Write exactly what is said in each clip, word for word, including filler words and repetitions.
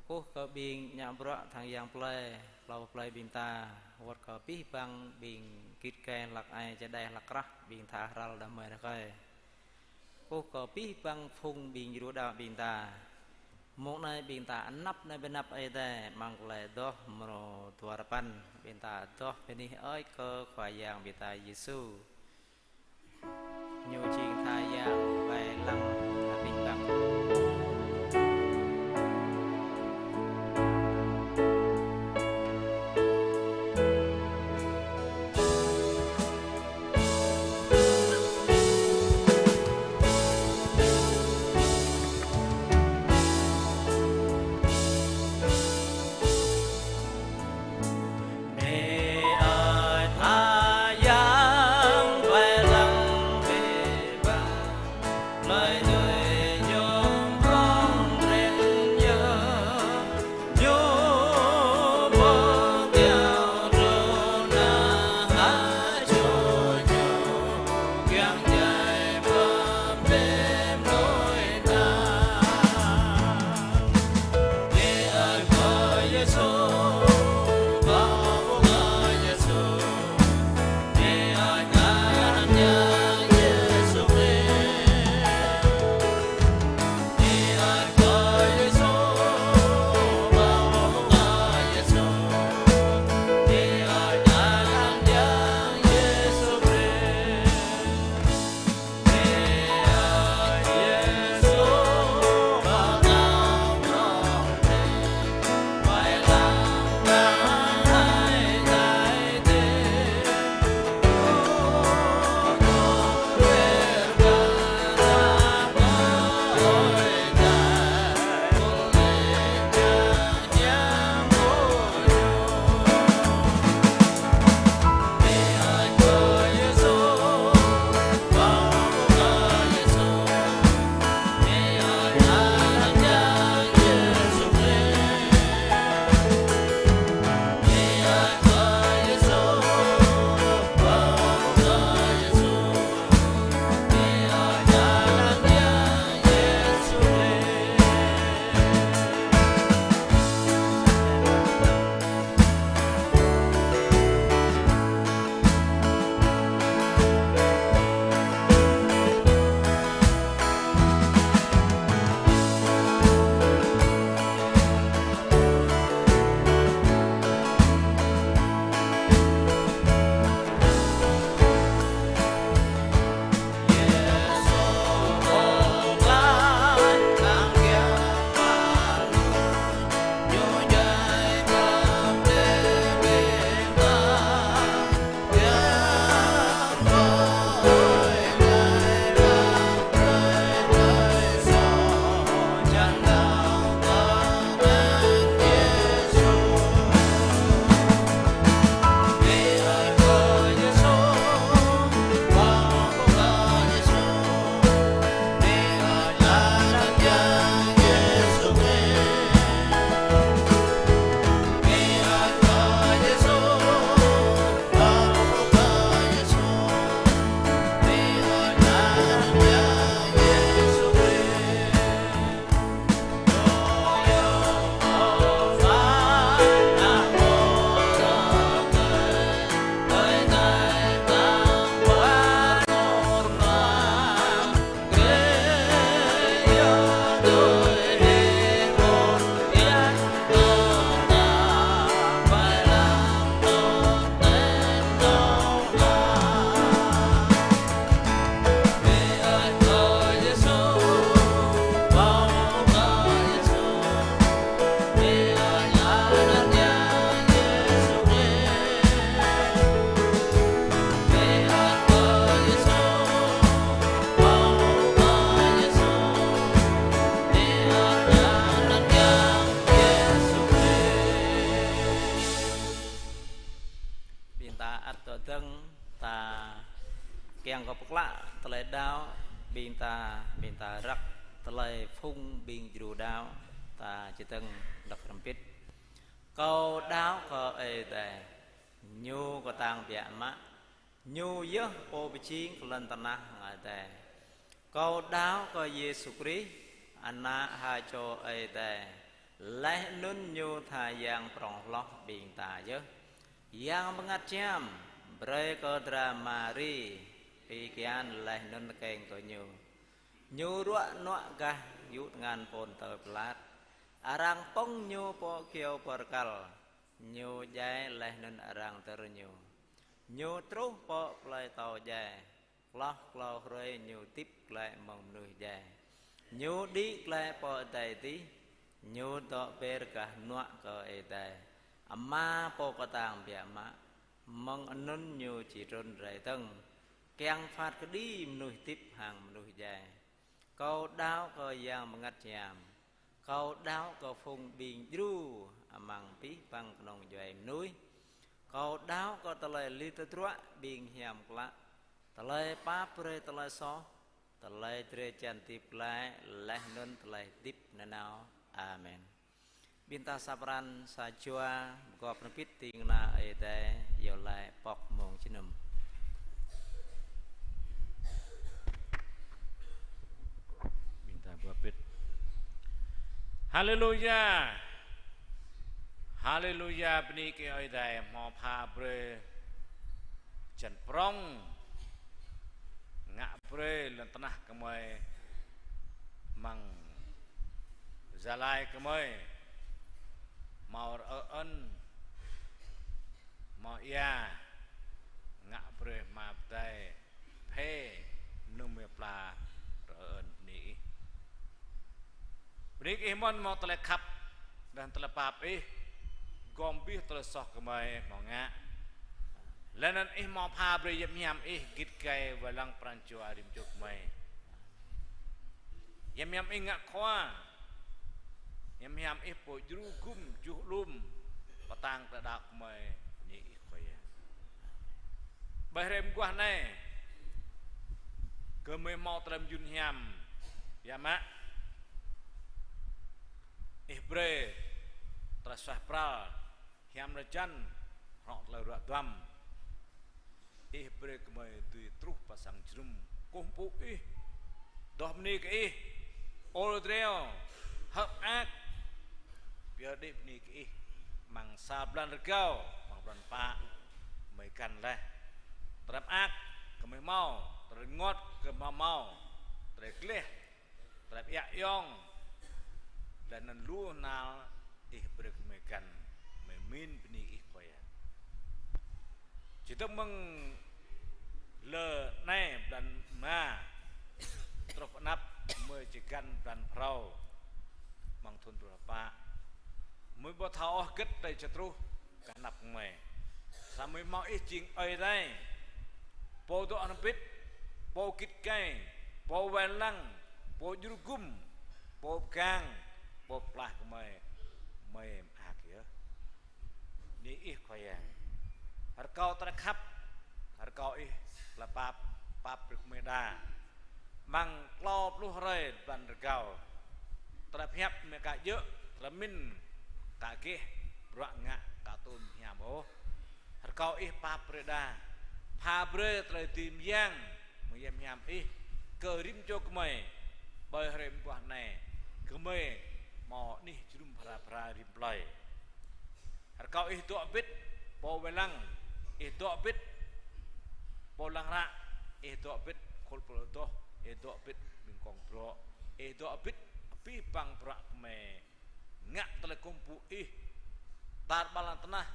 Kơkuh kơ ƀing ngă bruă tơhan yang plơi, klâo plơi ƀing ta, wơ̆t kơ abih bang ƀing git gai hlăk ai čơđai hlăk krah ƀing ta hrăl đah kơmơi rơkơi. Kơkuh kơ abih bang phung ƀing djru đaŏ ƀing ta. Mông anai ƀing ta anăp nao pơ anăp Ơi Adai, amăng tơlơi adoh mrô dua rơpăn, ƀing ta adoh bơni hơơč kơ Khua Yang ƀing ta Yêsu. Ñu jing tha yang wai lăng abih bang. Ƀing ta ăt dŏ dơ̆ng, ta kiăng kơ pơklă tơlơi đaŏ ƀing ta, ƀing ta răk tơlơi phung ƀing djru đaŏ, ta čơdơ̆ng đŏk hrŏm hơbĭt. Kâo đaŏ kơ Ơi Adai, Ñu kơtang biă mă, Ñu yơh Pô pơjing kơ lŏn tơnah hăng adai. Kâo đaŏ kơ Yêsu Krist, Ană ha čô Ơi Adai, Laih anŭn ñu tha yang prŏng hloh ƀing ta yơh. Yang Bơngăt Hiam brơi kơ dra Mari pi kian laih anŭn tơkeng kơ ñu. Ñu ruă nuă gah yŭ tơngan Pôntơ Pilat. Arăng pŏng ñu pơ kyâo bơrkăl. Ñu djai laih anŭn arăng dơr ñu. Ñu truh pơ plơi atâo djai. Hloh klâo hrơi ñu hơdip glaĭ mơ̆ng mơnuih djai. Ñu đĭ glaĭ pơ adai adih. Ñu dŏ ber gah hơnuă kơ Ơi Adai Ama pô kơtang biă mă. Mơ̆ng anŭn ñu či trŭn rai dơ̆ng, kiăng phat kơđi mơnuih hơdip hăng mơnuih djai. Kâo đaŏ kơ Yang Bơngăt Hiam. Kâo đaŏ kơ phung ƀing djru amăng abih bang kơnung djuai mơnuih. Kâo đaŏ kơ tơlơi lit tơdruă ƀing hiam klă, tơlơi pap brơi tơlơi soh, tơlơi drơi jan hơdip glaĭ, laih anŭn tơlơi hơdip nanao. Amen. Ƀing ta sa pran sa jua, pơgop rơbit ding kơna Ơi Adai, iâu laĭ pŏk mông jơnum. Ƀing ta pơgop rơbit. Haleluya. Haleluya, bơni kơ Ơi Adai, hmâo pha brơi hơjan prŏng, ngă brơi lŏn tơnah gơmơi amăng Gia Lai gơmơi hmâo rơơn, hmâo ia, ngă brơi hmua pơdai, phê, nung mơ̆ pla rơơn bơni Ih. Bơni kơ Ih mơ̆n hmâo tơlơi khăp, laih anŭn tơlơi pap Ih, gom abih tơlơi soh gơmơi hmâo ngă. Laih anŭn Ih hmâo pha brơi hiam hiam Ih git gai wai lăng pran jua rĭm čô gơmơi. Hiam hiam Ih ngă khua. Hiam hiam Ih pô djru gum juh alum pơtang tơlơi đaŏ gơmơi, bơni Ih Khua Yang. Ƀơi hrơi mơguah anai, gơmơi hmâo tơlơi mơyun hiam, biă mă. Ih brơi tơlơi suaih pral, hiam drơi jan, hrŏ tơlơi ruă duăm. Ih brơi gơmơi dưi truh pơ sang jơnum kơkuh pơpŭ Ih. Dŏ bơni kơ Ih. Ôl dreo, hơ̆k mơak, pơyơr đĭ bơni kơ Ih. Amăng sa blan rơgao, amăng blan pă, gơmơi găn laih. Tơlơi mơak gơmơi hmâo, tơlơi rơngot gơmơi hmâo, tơlơi gleh, tơlơi ƀiă ayŏng, laih anŭn lu hnal Ih brơi kơ gơmơi găn, gơmơi mĭn bơni Ih Khua Yang. Či dơ̆ng mơ̆ng lơ anai blan rơma truh pơ anăp, gơmơi či găn blan phrâo amăng thŭn dua rơbâo pă. Gơmơi ƀu thâo ôh hơget tơlơi či truh kơ anăp gơmơi. Samơ̆ hmâo Ih jing Ơi Adai, pô dŏ hrŏm hơbĭt, pô git gai, pô wai lăng, pô djru gum, pô pơgang, pô pơklaih gơmơi, gơmơi mơak yơh. Bơni Ih Khua Yang. Rơkâo tơlơi khăp, rơkâo Ih tơlơi pap, pap brơi gơmơi đa. Amăng klâo pluh hrơi blan rơgao, tơlơi pơhiăp gơmơi ka djơ̆, tơlơi pơmĭn ka geh, bruă ngă ka tŭ hiam ôh. Rơkâo Ih pap brơi đa, pha brơi tơlơi dưi mơyang mơ̆ng hiam hiam Ih kơ rĭm čô gơmơi. Ƀơi hrơi mơguah anai, gơmơi hmâo anih jơnum phara phara rĭm plơi. Rơkâo Ih dŏ hơbĭt pô wai lăng, Ih dŏ hơbĭt pô lăng hră, Ih dŏ hơbĭt khul pô adoh, Ih dŏ hơbĭt ƀing kông brŏ, Ih dŏ hơbĭt abih bang bruă gơmơi ngă tơlơi kơkuh pơpŭ Ih tar ƀar lŏn tơnah,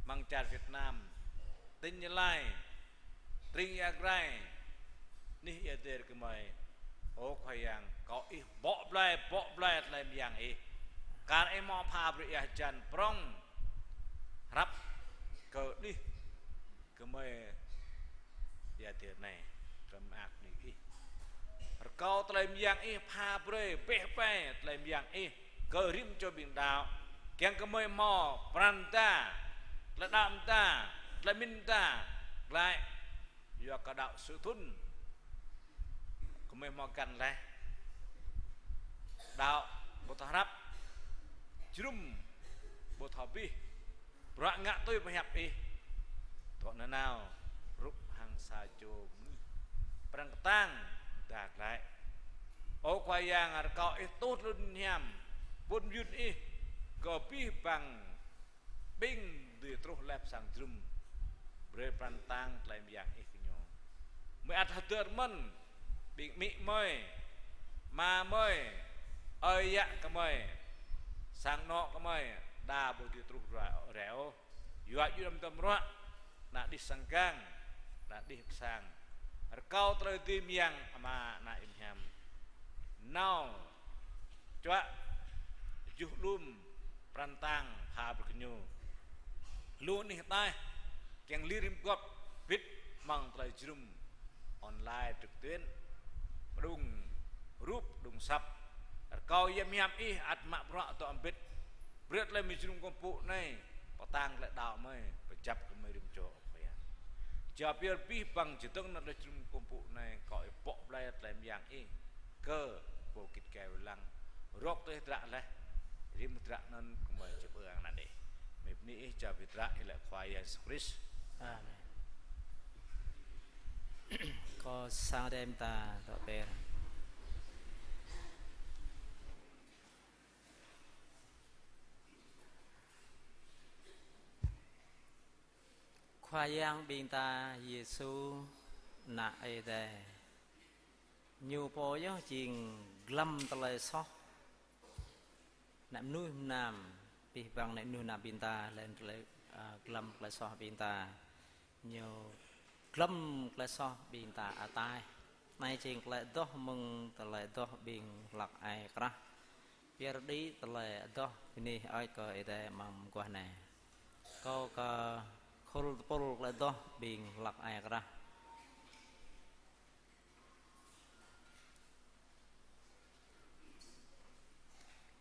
amăng čar Việt Nam, tỉnh Gia Lai, tring Ia Grai, anih ia dêr gơmơi. Ơ Khua Yang, rơkâo Ih bŏ blai, bŏ blai tơlơi mơyang Ih. Kar Ih hmâo pha brơi ia hơjan prŏng hrăp kơ anih gơmơi ia dêr anai, tơlơi mơak bơni Ih. Rơkâo tơlơi mơyang Ih pha brơi, pĕh pai tơlơi mơyang Ih kơ rĭm čô ƀing đaŏ. Kiăng gơmơi hmâo pran mơta, tơlơi đaŏ mơta, tơlơi pơmĭn mơta, glaĭ yua kơ đaŏ sui thŭn gơmơi hmâo găn laih. Đaŏ ƀu thâo hrăp, jơnum ƀu thâo abih, bruă ngă tui pơhiăp Ih. Dŏ nanao, rup hăng sa čô mơnuih prăng kơtang mơda glaĭ. Ơ Khua Yang, rơkâo Ih tuh lŏn hiam, Pŭn mơyŭn ih kơ abih bang ƀing dưi truh laih pơ sang jơnum, brơi pran tang tơlơi mơyang ih kơ ñu. Mơi ăt hơdơr mơ̆n ƀing amĭ mơi, ama mơi, ơi yă kơ mơi, sang anŏ kơ mơi, đa ƀu dưi truh rai ôh. Yua djơ̆ đăm tơm ruă, ană đih sang gang, ană đih pơ sang. Rơkâo tơlơi dưi mơyang Ama, Ană, Ơi Hiam. Nao čuă juh alum pran tang pha brơi kơ ñu. Lu anih ataih kiăng lir rĭm gŏp bĭt amăng tơlơi jơnum online trực tuyến, pơđung rup, pơđung asăp. Rơkâo Yang Hiam Ih ăt mă bruă dŏ hơbĭt. Brơi tơlơi mơjơnum kơkuh pơpŭ anai, pơtang tơlơi đaŏ mơi, pơjăp kơ mơi rĭm čô, ơ Khua Yang. Jao pơyơr abih bang čơdơ̆ng anŭn tơlơi jơnum kơkuh pơpŭ anai, kâo ih pŏk blai tơlơi mơyang Ih kơ pô git gai wai lăng. Rŏk tui hơdră laih, rĭm hơdră anŭn kơ mơi čơpơang anăn Ih. Mơi bơni Ih, jao pơyơr hơdră Ih lĕ Khua Yang Yêsu Krist. Amen. Kâo sang đêm ta dŏ pơyơr. Khua Yang ƀing ta Yêsu, Ană Ơi Adai. Ñu pô yơh jing glăm tơlơi soh ană mơnuih mơnam, abih bang ană mơnuih mơnam ƀing ta, laih anŭn tơlơi, a, glăm tơlơi soh ƀing ta. Ñu glăm tơlơi soh ƀing ta ataih. Anai jing tơlơi adoh mơ̆ng tơlơi adoh ƀing hlăk ai krah. Pơyơr đĭ tơlơi adoh bơni hơơč kơ Ơi Adai amăng mơguah anai. Kâo kơ khul tơpul tơlơi adoh ƀing hlăk ai krah.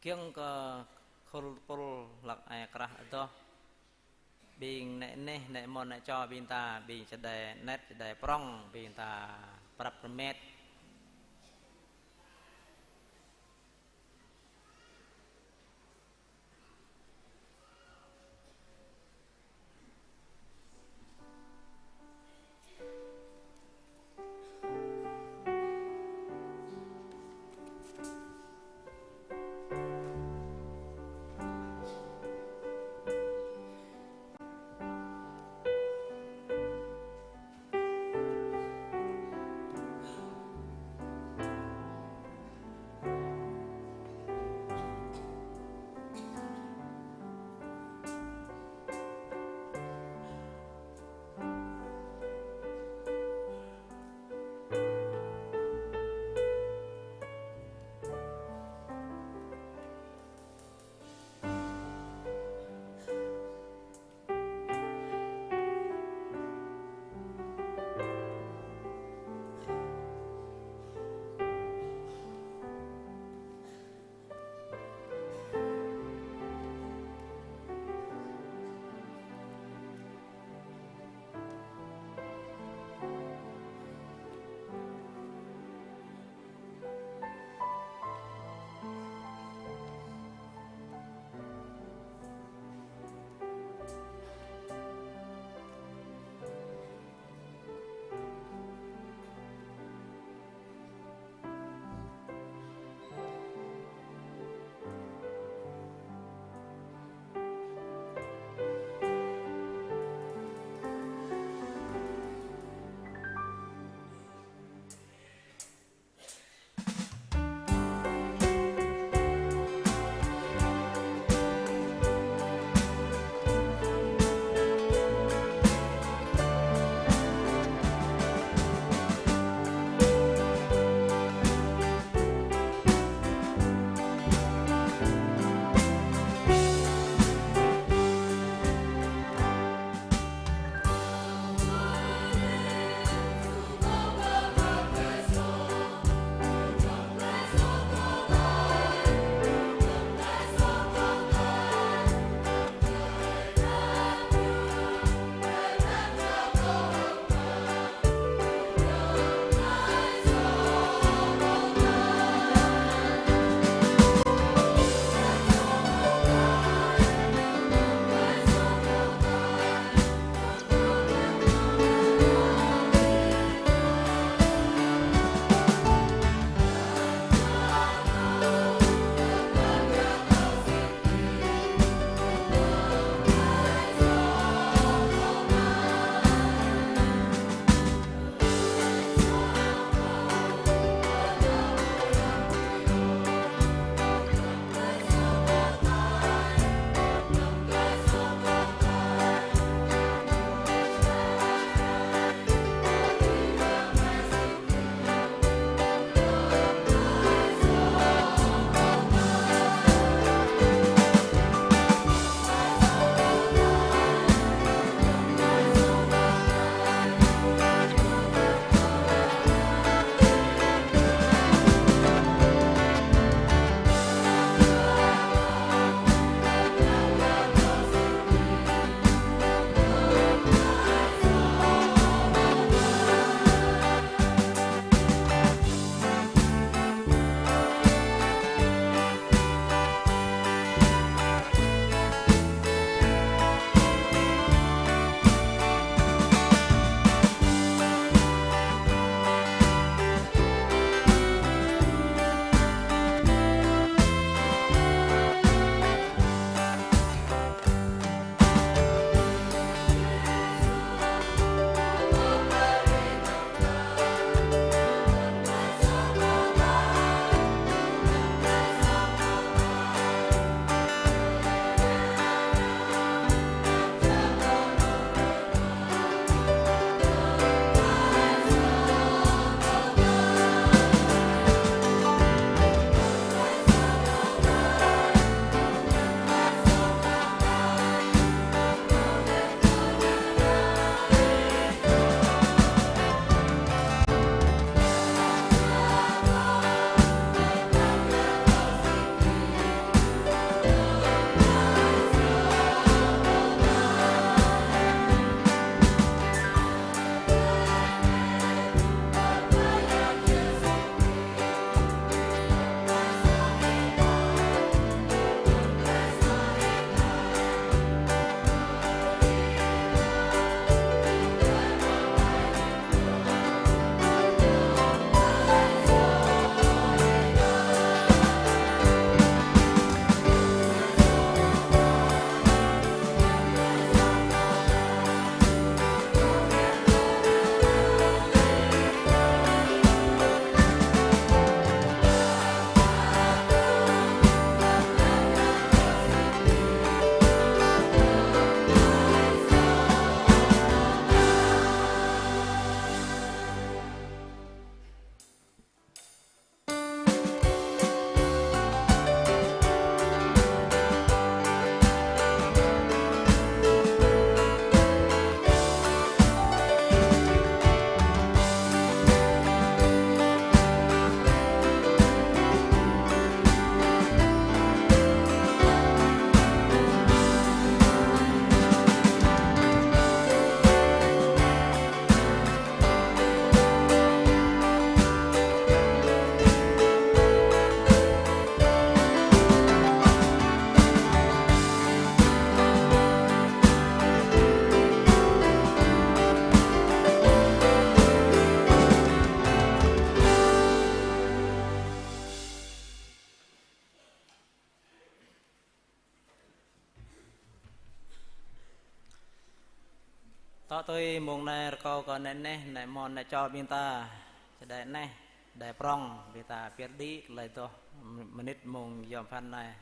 Kiăng kơ khul tơpul hlăk ai krah adoh. Ƀing nĕ neh, nĕ mơ̆n, nĕ čô ƀing ta, ƀing čơđai anet, čơđai prŏng, ƀing ta prăp rơmet. Tŏ tui mông anai rơkâo kơ neh neh, neh mơ̆n neh čô ƀing ta, čơđai neh, đai prŏng, ƀing ta pơyơr đĭ, tơlơi dŏ, mơnit mông yom pơphan anai.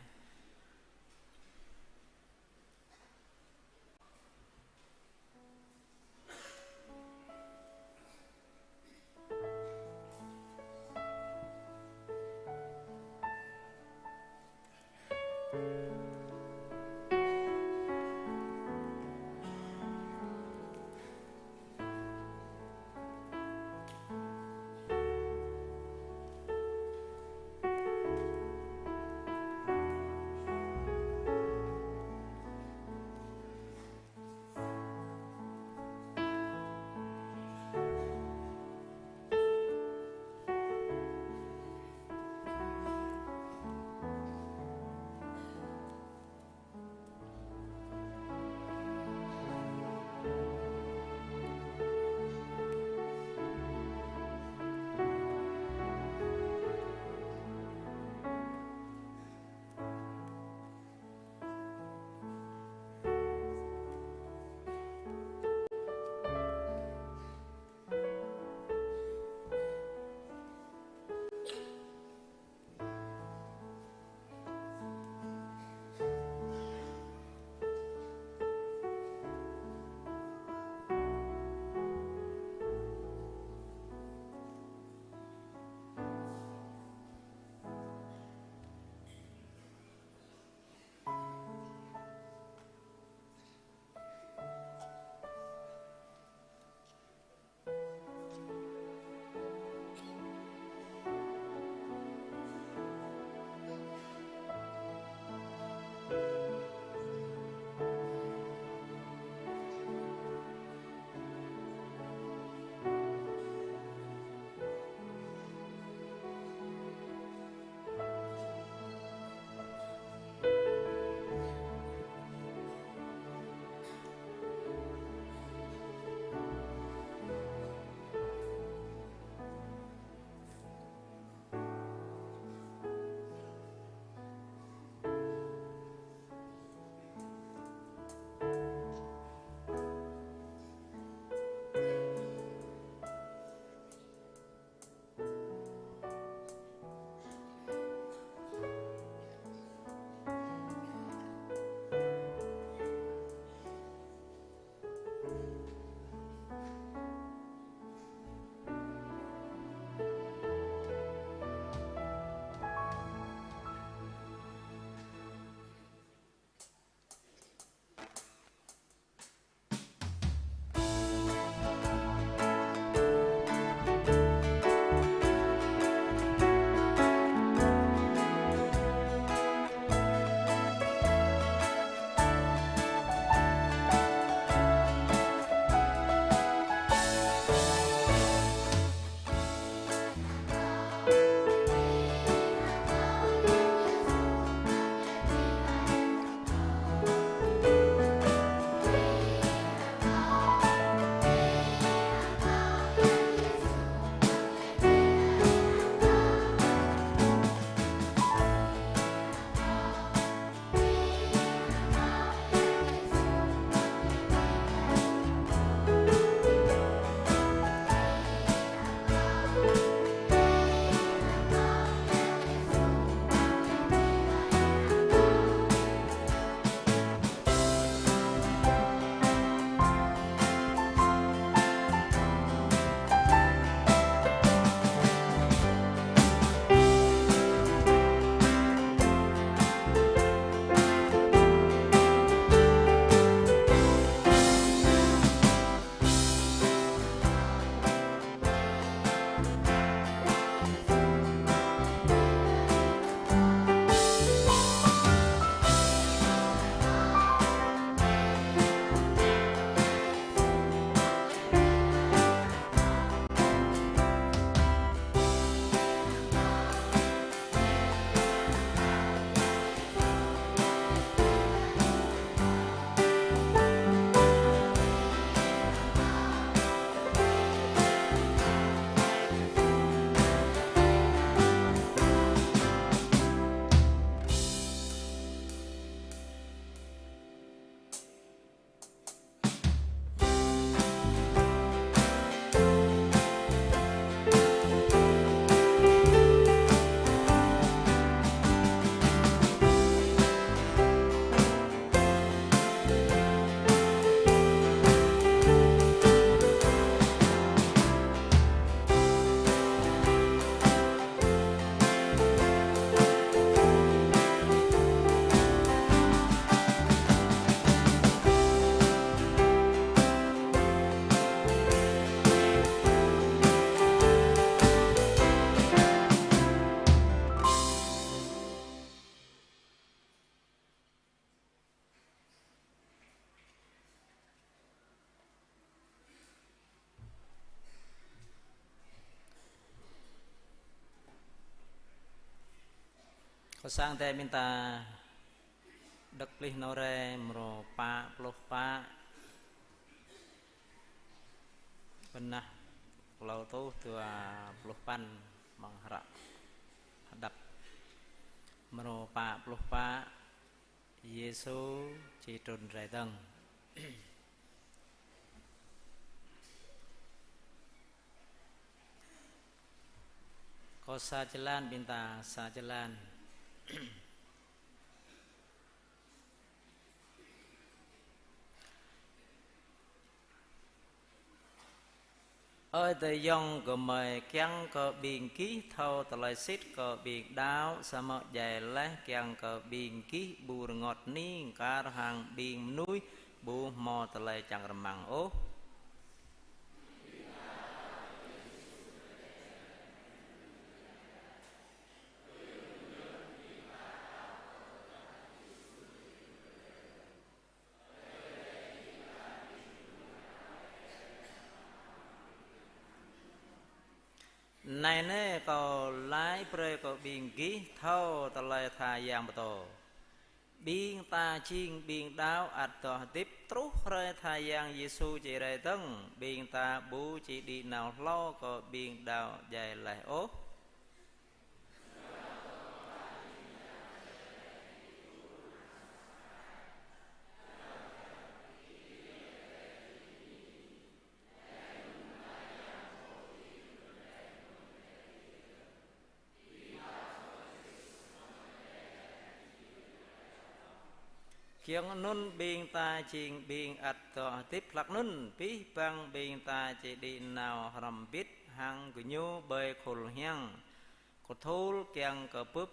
Sang Ơi Adai ƀing ta đŏk plih nao rai mrô pă pluh pă, bơnah klâo rơtuh dua pluh păn amăng hră Hơđăp. Mrô pă pluh pă, Yêsu či trŭn rai dơ̆ng. Kâo sa jơlan, ƀing ta sa jơlan. Ơ adơi ayŏng, gơmơi kiăng kơ ƀing gih thâo tơlơi sĭt kơ ƀing đaŏ, samơ̆ djai laih kiăng kơ ƀing gih ƀu rơngot ning kar hăng ƀing mơnuih ƀu hmâo tơlơi čang rơmang ôh. Anai nê, kâo laĭ brơi kơ ƀing gih thâo tơlơi tha yang pơtô. Ƀing ta jing ƀing đaŏ ăt dŏ hơdip truh hrơi tha yang Yêsu či rai dơ̆ng, ƀing ta ƀu či đĭ nao hlâo kơ ƀing đaŏ djai laih ôh. Giŏng anŭn ƀing ta jing ƀing ăt dŏ hơdip hlăk anŭn, abih bang ƀing ta či đĭ nao hrŏm hơbĭt hăng gơñu ƀơi khul hiăng kơthul kiăng kơ bưp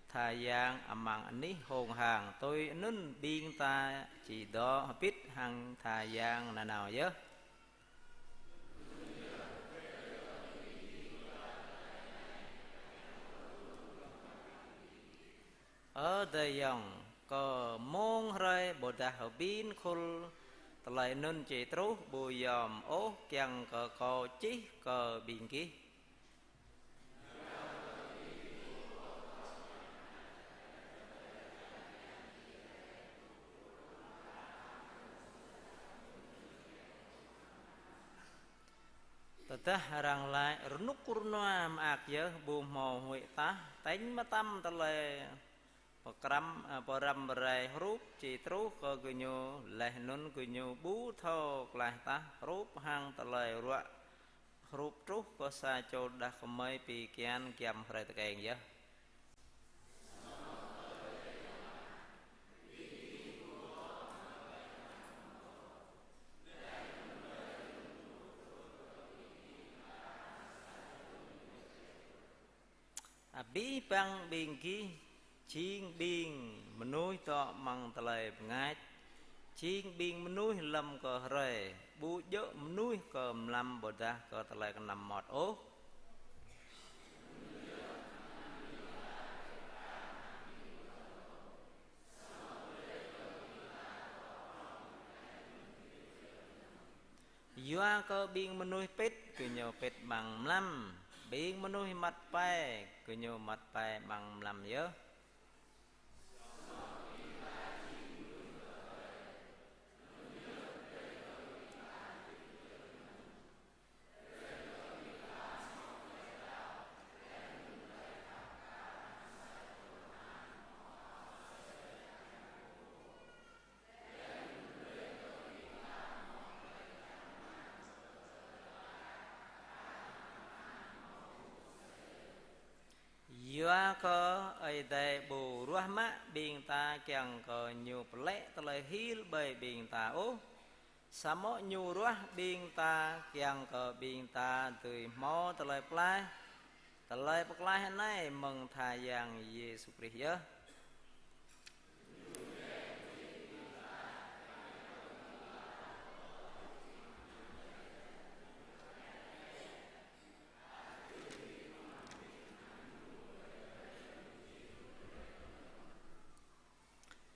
tha yang amăng anih hông hang. Tui anŭn ƀing ta či dŏ hơbĭt hăng tha yang nanao yơh. Ơ adơi ayŏng, kơ mông hrơi ƀôdah hơbĭn khul tơlơi anŭn či truh, ƀu yom ôh kiăng kơ kâo čih kơ ƀing gih. Tơdah arăng laĭ rơnŭk rơnua mơak yơh ƀu hmâo huĭ tah, tañ mơtam tơlơi pơkrăm, ơ, pơrăm pơrai hrup či truh kơ gơñu, laih anŭn gơñu ƀu thâo klaih tah hrup hăng tơlơi ruă hrup truh kơ sa čô đah kơmơi pi kian giăm hrơi tơkeng yơh. Abih bang ƀing gih jing ƀing mơnuih dŏ amăng tơlơi bơngač, jing ƀing mơnuih lơ̆m kơ hrơi, ƀu djơ̆ mơnuih kơ mlam ƀôdah kơ tơlơi kơnăm mơmŏt ôh. Yua kơ ƀing mơnuih pĭt, gơñu pĭt amăng mlam. Ƀing mơnuih măt pai, gơñu măt pai amăng mlam yơh. Yua kơ Ơi Adai ƀu ruah mă ƀing ta kiăng kơ Ñu pơlĕ tơlơi hil ƀơi ƀing ta ôh, samơ̆ Ñu ruah ƀing ta kiăng kơ ƀing ta dưi hmâo tơlơi pơklaih. Tơlơi pơklaih anai mơ̆ng tha Yang Yêsu Krist yơh.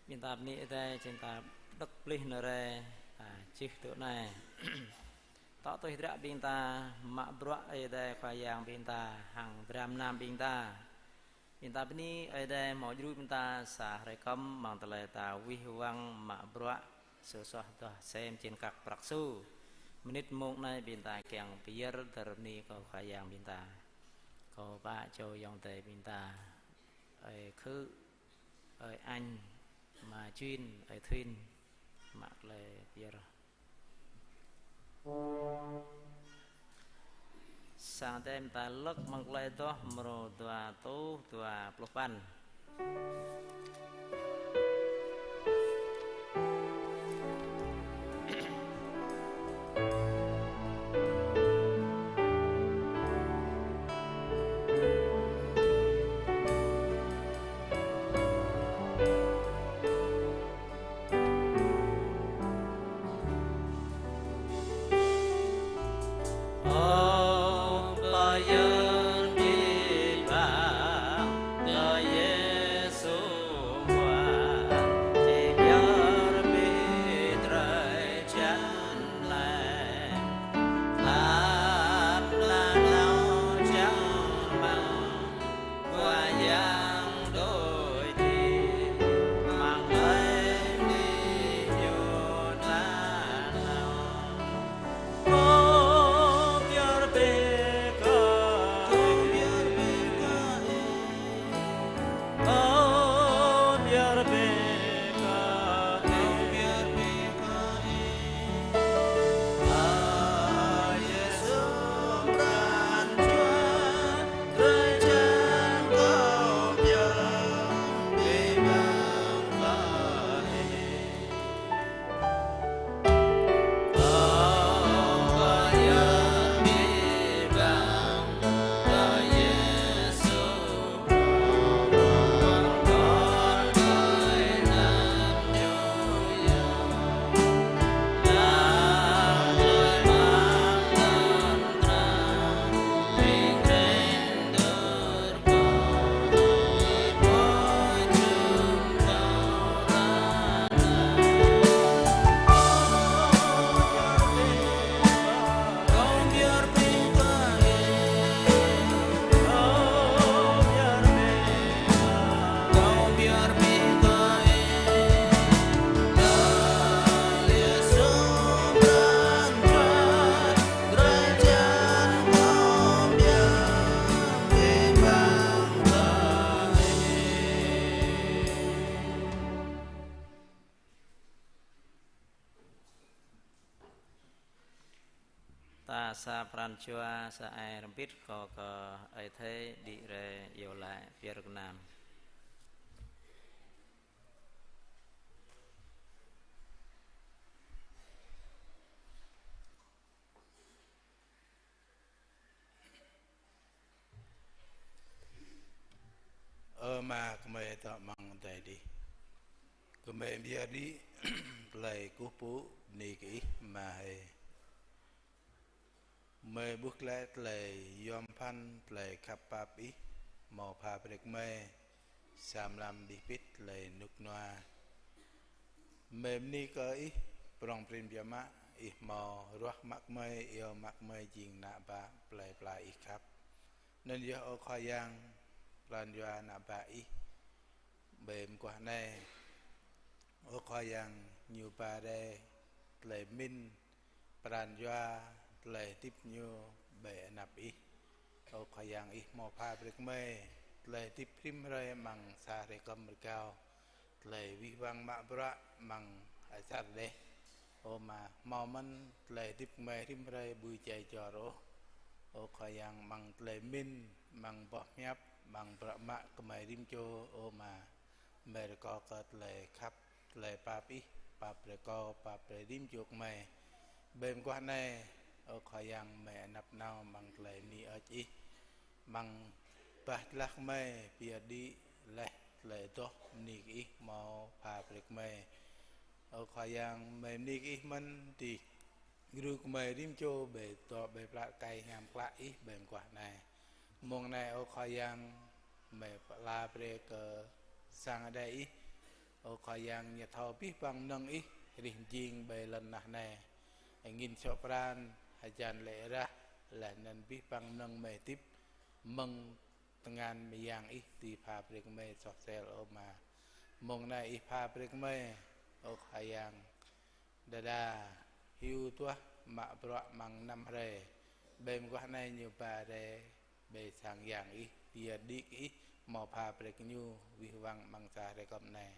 Ƀing ta bơni Ơi Adai, ƀing ta đŏk plih nao rai, ta čih tui anai. Tŏ tui hơdră ƀing ta mă bruă Ơi Adai Khua Yang ƀing ta hăng dram nam ƀing ta. Ƀing ta bơni Ơi Adai hmâo djru ƀing ta sa hrơi kơm amăng tơlơi ta wih wăng mă bruă, sô soh adoh sem čin kăk prăk su. Mơnit mông anai ƀing ta kiăng pơyơr dơ̆r bơni kơ Khua Yang ƀing ta. Kâo pă čô ayŏng adơi ƀing ta, Ơi Khư, Ơi Anh, Ama Juin, Ơi Thuin, mă tơlơi pơyơr. Sang Adai ƀing ta lăk amăng Tơlơi Adoh mrô dua rơtuh dua pluh păn. Ơ pơyơr ƀing ta kơ Yêsu Khua, či pơyơr ƀing drơi jăn lĕ. Khăp lăng nao čang măng Khua Yang đôi ti măng lĕ ni yun lan nao. Kâo pơyơr ƀing kơ Ih. Kâo pơyơr ƀing kơ Ih. Ta sa pran jua sa ai rơmbit kâo kơ Ơi Thê đĭ rai iâu laĭ pơyơr gơnam. Ơ Ama, gơmơi dŏ amăng adai adih. Gơmơi pơyơr đĭ tơlơi kơkuh pơpŭ bơni kơ Ih, Ama hơi. Gơmơi ƀuh glaĭ tơlơi yom pơphan, tơlơi khăp pap Ih hmâo pha brơi kơ gơmơi sa mlam đih pĭt tơlơi rơnŭk rơnua. Gơmơi bơni kơ Ih, prŏng prin biă mă, Ih hmâo ruah mă gơmơi, iâu mă gơmơi jing ană bă plơi pla Ih khăp. Anŭn yơh, ơ Khua Yang, pran jua ană bă Ih ƀơi mơguah anai. Ơ Khua Yang, ñu ba rai tơlơi pơmĭn, pran jua, tơlơi hơdip ñu ƀơi anăp Ih. Ơ Khua Yang, Ih hmâo pha brơi kơ gơmơi tơlơi hơdip rĭm hrơi amăng sa hrơi kơm rơgao, tơlơi wih wăng mă bruă amăng asar rơđeh. Ơ Ama, hmâo mơ̆n tơlơi hơdip gơmơi rĭm hrơi ƀu djai jor ôh. Ơ Khua Yang, amăng tơlơi pơmĭn, amăng boh hiăp, amăng bruă mă gơmơi rĭm čô, ơ Ama, gơmơi rơkâo kơ tơlơi khăp, tơlơi pap Ih pap brơi kâo, pap brơi rĭm čô gơmơi. Ƀơi mơguah anai, ơ Khua Yang, gơmơi anăp nao amăng tơlơi bơni hơơč Ih, amăng bah tơlah gơmơi pơyơr đĭ laih tơlơi adoh bơni kơ Ih hmâo pha brơi kơ gơmơi. Ơ Khua Yang, gơmơi bơni kơ Ih mơ̆n, dih gru gơmơi rĭm čô ƀơi dŏ ƀơi plă tơkai hiam klă Ih ƀơi mơguah anai. Mông anai, ơ Khua Yang, gơmơi pơala brơi kơ sang Adai Ih. Ơ Khua Yang, ñu thâo abih bang mơnơ̆ng Ih rih jing ƀơi lŏn tơnah anai. Angĭn sŏ pran, hơjan lê̆ rah, laih anŭn abih bang mơnơ̆ng gơmơi hơdip mơ̆ng tơngan mơyang Ih dưi pha brơi kơ gơmơi soh sel, ơ Ama. Mông anai Ih pha brơi kơ gơmơi, ơ Khua Yang, đơđa hyu duah mă bruă amăng năm hrơi. Ƀơi mơguah anai ñu ba rai ƀơi sang Yang Ih, pơyơr đĭ kơ Ih hmâo pha brơi kơ ñu wih wăng amăng sa hrơi kơm anai.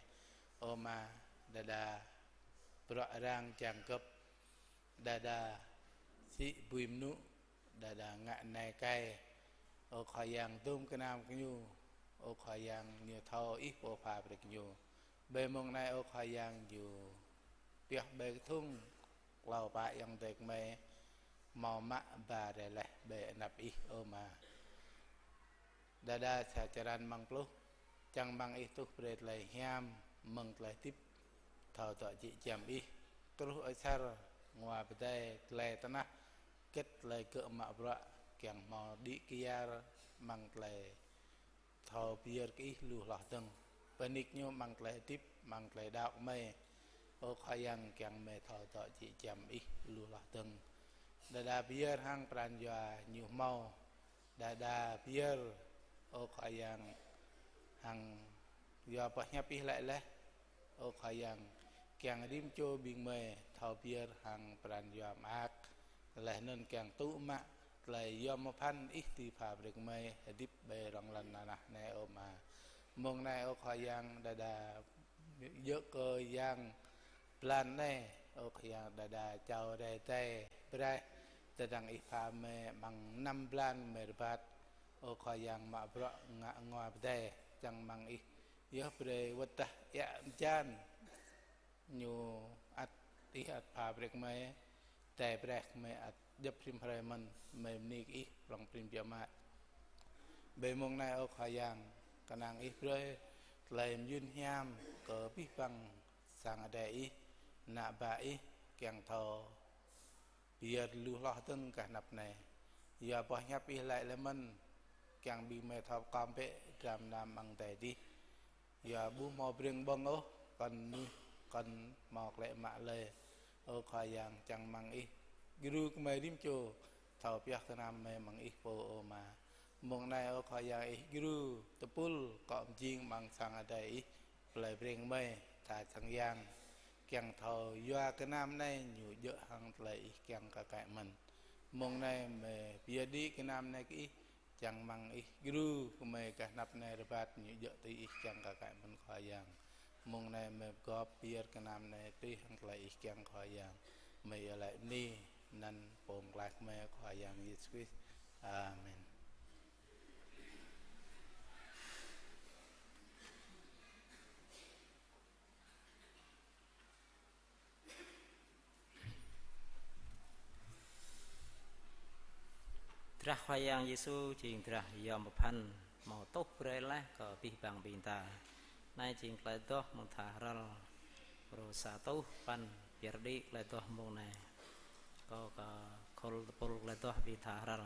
Ơ Ama, đơđa bruă arăng čang gơ̆p, đơđa sĭ bui mơnŭ, đơđa ngă nai kai. Ơ Khua Yang, dôm gơnam kơ ñu, ơ Khua Yang, ñu thâo Ih pô pha brơi kơ ñu. Ƀơi mông anai, ơ Khua Yang, ñu pioh ƀơi kơthung klâo pă ayŏng adơi gơmơi hmâo mă ba rai laih ƀơi anăp Ih, ơ Ama. Đơđa sa črăn amăng pluh, čang mơ̆ng Ih tuh brơi tơlơi hiam mơ̆ng tơlơi hơdip, thâo dŏ jĕ giăm Ih, truh asar ngua pơdai tơlơi tơnah, hơget tơlơi gơ̆ mă bruă, kiăng hmâo đĭ kyar amăng tơlơi thâo pơyơr kơ Ih lu hloh dơ̆ng. Pơnik ñu amăng tơlơi hơdip, amăng tơlơi đaŏ gơmơi. Ơ Khua Yang, kiăng gơmơi thâo dŏ jĕ giăm Ih lu hloh dơ̆ng. Đơđa pơyơr hăng pran jua ñu hmâo, đơđa pơyơr, ơ Khua Yang, hăng yua boh hiăp Ih laĭ laih, ơ Khua Yang, kiăng rĭm čô ƀing gơmơi thâo pơyơr hăng pran jua mơak, laih anŭn kiăng tŭ mă tơlơi yom pơphan Ih dưi pha brơi kơ gơmơi hơdip ƀơi rŏng lŏn tơnah anai, ơ Ama. Mông anai, ơ Khua Yang, đơđa djơ̆ kơ yang blan anai, ơ Khua Yang, đơđa čao rai tai braih, tơdang Ih pha gơmơi amăng năm blan gơmơi rơbat, ơ Khua Yang, mă bruă ngă ngua pơdai, čang mơ̆ng Ih yơh brơi wơ̆t dah iă mơjan ñu ăt Ih ăt pha brơi kơ gơmơi, tai braih kơ gơmơi ăt djŏp rĭm hrơi mơ̆n, gơmơi bơni kơ Ih prŏng prin biă mă. Ƀơi mông anai, ơ Khua Yang, kơnang Ih brơi tơlơi mơyŭn hiam kơ abih bang sang adai Ih, ană bă Ih, kiăng thâo pơyơr lu hloh dơ̆ng gah anăp anai. Yua boh hiăp Ih laĭ laih mơ̆n, kiăng ƀing gơmơi thâo pơkom bĕ dram gơnam amăng adai adih. Yua ƀu hmâo breng ƀơ̆ng ôh, kŏn mơnuih, kŏn hmâo klĕ mă lơi. Ơ Khua Yang, čang mơ̆ng Ih djru kơ gơmơi rĭm čô thâo pioh gơnam gơmơi mơ̆ng Ih pô, ơ Ama. Mông anai, ơ Khua Yang, Ih djru tơpul akŏ mơjing amăng sang adai Ih, plei Breng gơmơi, tha sang yang, kiăng thâo yua gơnam anai ñu djơ̆ hăng tơlơi Ih kiăng kơ kaĭ mơ̆n. Mông anai gơmơi pơyơr đĭ gơnam anai kơ Ih, čang mơ̆ng Ih djru kơ gơmơi gah anăp anai rơbat ñu djơ̆ tui Ih kiăng kơ kaĭ mơ̆n, Khua Yang. Mông anai gơmơi pơgop pơyơr gơnam anai tui hăng tơlơi Ih kiăng, Khua Yang. Gơmơi iâu laĭ bơni anăn Pô Pơklaih gơmơi, Khua Yang Yêsu Krist. Amen. Drah Khua Yang Yêsu jing drah yom pơphan hmâo tuh brơi laih kơ abih bang ƀing ta. Anai jing tơlơi adoh mơ̆ng tha hrăl, rô sa tuh păn, pơyơr đĭ tơlơi adoh mông anai. Kâo kơ khul tơpul tơlơi adoh ƀing tha hrăl.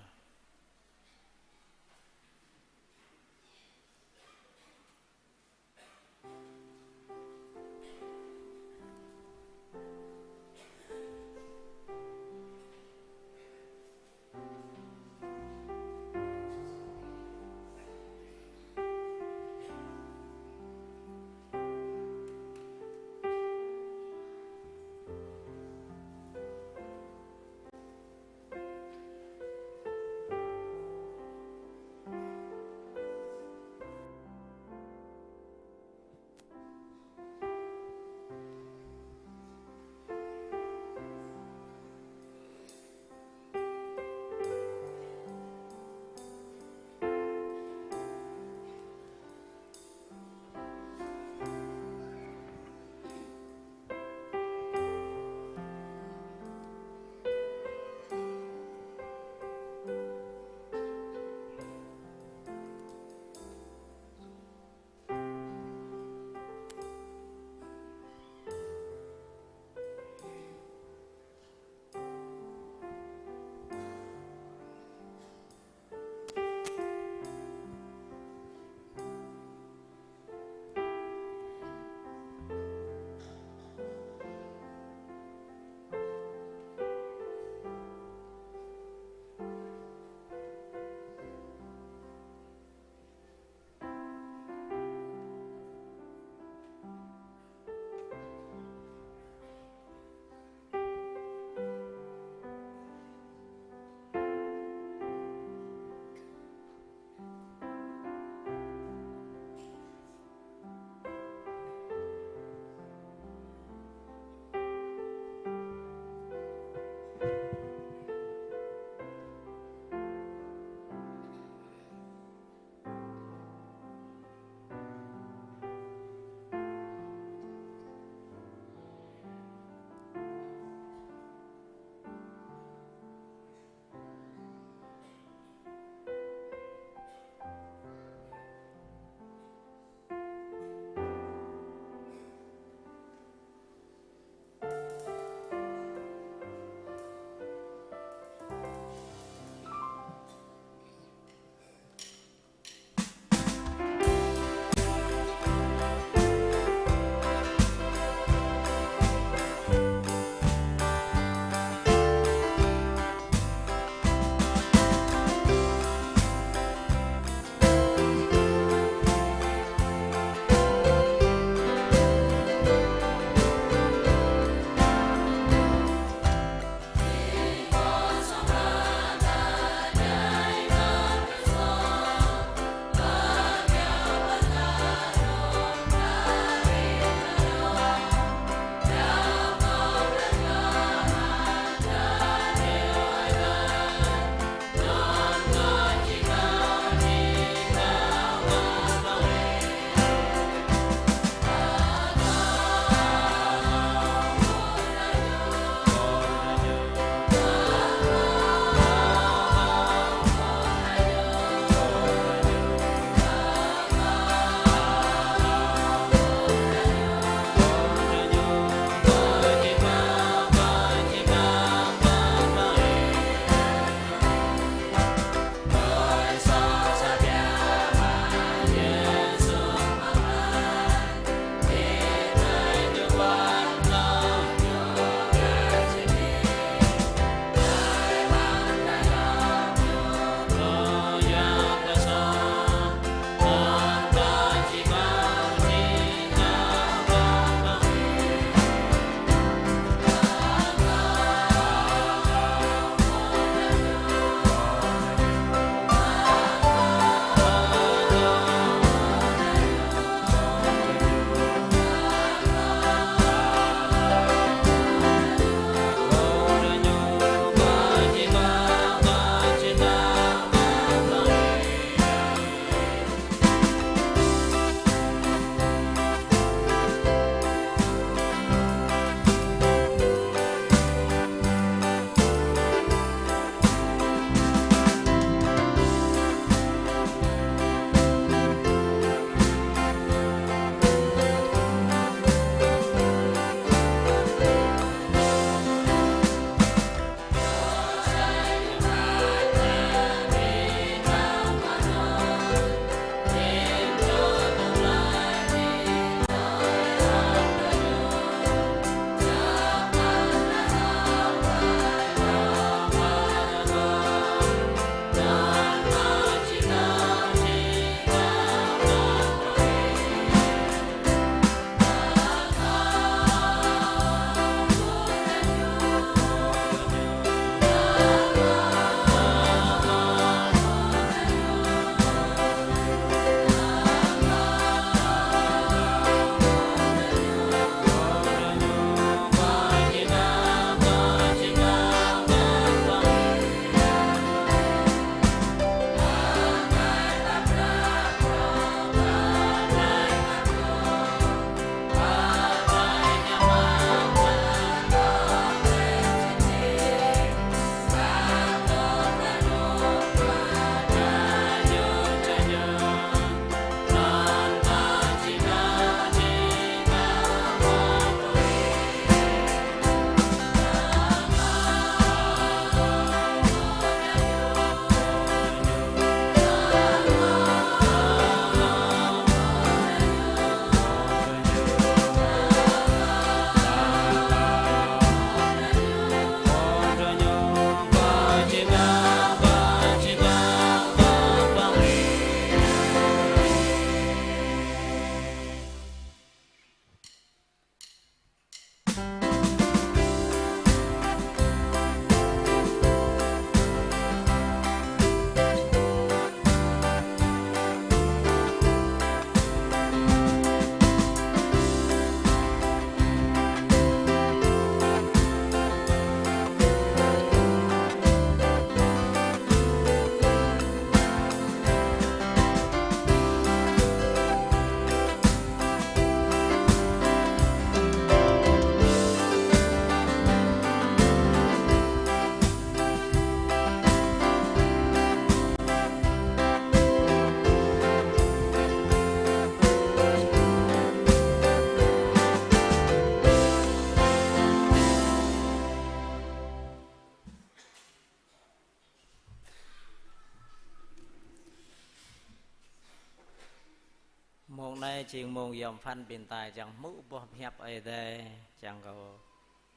Jing mông yom pơphan ƀing ta čang hmư̆ boh pơhiăp Ơi Adai, čang kâo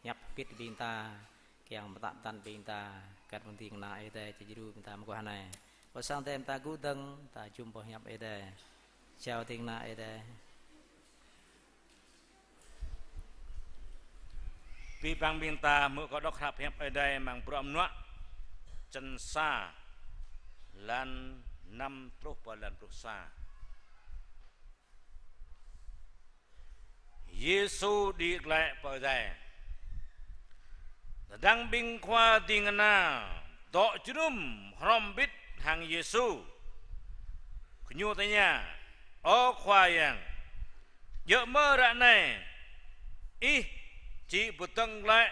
pơhiăp hơbĭt ƀing ta, kiăng pơtă pơtăn ƀing ta, kăt mơ̆ng ding kơna Ơi Adai či djru ƀing ta mơguah anai. Pơ sang tơm ta gŭ dơ̆ng, ta jum boh pơhiăp Ơi Adai. Jao ding kơna Ơi Adai. Abih bang ƀing ta hmư̆ kâo đŏk hră pơhiăp Ơi Adai amăng Bruă Mơnuă, črăn sa, lan năm truh pơ lan pluh sa. Yêsu đĭ glaĭ pơ adai. Tơdang ƀing khua ding kơna dŏ jơnum hrŏm hơbĭt hăng Yêsu, gơñu tơña: Ơ Khua Yang, djơ̆ mơ̆ ră anai Ih či pơdơ̆ng glaĭ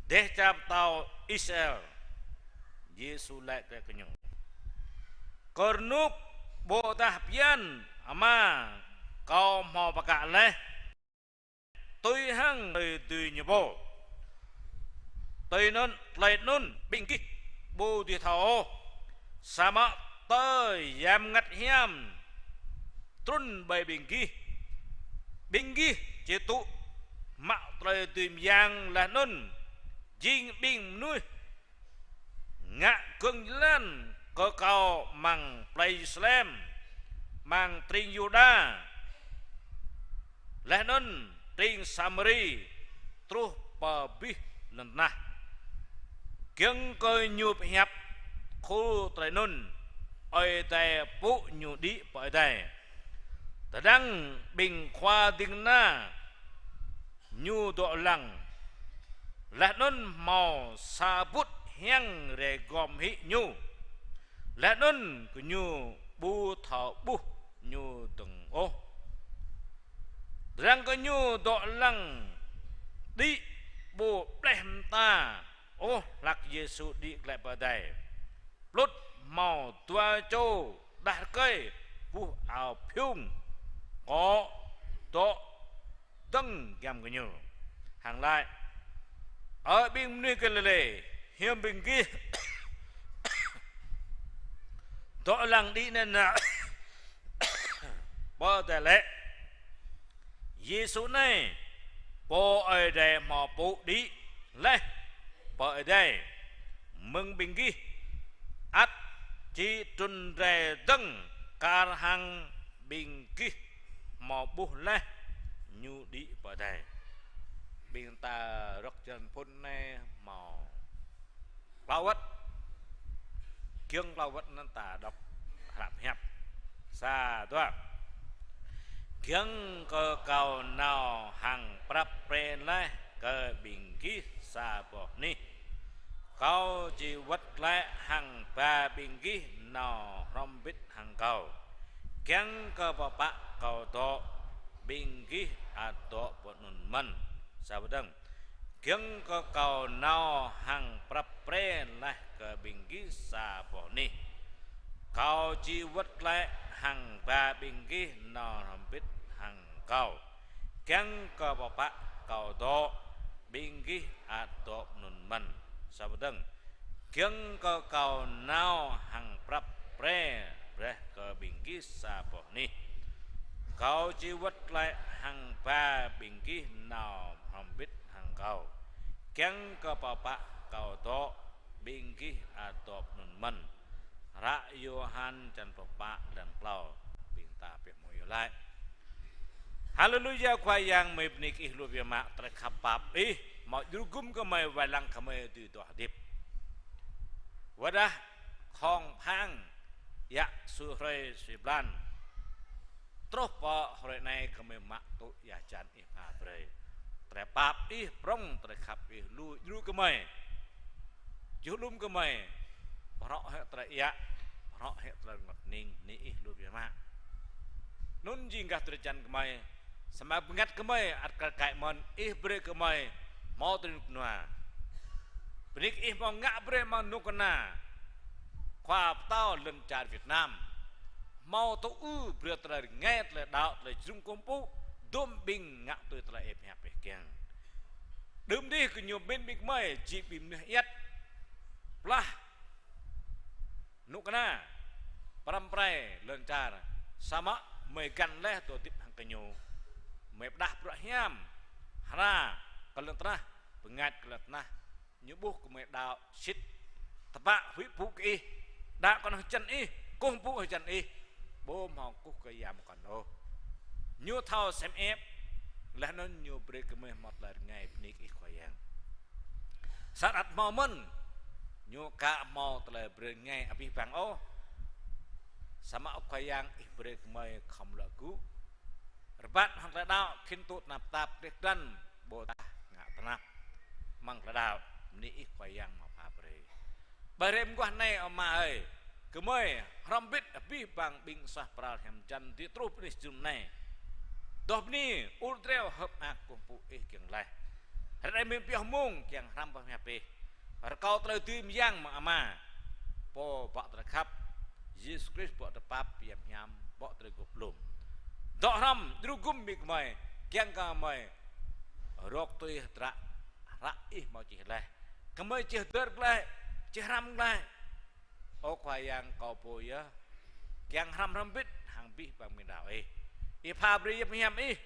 dêh čar pơtao Israel? Yêsu laĭ kơ gơñu: Kơ rơnŭk ƀôdah bơyan Ama Kâo hmâo pơkă laih, tui hăng tơlơi dưi ñu pô. Tơlơi anŭn, tơlơi anŭn ƀing gih ƀu dưi thâo ôh, samơ̆ tơlơi Yang Bơngăt Hiam trŭn ƀơi ƀing gih, ƀing gih či tŭ mă tơlơi dưi mơyang laih anŭn jing ƀing mơnuih ngă gơ̆ng jơlan kơ Kâo amăng plei Yêrusalem, amăng tring Yuđa, laih anŭn tring Samari, truh pơ abih lŏn tơnah. Giŏng kơ ñu pơhiăp khul tơlơi anŭn, Ơi Adai pŭ ñu đĭ pơ adai. Tơdang ƀing khua ding kơna ñu dŏ lăng, laih anŭn hmâo sa but hiăng rai gom hĭ ñu, laih anŭn gơñu ƀu thâo ƀuh ñu dơ̆ng ôh. Tơdang gơñu dŏ lăng đĭ ƀu pleh mơta ôh hlăk Yêsu đĭ glaĭ pơ adai. Plut hmâo dua čô đah rơkơi buh ao phiung, kŏ dŏ dơ̆ng giăm gơñu, hăng laĭ: Ơ ƀing mơnuih Galilê, hiư̆m ƀing gih dŏ lăng đĭ anai nă pơ adai lĕ? Yêsu anai, Pô Ơi Adai hmâo pŭ đĭ laih pơ adai mơ̆ng ƀing gih, ăt či trŭn rai dơ̆ng kar hăng ƀing gih hmâo ƀuh laih ñu đĭ pơ adai. Ƀing ta rŏk jơlan phŭn anai hmâo klâo wơ̆t. Giŏng klâo wơ̆t anŭn ta đŏk hră pơhiăp. Sa, dua. Giŏng kơ Kâo nao hăng prăp pre laih kơ ƀing gih sa boh anih, Kâo či wơ̆t glaĭ hăng ba ƀing gih nao hrŏm hơbĭt hăng Kâo, kiăng kơ pơpă Kâo dŏ, ƀing gih ăt dŏ pơ anŭn mơ̆n. Sa pơdơ̆ng. Giŏng kơ Kâo nao hăng prăp pre laih kơ ƀing gih sa boh anih, Kâo či wơ̆t glaĭ hăng ba ƀing gih nao hrŏm hơbĭt hăng Kâo, kiăng kơ pơpă Kâo dŏ, ƀing gih ăt dŏ pơ anŭn mơ̆n. Sa pơdơ̆ng. Giŏng kơ Kâo nao hăng prăp pre laih kơ ƀing gih sa boh anih, Kâo či wơ̆t glaĭ hăng ba ƀing gih nao hrŏm hơbĭt hăng Kâo, kiăng kơ pơpă Kâo dŏ, ƀing gih ăt dŏ pơ anŭn mơ̆n. Hră Yôhan čăn pơpă, lan klâo. Ƀing ta pĕ hmâo iâu laĭ. Haleluya, Khua Yang, gơmơi bơni kơ Ih lu biă mă, tơlơi khăp pap Ih hmâo djru gum gơmơi, wai lăng gơmơi dưi dŏ hơdip. Wơ̆t dah khŏng phang, yă sui hrơi sui blan, truh pơ hrơi anai gơmơi mă tŭ ia hơjan Ih pha brơi. Tơlơi pap Ih prŏng, tơlơi khăp Ih lu djru gơmơi, juh lŏm gơmơi, pơhrŏ hĭ tơlơi iă, pơhrŏ hĭ tơlơi rơngot hơning, bơni Ih lu biă mă. Anŭn jing gah drơi jan gơmơi, samơ̆ bơngăt gơmơi ăt kar kaĭ mơ̆n, Ih brơi gơmơi hmâo tơlơi rơnŭk rơnua. Bơni kơ Ih hmâo ngă brơi mơ̆ng kơnuk kơna, khua pơtao lŏn čar Việt Nam, hmâo tŭ ư brơi tơlơi rơngai, tơlơi đaŏ, tơlơi jơnum kơkuh pơpŭ, dôm ƀing ngă tui tơlơi Ih pơhiăp Ih kiăng. Đưm dih gơñu pơmĭn ƀing gơmơi jing ƀing mơnuih iăt, blah kơnuk kơna, pơrăm pơrai lŏn čar, samơ̆ Gơmơi găn laih dŏ hơdip hăng gơñu. Gơmơi pơdah bruă hiam, hra kơ lŏn tơnah, bơngač kơ lŏn tơnah. Ñu ƀuh gơmơi đaŏ sĭt. Tơpă huĭ pŭ kơ Ih, đaŏ kơnơ̆ng hơjăn Ih, kơkuh pơpŭ hơjăn Ih, ƀu hmâo kơkuh kơ yang pơkŏn ôh. Ñu thâo sem ĕp, laih anŭn Ñu brơi gơmơi hmâo tơlơi rơngai. Bơni kơ Ih Khua Yang. Sat ăt hmâo mơ̆n, ñu ka hmâo tơlơi brơi rơngai abih bang ôh. Samơ̆ Ơ Khua Yang, Ih brơi gơmơi khŏm lŏ gŭ. Rơbat hăng tơlơi đaŏ, khĭn tŭ tơnap tap, kreh kơdrăn, ƀôdah ngă tơnap. Amăng tơlơi đaŏ, bơni Ih Khua Yang hmâo pha brơi. Ƀơi hrơi mơguah anai, Ơ Ama ơi, gơmơi hrŏm hơbĭt abih bang ƀing suaih pral hiam jăn dŏ truh pơ anih jơnum anai. Dŏ bơni, ur dreo, hơ̆k mơak, kơkuh pơpŭ Ih kiăng laih. Hrơi anai mơ̆ng pioh mông kiăng hrăm pơhiăp Ih. Rơkâo tơlơi dưi mơyang mơ̆ng Ama, Pô bă tơlơi khăp, Yêsu Krist bă tơlơi pap, pơyom hiam, bă tơlơi gŭ lŏm. Dŏ hrŏm, djru gum ƀing gơmơi, kiăng kơ gơmơi rŏk tui hơdră hră Ih hmâo čih laih. Gơmơi či hơdơr glaĭ, či hrăm glaĭ. Ơ Khua Yang, kâo pô yơh kiăng hrăm hrŏm hơbĭt hăng abih bang ƀing đaŏ Ih. Ih pha brơi yơh pơhiăp Ih,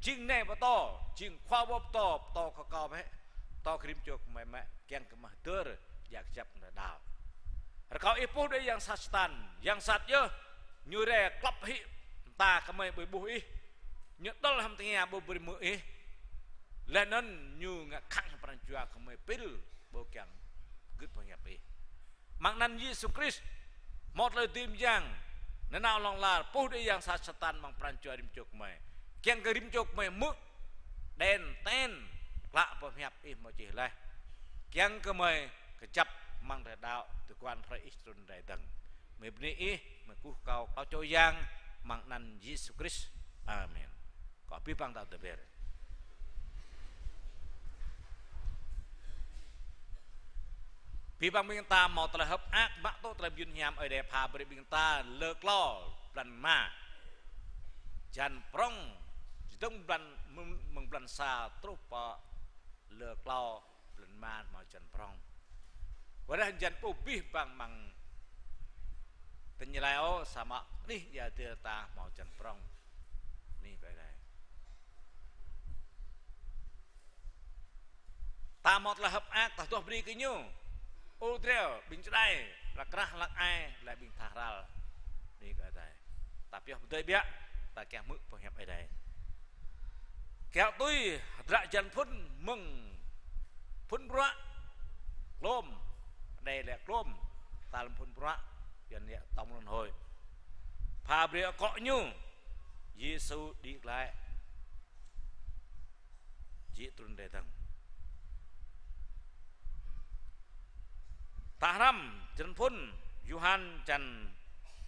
jing nai pơtô, jing khua pô pơtô, pơtô kơ kâo mơ̆, pơtô kơ rĭm čô gơmơi mơ̆, kiăng kơ gơmơi hơdơr djă kơjăp tơlơi đaŏ. Rơkâo Ih puh đuaĭ yang sat Satan, yang sat yơh, ñu rai klăp hĭ mơta gơmơi ƀu ƀuh Ih. Ñu dŏl hăng tơngia ƀu brơi hmư̆ Ih. Laih anŭn ñu ngă khăng pran jua gơmơi pil ƀu kiăng gưt pơhiăp Ih. Amăng anăn Yêsu Krist, hmâo tơlơi dưi mơyang, nanao hlŏng lar, puh đuaĭ yang sat Satan amăng pran jua rĭm čô gơmơi. Kiăng kơ rĭm čô gơmơi hmư̆, đen ten, klă pơhiăp Ih hmâo čih laih. Kiăng kơ gơmơi kơjăp amăng tơlơi đaŏ, tơguan hrơi Ih trŭn rai dơ̆ng. Gơmơi bơni Ih, gơmơi kơkuh kâo, kâo čô yang, amăng anăn Yêsu Krist. Amen. Kâo abih bang ta tơber. Abih bang ƀing ta hmâo tơlơi hơ̆k mơak mă tŭ tơlơi mơyun hiam Ơi Adai pha brơi ƀing ta lơ klâo blan rơma. Jăn prŏng, čơdơ̆ng blan, mơ̆ng, mơ̆ng blan sa truh pơ lơ klâo blan rơma hmâo jăn prŏng. Wơ̆t dah jăn pơpŭ abih bang amăng tỉnh Gia Lai ôh, samơ̆ anih Ia Adai ta hmâo jăn prŏng. Anih Ơi Adai. Ta hmâo tơlơi hơ̆k mơak, ta dŏ bơni kơ Ñu. Ur dreo, ƀing čơđai, hlăk krah hlăk ai, laih ƀing tha hral. Bơni kơ Ơi Adai. Ta pioh pơdơi biă, ta kiăng hmư̆ pơhiăp Ơi Adai. Kiaŏ tui hơdră jăn phŭn mơ̆ng phŭn bruă, klôm, Ơi Adai lĕ klôm, tal phŭn bruă, Yuan lĕ tông luân hồi. Pha brơi akŏ Ñu, Yêsu đĭ glaĭ, jĕ trŭn rai dơ̆ng. Ta hrăm jăn phŭn Yôhan čăn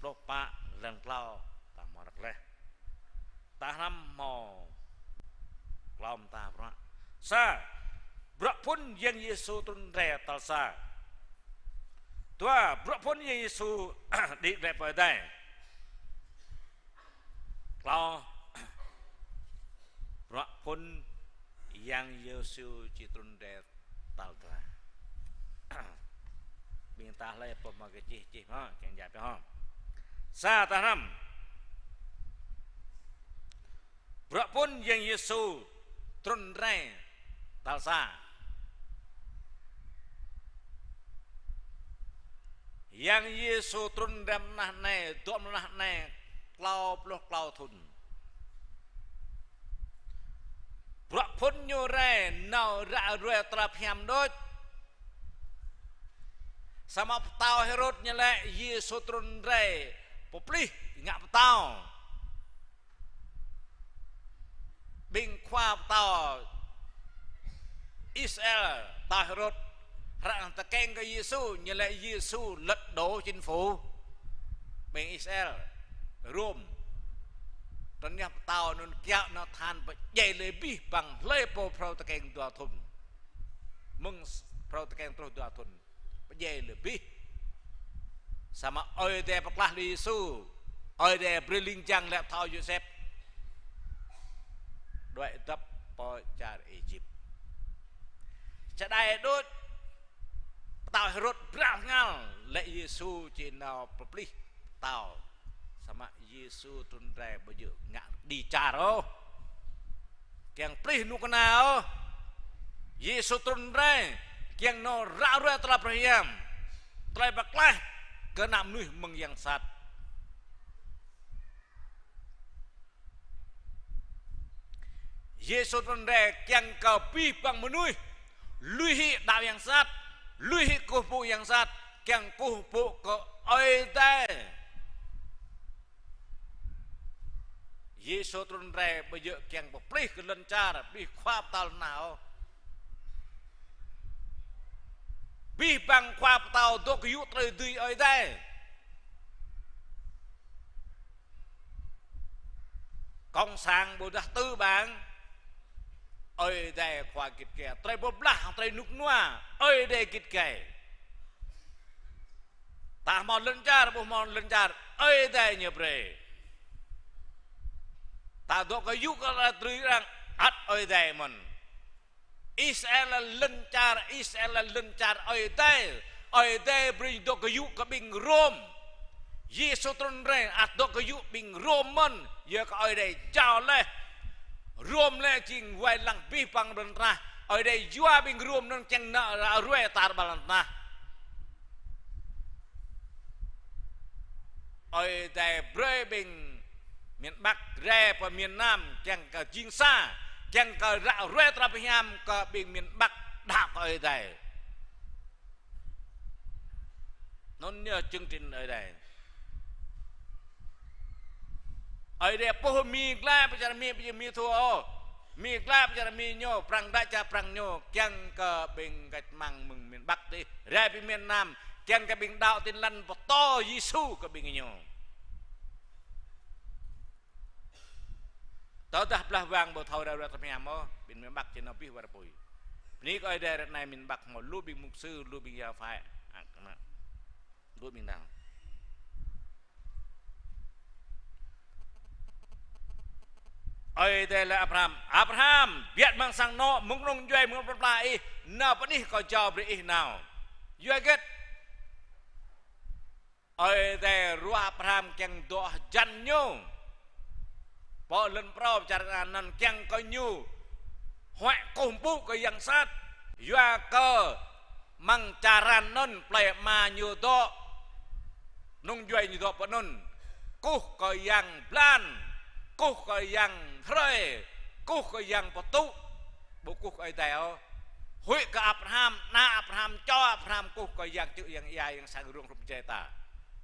pluh pă, lăng klâo, ta hmâo răk laih. Ta hrăm hmâo klâo mơta bruă. Sa, bruă phŭn Yang Yêsu trŭn rai tal sa. Dua, bruă phŭn Yang Yêsu đĭ glaĭ pơ adai. Klâo, bruă phŭn Yang Yêsu či trŭn rai tal dua. Ƀing ta hlơi pô hmâo kơ čih, čih hmâo, kiăng djă̱ pioh hmâo. Sa ta hrăm. Bruă phŭn Yang Yêsu trŭn rai tal sa. Yang Yêsu trŭn rai mơnah anai, dŏ mơnah anai klâo pluh klâo thŭn. Bruă phŭn Ñu rai nao ră ruai tơlơi hiam đôč. Samơ̆ pơtao Hêrôd ñu laĭ Yêsu trŭn rai pơplih ngă pơtao. Ƀing khua pơtao Israel, pơtao Hêrôd, hră tơkeng kơ Yêsu, ñu laĭ Yêsu lật đổ chính phủ. Ƀing Israel, Rôm, tơña pơtao anŭn kiaŏ nao tơhan pơdjai lĕ abih bang hlơi pô phrâo tơkeng dua thŭn. Mơ̆ng phrâo tơkeng truh dua thŭn, pơdjai lĕ abih. Samơ̆ Ơi Adai pơklah lui Yêsu, Ơi Adai brơi ling jang lĕ pơtao Yôsep đuaĭ dăp pơ čar Êjip. Čơđai đôč, pơtao Hêrôd bral hơngal lĕ Yêsu či nao pơplih pơtao. Samơ̆ Yêsu trŭn rai ƀu djơ̆ ngă đĭ čar ôh, kiăng plih kơnuk kơna ôh. Yêsu trŭn rai kiăng nao ră ruai tơlơi pơhiam, tơlơi pơklaih kơ ană mơnuih mơ̆ng yang sat. Yêsu trŭn rai kiăng kơ abih bang mơnuih lui hĭ đaŏ yang sat, lui hĭ kơkuh pơpŭ yang sat, kiăng kơkuh pơpŭ kơ Ơi Adai. Yêsu trŭn rai ƀu djơ̆ kiăng pơplih kơ lŏn čar, abih khua pơtao lŏn tơnah ôh. Abih bang khua pơtao dŏ gơyŭ tơlơi dưi Ơi Adai. Cộng sản ƀôdah tư bản, Ơi Adai khua git gai. Tơlơi pơblah, tơlơi rơnŭk rơnua, Ơi Adai git gai. Ta hmâo lŏn čar, ƀu hmâo lŏn čar, Ơi Adai ñu brơi. Ta dŏ gơyŭ kơ tơlơi dưi arăng, ăt Ơi Adai mơ̆n. Israel lŏn čar, Israel lŏn čar Ơi Adai. Ơi Adai brơi dŏ gơyŭ kơ ƀing Rôm. Yêsu trŭn rai ăt dŏ gơyŭ ƀing Rôm mơ̆n, yua kơ Ơi Adai jao laih. Rôm lĕ jing wai lăng abih bang lŏn tơnah. Ơi Adai yua ƀing Rôm anŭn kiăng nao ră ruai tar ƀar lŏn tơnah. Ơi Adai brơi ƀing miền Bắc rai pơ miền Nam kiăng kơ jing sa, kiăng kơ ră ruai tơlơi pơhiam kơ ƀing miền Bắc đaŏ kơ Ơi Adai. Anŭn yơh chương trình Ơi Adai. Ơi Adai pô Mi glaĭ pơ čar Mi, pơ čar Mi thua ôh. Mi glaĭ pơ čar Mi ñu, Prăng glaĭ čar Prăng ñu, kiăng kơ ƀing cách mạng mơ̆ng miền Bắc dih rai pơ miền Nam, kiăng kơ ƀing đaŏ Tin Lành pơtô Yêsu kơ ƀing ñu. Tơdah blah wang ƀu thâo ră ruai tơlơi pơhiam ôh, ƀing miền Bắc či nao abih wơr apui. Bơni kơ Ơi Adai ră anai miền Bắc hmâo lu ƀing mục sư, lu ƀing giáo phái. Ă, kơ anŭn. Lu ƀing đaŏ. Ơi Adai laĭ Abraham: Abraham, biă mơ̆ng sang anŏ, mơ̆ng kơnung djuai, mơ̆ng plơi pla ih, nao pơ anih kâo jao brơi ih nao. Yua hơget? Ơi Adai ruah Abraham kiăng dŏ hơjăn ñu pơ lŏn phrâo pơ čar Kanaan anŭn, kiăng kơ ñu huăi kơkuh pơpŭ kơ yang sat. Yua kơ amăng čar Kanaan anŭn plei ama ñu dŏ, kơnung djuai ñu dŏ pơ anŭn, kơkuh kơ yang blan, kơkuh kơ yang hrơi, kơkuh kơ yang pơtŭ, ƀu kơkuh kơ Ơi Adai ôh. Huĭ kơ Abraham, ană Abraham, čô Abraham kơkuh kơ yang čư̆ yang ia, yang sang rông hrŏm jai ta.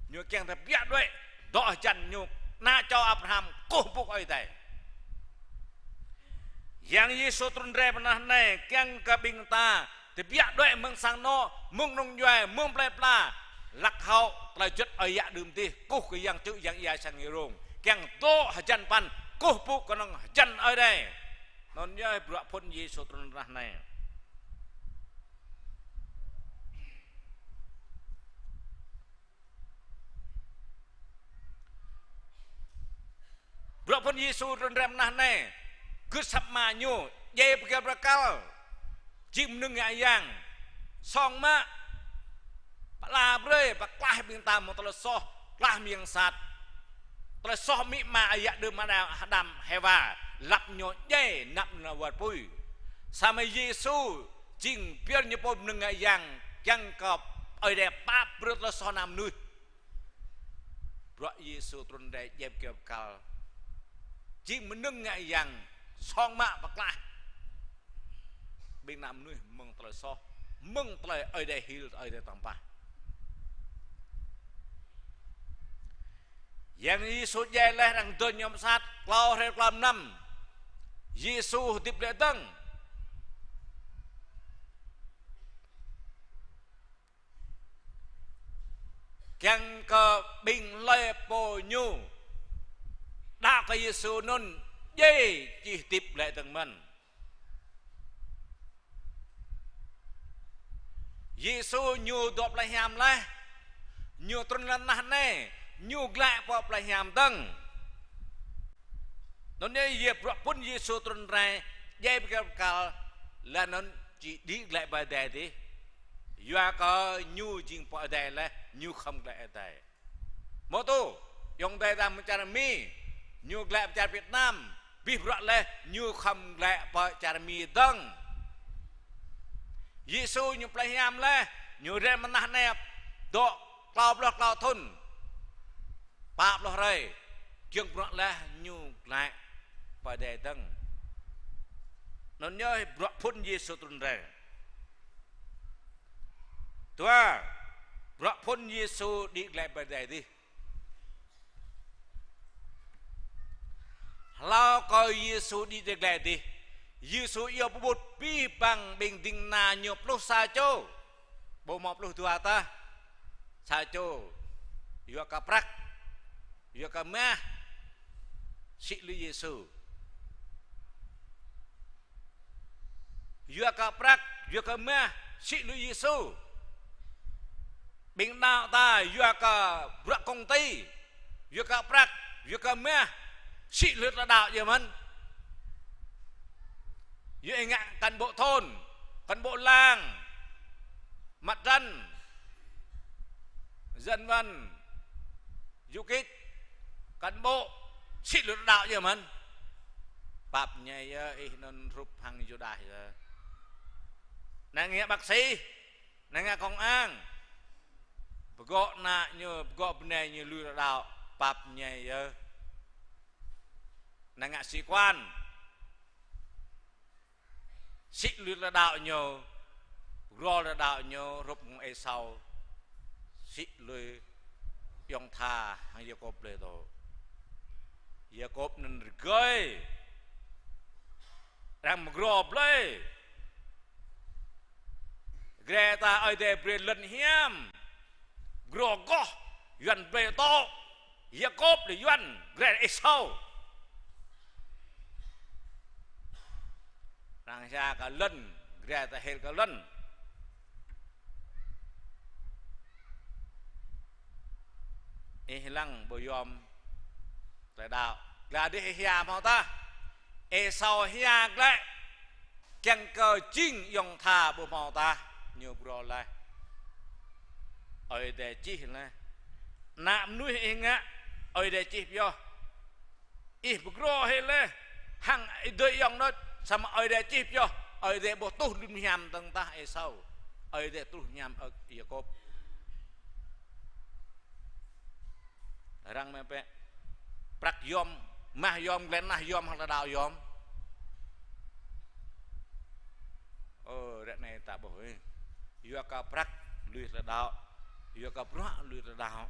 Ñu kiăng tơbiă đuaĭ, dŏ hơjăn ñu, ană čô Abraham kơkuh pơpŭ kơ Ơi Adai. Yang Yêsu trŭn rai pơ anăp anai kiăng kơ ƀing ta tơbiă đuaĭ mơ̆ng sang anŏ, mơ̆ng kơnung djuai, mơ̆ng plei pla, hlăk hŏ tơlơi juăt ơi yă đưm dih, kơkuh kơ yang čư̆ yang ia sang rông, kiăng dŏ hơjăn păn, kơkuh pơpŭ kơnơ̆ng hơjăn Ơi Adai. Anŭn yơh bruă phŭn Yêsu trŭn rai anai. Bruă phŭn Yêsu trŭn rai mơ̆ng anăp anai, gưt asăp Ama ñu, djai pơgăl pơkăl, jing mơnơ̆ng ngă yang, song mă, pơala brơi, pơklaih ƀing ta mơ̆ng tơlơi soh, klaih mơ̆ng yang sat. Tơlơi soh amĭ ama ơi yă đưm Adam, Hêwa, lăp ñu djai, anăp ñu nao wơr apui. Samơ̆ Yêsu jing pioh ñu pô mơnơ̆ng ngă yang, kiăng kơ Ơi Adai pap brơi tơlơi soh ană mơnuih. Bruă Yêsu trŭn rai djai pơgăl pơkăl, jing mơnơ̆ng ngă yang, song mă pơklaih ƀing ană mơnuih mơ̆ng tơlơi soh, mơ̆ng tơlơi Ơi Adai hil, Ơi Adai tơmpah. Yang Yêsu djai laih arăng dŏ ñu pơsat, klâo hrơi klâo mlam, Yêsu hơdip glaĭ dơ̆ng. Kiăng kơ ƀing hlơi pô ñu đaŏ kơ Yêsu anŭn djai či hơdip glaĭ dơ̆ng mơ̆n. Yêsu ñu dŏ plei hiam laih, ñu trŭn lŏn tơnah anai, ñu glaĭ pơ plei hiam dơ̆ng. Anŭn yơh bruă phŭn Yêsu trŭn rai djai pơgăl pơkăl, laih anŭn či đĭ glaĭ pơ adai dih. Yua kơ ñu jing pô adai laih, ñu khŏm glaĭ adai. Hmâo tŭ, Ayŏng adơi ta mơ̆ng čar Mi, ñu glaĭ pơ čar Việt Nam, abih bruă laih ñu khŏm glaĭ pơ čar Mi dơ̆ng. Yêsu ñu plei hiam laih, ñu rai mơ̆ng nah anai dŏ klâo pluh klâo thŭn, pă pluh hrơi, giŏng bruă laih ñu glaĭ pơ adai dơ̆ng. Anŭn yơh bruă phŭn Yêsu trŭn rai. Dua, bruă phŭn Yêsu đĭ glaĭ pơ adai adih. Hlâo kơ Yêsu đĭ glaĭ adih, Yêsu iâu pơƀut abih bang ƀing ding kơna ñu pluh sa čô. Ƀu hmâo pluh dua tah. Sa čô yua kơ prăk, yua kơ mah, sĭ lui Yêsu. Yua kơ prăk, yua kơ mah, sĭ lui Yêsu. Ƀing đaŏ ta yua kơ bruă công ty, yua kơ prăk, yua kơ mah, sĭ lui tơlơi đaŏ yơh mơ̆n. Yua ih ngă cán bộ thôn, cán bộ làng, mặt trận, dân vận, du kích, cán bộ, sĭ lui tơlơi đaŏ yơh mơ̆n. Pap ñai yơh, ih anŭn hrup hăng Yuđas yơh. Anai ngă bác sĩ, anai ngă công an, pơgŏ ană ñu, pơgŏ bơnai ñu lui tơlơi đaŏ, pap ñai yơh. Anai ngă sĩ quan, sĭ lui tơlơi đaŏ ñu, pơgro tơlơi đaŏ ñu, hrup hăng Êsau, sĭ lui ayŏng tha hăng Yakôb blơi tŏ. Yakôb anŭn rơgơi, arăng pơgro blơi. Gre ta Ơi Adai brơi lŏn hiam, pơgro goh, Yuan blơi tŏ. Yakôb lĕ Yuan, gre Êsau. Arăng sa kơ lŏn, gre ta hil kơ lŏn. Ih lăng ƀu yom tơlơi đaŏ. Glăi adih ih hia hmâo tah. Êsau hia glăi. Kiăng kơ jing ayŏng tha ƀu hmâo tah. Ñu pơgro laih. Ơi Adai čih laih. Ană mơnuih ih ngă, Ơi Adai čih pioh. Ih pơgro hĭ laih hăng ih dơi ayŏng đôč, samơ̆ Ơi Adai čih pioh, Ơi Adai ƀu tuh lŏn hiam dơ̆ng tah Êsau. Ơi Adai truh hiam ơ̆k Yakôb. Arăng mơ̆ pĕ prăk yom, mah yom, glăi nah yom, hăng tơlơi đaŏ yom. Ơ, ră anai ta ƀuh, ơ. Yua kơ prăk lui tơlơi đaŏ, yua kơ bruă lui tơlơi đaŏ.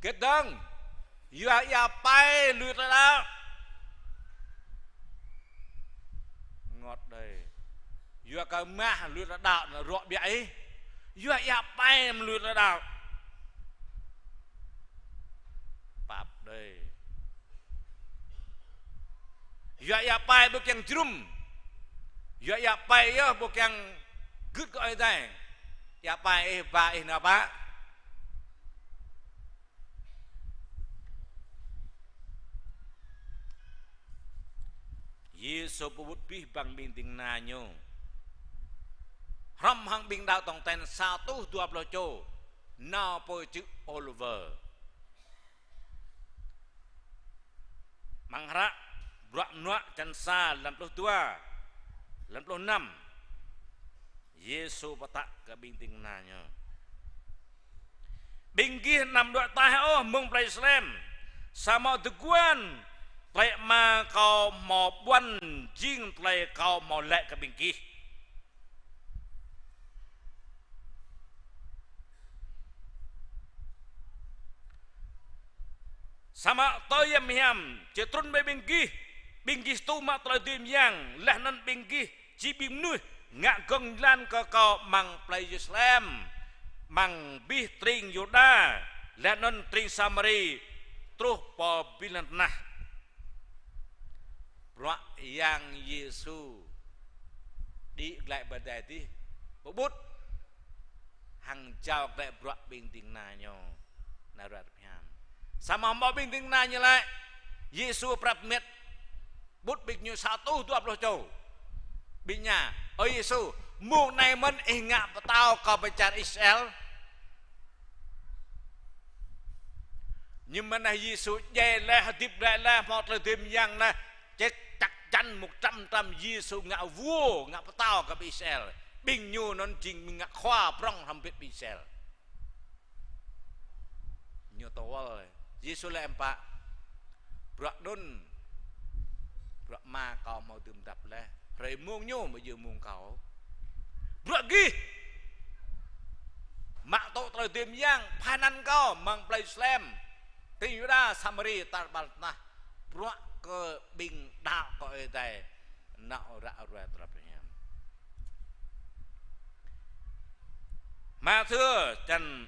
Kơdơ̆ng, yua ia pai lui tơlơi đaŏ. Rơngot đơi. Yua kơ mah lui tơlơi đaŏ, anŭn ruă biă ih. Yua ia pai mơ̆ lui tơlơi đaŏ. Pap đơi. Yua ia pai ƀu kiăng jrŭm. Yua ia pai yơh ƀu kiăng gưt kơ Ơi Adai. Ia pai ih ba ih nao pă. Yêsu pơƀut abih bang ƀing ding kơna ñu. Hrŏm hăng ƀing đaŏ tong ten sa rơtuh dua pluh čô. Nao pơ čư̆ Ôliwơ. Amăng hră Bruă Mơnuă čăn sa lăm pluh dua, lăm pluh năm. Yêsu pơtă kơ ƀing ding kơna ñu. Ƀing gih anăm đuaĭ taih ôh mơ̆ng plei Yêrusalem, samơ̆ tơguan tơlơi Ama kâo hmâo ƀuăn jing tơlơi kâo hmâo laĭ kơ ƀing gih. Samơ̆ tơlơi hiam či trŭn ƀơi ƀing gih, ƀing gih tŭ mă tơlơi dưi mơyang, laih anŭn ƀing gih či ƀing mơnuih ngă gơ̆ng jơlan kơ kâo amăng plei Yêrusalem, amăng abih tring Yuđa, laih anŭn tring Samari, truh pơ abih lŏn tơnah. Bruă Yang Yêsu đĭ glaĭ pơ adai adih pơƀut hăng jao glaĭ bruă ƀing ding kơna ñu nao ruă rơp hiam. Samơ̆ hmâo ƀing ding kơna ñu laĭ, Yêsu prăp mĕt ƀut ƀing ñu sa rơtuh dua pluh čô. Ƀing ñu, ơ Yêsu, mông anai mơ̆n ih ngă pơtao kơ pơčar Israel? Ñu mơ̆n laih Yêsu djai laih, hơdip glaĭ laih, hmâo tơlơi dưi mơyang laih, čĕk chắc chắn một trăm phần trăm Yêsu ngă vua, ngă pơtao kơ ƀing Israel. Ƀing ñu anŭn jing ƀing ngă khua prŏng hrŏm hơbĭt ƀing Israel. Ñu tơwăl, Yêsu laĭ ƀing pă: Bruă anŭn, bruă Ama Kâo hmâo dưm dăp laih, hrơi mông ñu, ƀu djơ̆ mông Kâo. Bruă gih, mă tŭ tơlơi dưi mơyang, phăn anăn Kâo amăng plei Yêrusalem, tring Yuđa, Samari, tar ƀar tơnah. Bruă kơ ƀing đaŏ kơ Ơi Adai, nao ră ruai tơlơi pơhiam. Mathiơ čăn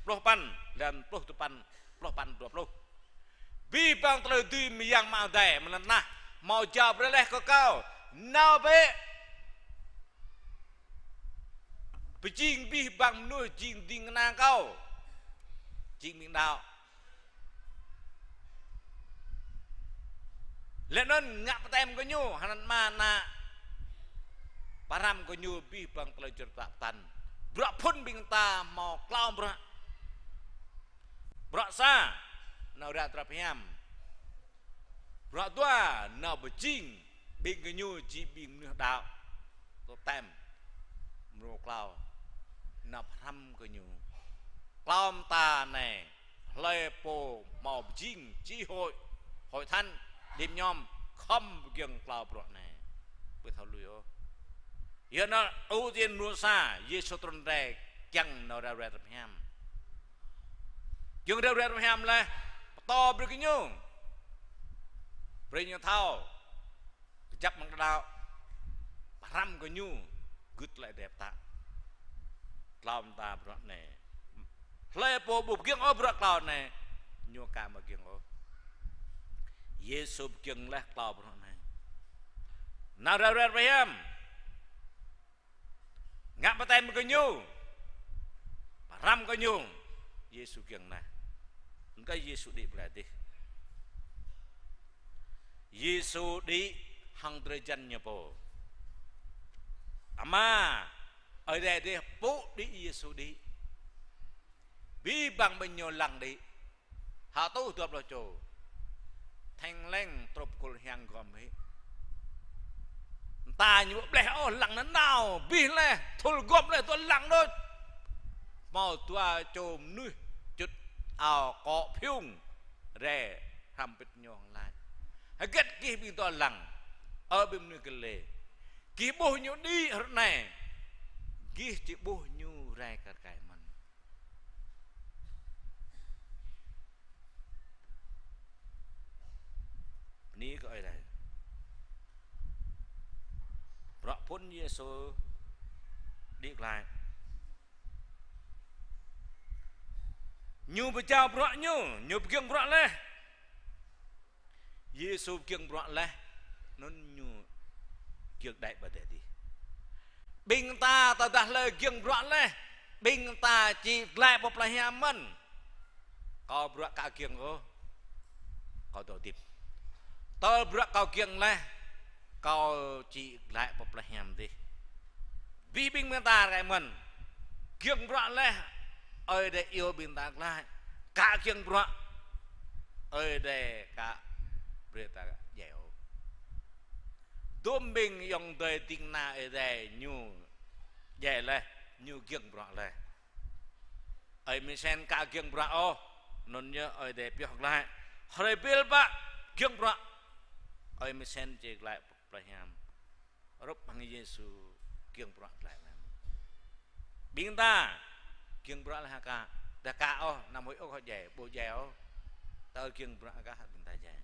pluh păn, lăn pluh tơpăn, pluh păn, dua pluh. Abih bang tơlơi dưi mơyang mơ̆ng Adai amăng lŏn tơnah hmâo jao brơi laih kơ Kâo. Nao bĕ, pơjing abih bang mơnuih jing ding kơna Kâo, jing ƀing đaŏ. Laih anŭn ngă baptem kơ ñu hơnăn Ama, Ană, pơhrăm kơ ñu abih bang tơlơi juăt pơtă pơtăn. Bruă phŭn ƀing ta hmâo klâo bruă. Bruă sa, nao ră tơlơi pơhiam. Bruă dua, nao pơjing ƀing gơñu jing ƀing mơnuih đaŏ. Tơl tem, mrô klâo, nao pơhrăm kơ ñu. Klâo mơta anai, hlơi pô hmâo pơjing chi hội, hội thánh, đĭm ñom, khŏm pơgiŏng klâo bruă anai. Ƀu thâo lui ôh. Yua anŭn, ưu tiên mrô sa, Yêsu trŭn rai kiăng nao ră ruai tơlơi pơhiam. Kiăng ră ruai tơlơi pơhiam laih, pơtô brơi kơ ñu. Brơi ñu thâo kơjăp amăng đaŏ, pơhrăm kơ ñu gưt tơlơi Ơi Adai pơtă. Klâo mơta bruă anai. Hlơi pô ƀu pơgiŏng ôh bruă klâo anai, ñu aka ƀu giŏng ôh. Yêsu pơgiŏng laih klâo bruă anai. Nao ră ruai tơlơi pơhiam. Ngă baptem kơ ñu, pơhrăm kơ ñu. Yêsu kiăng laih. Anŭn kơ Yêsu đĭ glaĭ dih. Yêsu đĭ hăng drơi jăn ñu pô. Ama, Ơi Adai dih pŭ đĭ Yêsu đĭ. Abih bang ƀing ñu lăng đĭ. Hơtuh dua pluh čô. Theng leng truh pơkŭl hiăng gom hĭ. Mơta ñu ƀu ƀleh ôh, lăng nanao, abih laih, thul gom laih, dua lăng đôč. Hmâo dua čô mơnuih čut ao kŏ phiung rai hrăm pĭt ñu hăng laĭ: Hơget gih ƀing dua lăng, ơ ƀing mơnuih Galilê? Gih ƀuh ñu đĭ ră anai, gih či ƀuh ñu rai kar kaĭ mơ̆n. Bơni kơ Ơi Adai. Bruă phŭn Yêsu đĭ glaĭ. Ñu pơjao bruă ñu, ñu pơgiŏng bruă laih. Yêsu pơgiŏng bruă laih, anŭn ñu giŏng đaŏ pơ adih. Ƀing ta tơdah hlơi giŏng bruă laih, ƀing ta či glaĭ pơ plei hiam mơ̆n. Kâo bruă aka giŏng ôh, kâo dŏ hơdip. Tơl bruă kâo giŏng laih, kâo či glaĭ pơ plei hiam dih. Abih bang ƀing ta ră anai mơ̆n, giŏng bruă laih, Ơi Adai iâu ƀing ta glaĭ. Aka giŏng bruă, Ơi Adai aka brơi ta djai ôh. Dôm ƀing ayŏng adơi ding kơna Ơi Adai ñu djai laih, ñu giŏng bruă laih. Ơi Misen aka giŏng bruă ôh, anŭn yơh Ơi Adai pioh glaĭ. Hrơi ƀil pă giŏng bruă, Ơi Misen či glaĭ pơ plei hiam. Hrup hăng Yêsu giŏng bruă glaĭ mơ̆n. Ƀing ta giŏng bruă laih aka, dah aka ôh, anăm huĭ ôh kơ djai, ƀu djai ôh. Tơl giŏng bruă aka ƀing ta djai.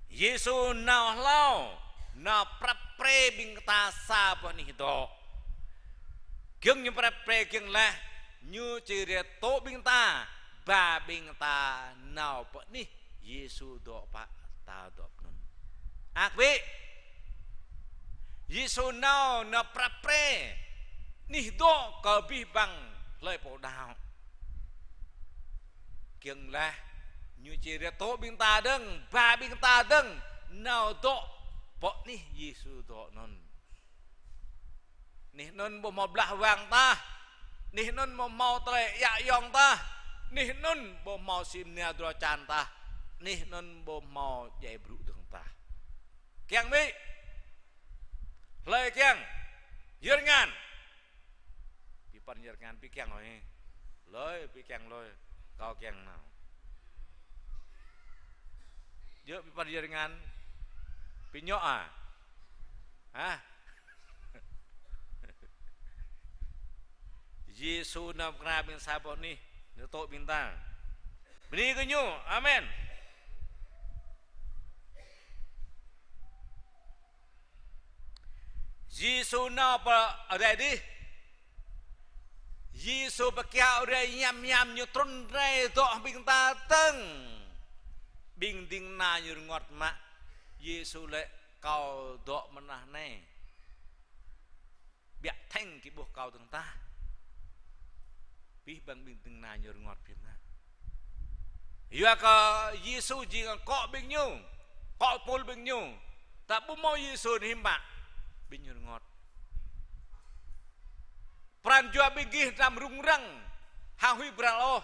Yêsu nao hlâo, nao prăp pre ƀing ta sa boh anih dŏ. Giŏng ñu prăp pre giŏng laih, ñu či rai tŏ ƀing ta, ba ƀing ta nao pơ anih Yêsu dŏ pă ta dŏ pơ anŭn. Ăt ƀĕ, Yêsu nao, nao prăp pre anih dŏ kơ abih bang hlơi pô đaŏ. Giŏng laih, ñu či rai tŏ ƀing ta dơ̆ng, ba ƀing ta dơ̆ng nao dŏ pơ anih Yêsu dŏ anŭn. Anih anŭn ƀu hmâo blah wang tah, Anih anŭn ƀu hmâo tơlơi yak yong tah. Anih anŭn ƀu hmâo sĭ mơnia drơi čan tah. Anih anŭn ƀu hmâo djai brŭ dơ̆ng tah. Kiăng ƀĭ. Hlơi kiăng. Yơr ngăn. Ƀing păn yơr ngăn ƀing kiăng hlơi. Hlơi ƀing kiăng hlơi. Kâo kiăng nao. Djơ̆ ƀing păn yơr ngăn. Ƀing ñu ah. Hă? Yêsu nao pơkra ƀing sa boh anih, ñu tŏ ƀing ta. Bơni kơ ñu. Amen. Yêsu nao pơ adai adih. Yêsu pơkiaŏ rai hiam hiam ñu trŭn rai dŏ hăng ƀing ta dơ̆ng. Ƀing ding kơna ñu rơngot mă. Yêsu laĭ kâo dŏ mơnah anai. Biă thĕng kơ ƀuh kâo dơ̆ng tah. Abih bang ƀing ding kơna ñu rơngot biă mă. Yua kơ Yêsu jing akŏ ƀing ñu, akŏ tơpul ƀing ñu. Tơdah ƀu hmâo Yêsu anai hiư̆m pă ƀing ñu rơngot. Pran jua ƀing gih hrăm rŭng răng, hăng huĭ bral ôh.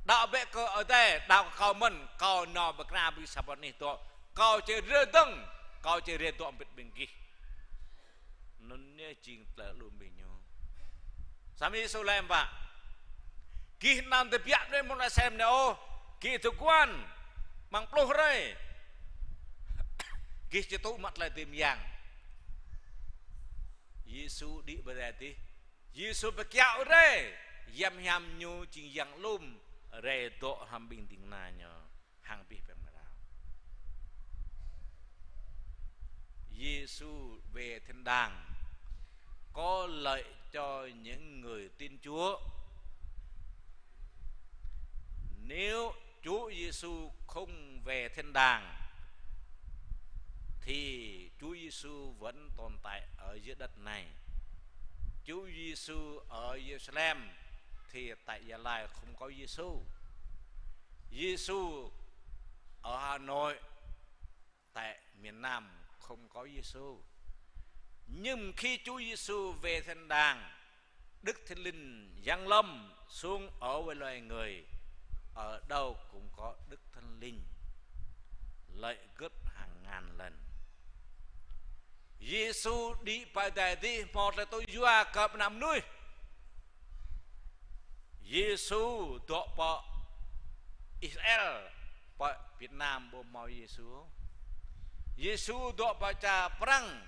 Đaŏ bĕ kơ adai, đaŏ kơ kâo mơ̆n, kâo nao pơkra ƀing sa boh anih dŏ. Kâo či rai dơ̆ng, kâo či rai dŏ hơbĭt ƀing gih. Anŭn yơh jing tơlơi alum ƀing ñu. Samơ̆ Yêsu laĭ hiư̆m pă. Gih anăm tơbiă mơnuih mơ̆ng asem anai ôh, gih tơguan amăng pluh hrơi. Gih či tŭ mă tơlơi dưi mơyang. Yêsu đĭ pơ adai adih. Yêsu pơkiaŏ rai, hiam hiam ñu jing yang alum, rai dŏ hrŏm ƀing ding kơna ñu, hăng abih bang mơrâo. Yêsu về thiên đàng có lợi cho những người tin Chúa. Nếu Chúa Giêsu không về thiên đàng thì Chúa Giêsu vẫn tồn tại ở dưới đất này. Chúa Giêsu ở Jerusalem thì tại Gia Lai không có Giêsu. Giêsu ở Hà Nội, tại miền Nam không có Giêsu. Nhưng khi Chúa Giêsu về thiên đàng, Đức Thánh Linh giáng lâm xuống ở với loài người, ở đâu cũng có Đức Thánh Linh lợi gấp hàng ngàn lần. Yêsu đĭ pơ adai adih hmâo tơlơi tŭ yua kơ ană mơnuih. Yêsu dŏ pơ Israel, pơ Việt Nam ƀu hmâo Yêsu. Yêsu dŏ pơ čar Prăng,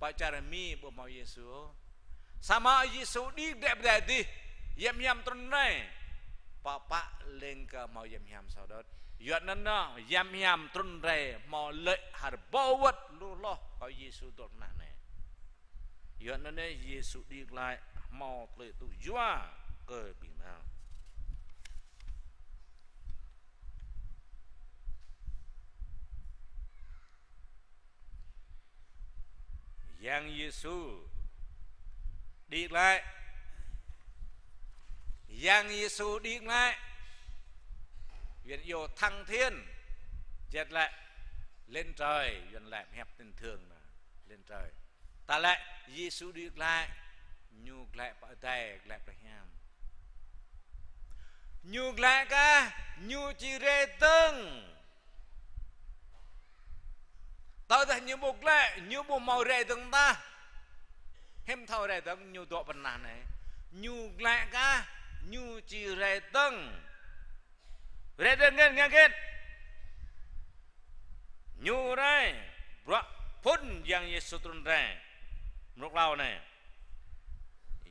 pơ čar Mi ƀu hmâo Yêsu. Samơ̆ Yêsu đĭ glaĭ pơ adai adih, hiam hiam trŭn rai. Pơpă leng kơ hmâo hiam hiam sa đôč. Yua anŭn yơh, hiam hiam trŭn rai hmâo lĕ hơbâo wơ̆t lu hloh kơ Yêsu dŏ mơnah anai. Yua anŭn yơh Yêsu đĭ glaĭ hmâo tơlơi tŭ yua kơ ƀing ta. Yang Yêsu đĭ glaĭ. Yang Yêsu đĭ glaĭ. Yuan iâu thăng thiên. Jet laĭ lên trời, Yuan laĭ hiăp tin thường nă, lên trời. Ta laĭ Yêsu đĭ glaĭ, ñu glaĭ pơ adai, glaĭ pơ hiam. Ñu glaĭ kah, ñu či rai dơ̆ng. Tơdah ñu ƀu glaĭ, ñu ƀu hmâo rai dơ̆ng tah. Hiư̆m thâo rai dơ̆ng, ñu dŏ pơ anai. Ñu glaĭ kah, ñu či rai dơ̆ng. Rai dơ̆ng ngăn ngăn gĕt. Ñu rai, bruă phŭn Yang Yêsu trŭn rai. Mrô klâo anai.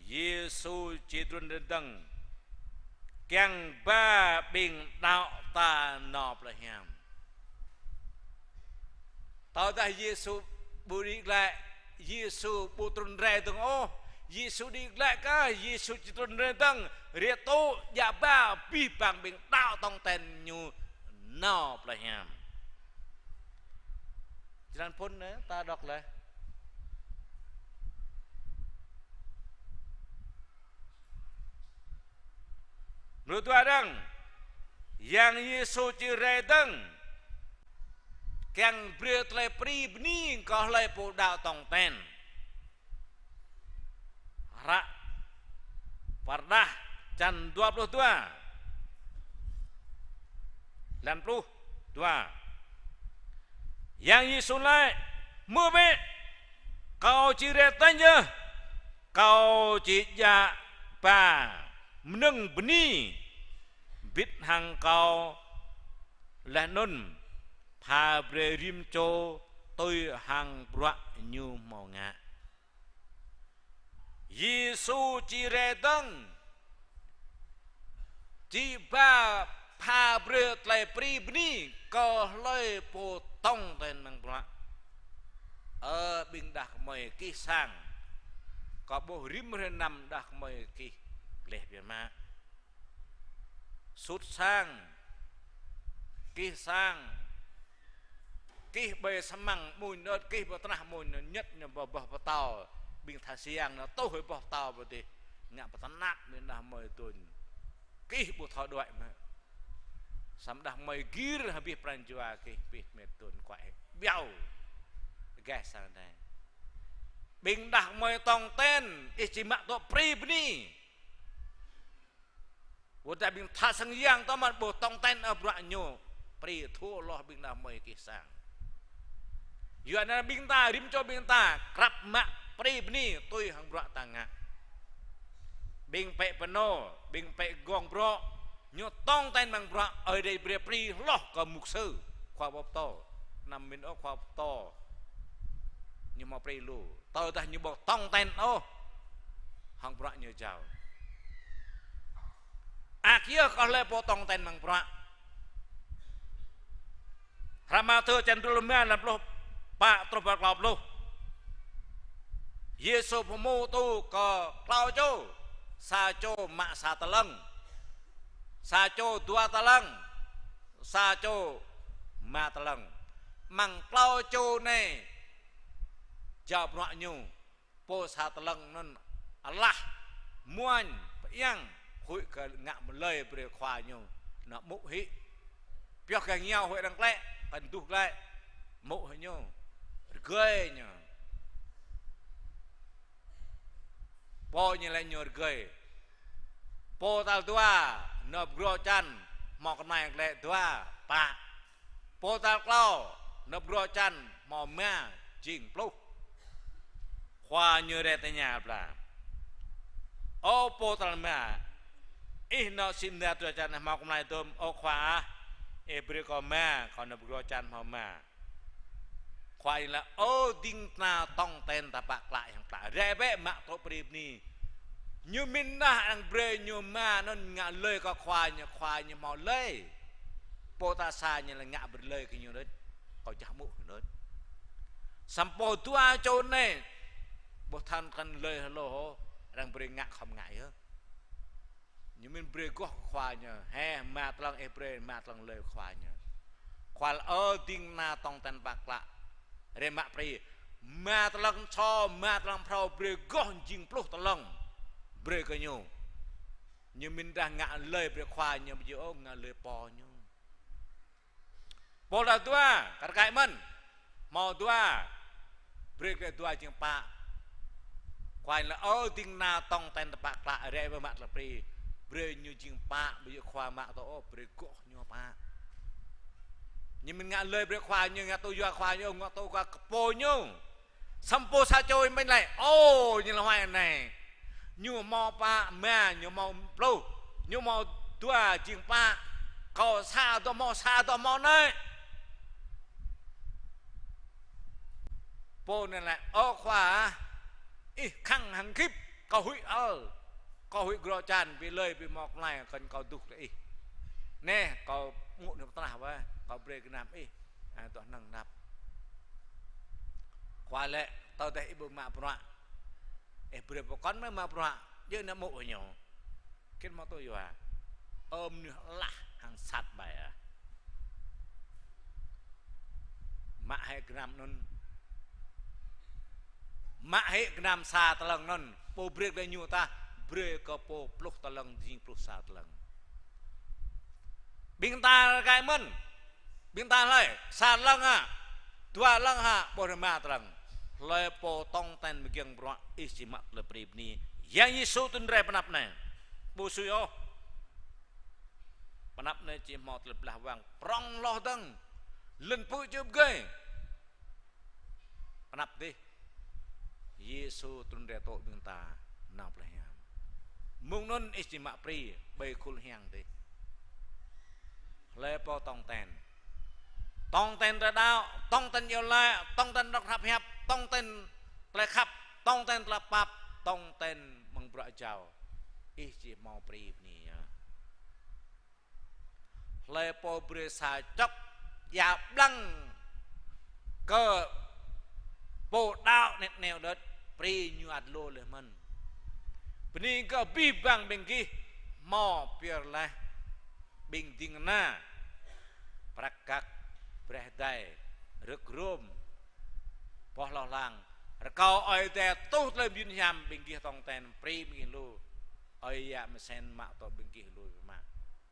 Yêsu či trŭn rai dơ̆ng. Kiăng ba ƀing đaŏ ta nao pơ hiam. Tơdah Yêsu ƀu đĭ glaĭ, Yêsu ƀu trŭn rai dơ̆ng ôh. Yêsu đĭ glaĭ kah, Yêsu či trŭn rai dơ̆ng, rai tŭ djă ba abih bang ƀing đaŏ tong ten ñu nao pơ hiam. Črăn phŭn anai, ta đŏk laih. Mrô dua dơ̆ng, Yang Yêsu či rai dơ̆ng, kiăng brơi tơlơi prĭ bơni kơ hlơi pô đaŏ tong ten. Hră Pơrơđah čăn dua pluh dua. Lan pluh dua. Yang Yêsu laĭ: Hmư̆ bĕ, Kâo či rai tañ yơh, Kâo či djă ba mơnơ̆ng bơni bit hăng Kâo. Laih anŭn pha brơi rĭm čô tui hăng bruă Ñu hmâo ngă. Yêsu či rai dơ̆ng, či ba pha brơi tơlơi pri bơni kơ hlơi pô tong ten amăng bruă. Ơ ƀing đah kơmơi, kih sang. Kâo ƀuh rĭm hrơi năm đah kơmơi kih gleh biă mă. Sut sang, kih sang, kih ƀơi samăng amuñ đôč, kih ƀơi tơnah amuñ đôč, ñĕt ñu ƀơi boh pơtâo, ƀing tha siang ñu tuh ƀơi boh pơtâo pơ adih, ngă pơtơnap ƀing đah kơmơi tuñ. Kih ƀu thâo đuaĭ mơ̆. Samơ̆ đah kơmơi gir hăng abih pran jua kih, abih met tuñ kuai biao. Gah sang đai. Ƀing đah kơmơi tong ten, ih či mă tŏ pri bơni. Wơ̆t dah ƀing tha sang yang tơmăn ƀu tong ten ôh bruă ñu, pri thu hloh ƀing đah kơmơi kih sang. Yua anŭn ƀing ta, rĭm čô ƀing ta krăp mă pri bơni tui hăng bruă ta ngă. Ƀing pĕ pơnô, ƀing pĕ gong brŏ, ñu tong ten amăng bruă, Ơi Adai brơi pri hloh kơ mục sư, khua pơtô. Anăm pơmĭn ôh khua pơtô ñu hmâo pri lu. Tơdah ñu ƀu tong ten ôh hăng bruă ñu jao. Ăt yơh kơ hlơi pô tong ten amăng bruă. Hră Mathiơ čăn dua pluh rơma, lan pluh pă truh pơ klâo pluh. Yêsu pơhmu tŭ kơ klâo čô, sa čô mă sa talăng, sa čô dua talăng, sa čô rơma talăng. Amăng klâo čô anai jao bruă ñu. Pô sa talăng anŭn alah, muañ, pơiăng, huĭ kơ ngă mơlơi brơi khua ñu, ñu mŭ hĭ. Pioh gah ngiao huĭ arăng klĕ, kăn duh klĕ, mŭ hĭ ñu, rơgơi ñu. Pô ñu laĭ ñu rơgơi. Pô tal dua, nao pơgrô čan, hmâo kơnai klĕ dua, pă. Pô tal klâo, nao pơgrô čan hmâo rơma, jing pluh. Khua ñu rai tơña pla: Ơ pô tal rơma, ih nao sĭ mơda pơgrô čan hmâo kơnai dôm, ơ khua ah, ih brơi kâo rơma, kâo nao pơgrô čan hmâo rơma. Khua ñu laĭ: Ơ ding kơna tong ten tơpă klă hăng klă, rai bĕ mă tŏ pri bơni. Ñu mĭn dah arăng brơi ñu rơma anŭn ngă lơi kơ khua ñu, khua ñu hmâo lơi. Pô tal sa ñu laĭ ngă brơi lơi kơ ñu đôč, kâo jah mŭ đôč. Samơ̆ pô dua čô anai, ƀu thâo kăn lơi hlô ôh, arăng brơi ngă khŏm ngă yơh. Ñu mĭn brơi goh kơ khua ñu, hĕ, rơma talăng ih brơi, rơma talăng lơi khua ñu. Khua laĭ: Ơ ding kơna tong ten tơpă klă, rai mă pri. Rơma talăng sô, rơma talăng phrâo brơi goh jing pluh talăng brơi kơ ñu. Ñu mĭn dah ngă lơi brơi khua ñu, ƀu djơ̆ ôh ngă lơi pô ñu. Pô tal dua, kar kaĭ mơ̆n, hmâo dua, brơi kơ dua jing pă. Khua ñu laĭ: Ơ ding kơna tong ten tơpă klă, rai bĕ mă tơlơi pri. Brơi ñu jing pă, ƀu djơ̆ khua mă tŏ ôh, brơi goh ñu pă. Ñu mĭn ngă lơi brơi khua ñu, ngă tŭ yua khua ñu, ngă tŭ kơ pô ñu. Samơ̆ pô sa čô mĭn laĭ: Ơ, ñu laĭ huai anai. Ñu hmâo pă rơma, ñu hmâo pluh, ñu hmâo dua jing pă. Kâo sa dŏ hmâo, sa dŏ hmâo anai. Pô anai laĭ: Ơ khua ah, ih khăng hăng khĭp, kâo huĭ ăl. Kâo huĭ grô čan, ƀu lơi ƀu hmâo kơnai, kăn kâo duh kơ ih. Neh, kâo ngŏ nao pơ tơnah wơ̆t, kâo brơi gơnam ih. A, tŏ hnơ̆ng năp. Khua laĭ: Tơdah ih ƀu mă bruă, ih brơi pơkŏn mơ̆ mă bruă, djơ̆ nao mŭ ñu. Kĭn hmâo tŭ yua. Ơ mơnuih alah hăng sat ƀai ah. Mă hĭ gơnam anŭn. Mă hĭ gơnam sa talăng anŭn, pô brơi kơ ñu tah, brơi kơ pô pluh talăng, jing pluh sa talăng. Ƀing ta rơkai mơ̆n, ƀing ta hlơi, sa talăng hă, dua talăng hă, ƀôh rơma talăng. Hlơi pô tong ten mơgiăng bruă, ih či mă tơlơi pri bơni. Yang Yêsu tŭ rai pơ anăp anai. Ƀu sui ôh. Pơ anăp anai či hmâo tơlơi blah wang prŏng hloh dơ̆ng. Lŏn pư̆ čư̆ pơgơi. Pơ anăp dih, Yêsu trŭn rai tŏ ƀing ta nao plei hiam. Mơ̆ng anŭn ih či mă pri ƀơi khul hiam dih. Hlơi pô tong ten. Tong ten tơlơi đaŏ, tong ten iâu laĭ, tong ten rŏk hrăp hiăp, tong ten tơlơi khăp, tong ten tơlơi pap, tong ten mơ̆ng bruă jao. Ih či hmâo pri bơni yơh. Hlơi pô brơi sa čŏk ia ƀlăng kơ pô đaŏ anet neo đôč, pri ñu ăt lu laih mơ̆n. Bơni kơ abih bang ƀing gih hmâo pơyơr laih ƀing ding kơna, prăk kăk, braih dai, rơ̆k rôm, boh hloh hlang. Rơkâo Ơi Adai tuh tơlơi mơyun hiam ƀing gih tong ten, pri ƀing gih lu. Ơi Yă Mơsen mă tŏ ƀing gih lu mă.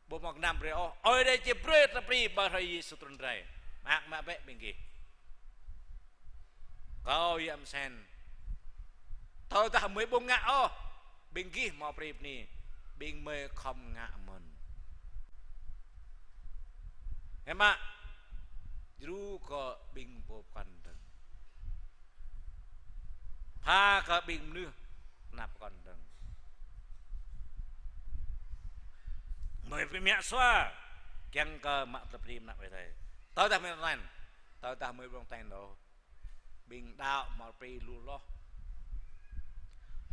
Ƀu hmâo gơnam brơi ôh. Ơi Adai či brơi tơlơi pri ƀơi hrơi Yêsu trŭn rai. Mơak mă bĕ ƀing gih. Kâo Yă Mơsen. Tơdah gơmơi ƀu ngă ôh, ƀing gih hmâo pri bơni, ƀing gơmơi khŏm ngă mơ̆n. Hiư̆m mă, djru kơ ƀing pô pơkŏn dơ̆ng. Pha kơ ƀing mơnuih nao pơkŏn dơ̆ng. Gơmơi pơmĭn sua, kiăng kơ mă tơlơi pri mơ̆ng Ơi Adai. Tơdah gơmơi tong ten, tơdah gơmơi ƀu tong ten ôh, ƀing đaŏ hmâo pri lu hloh.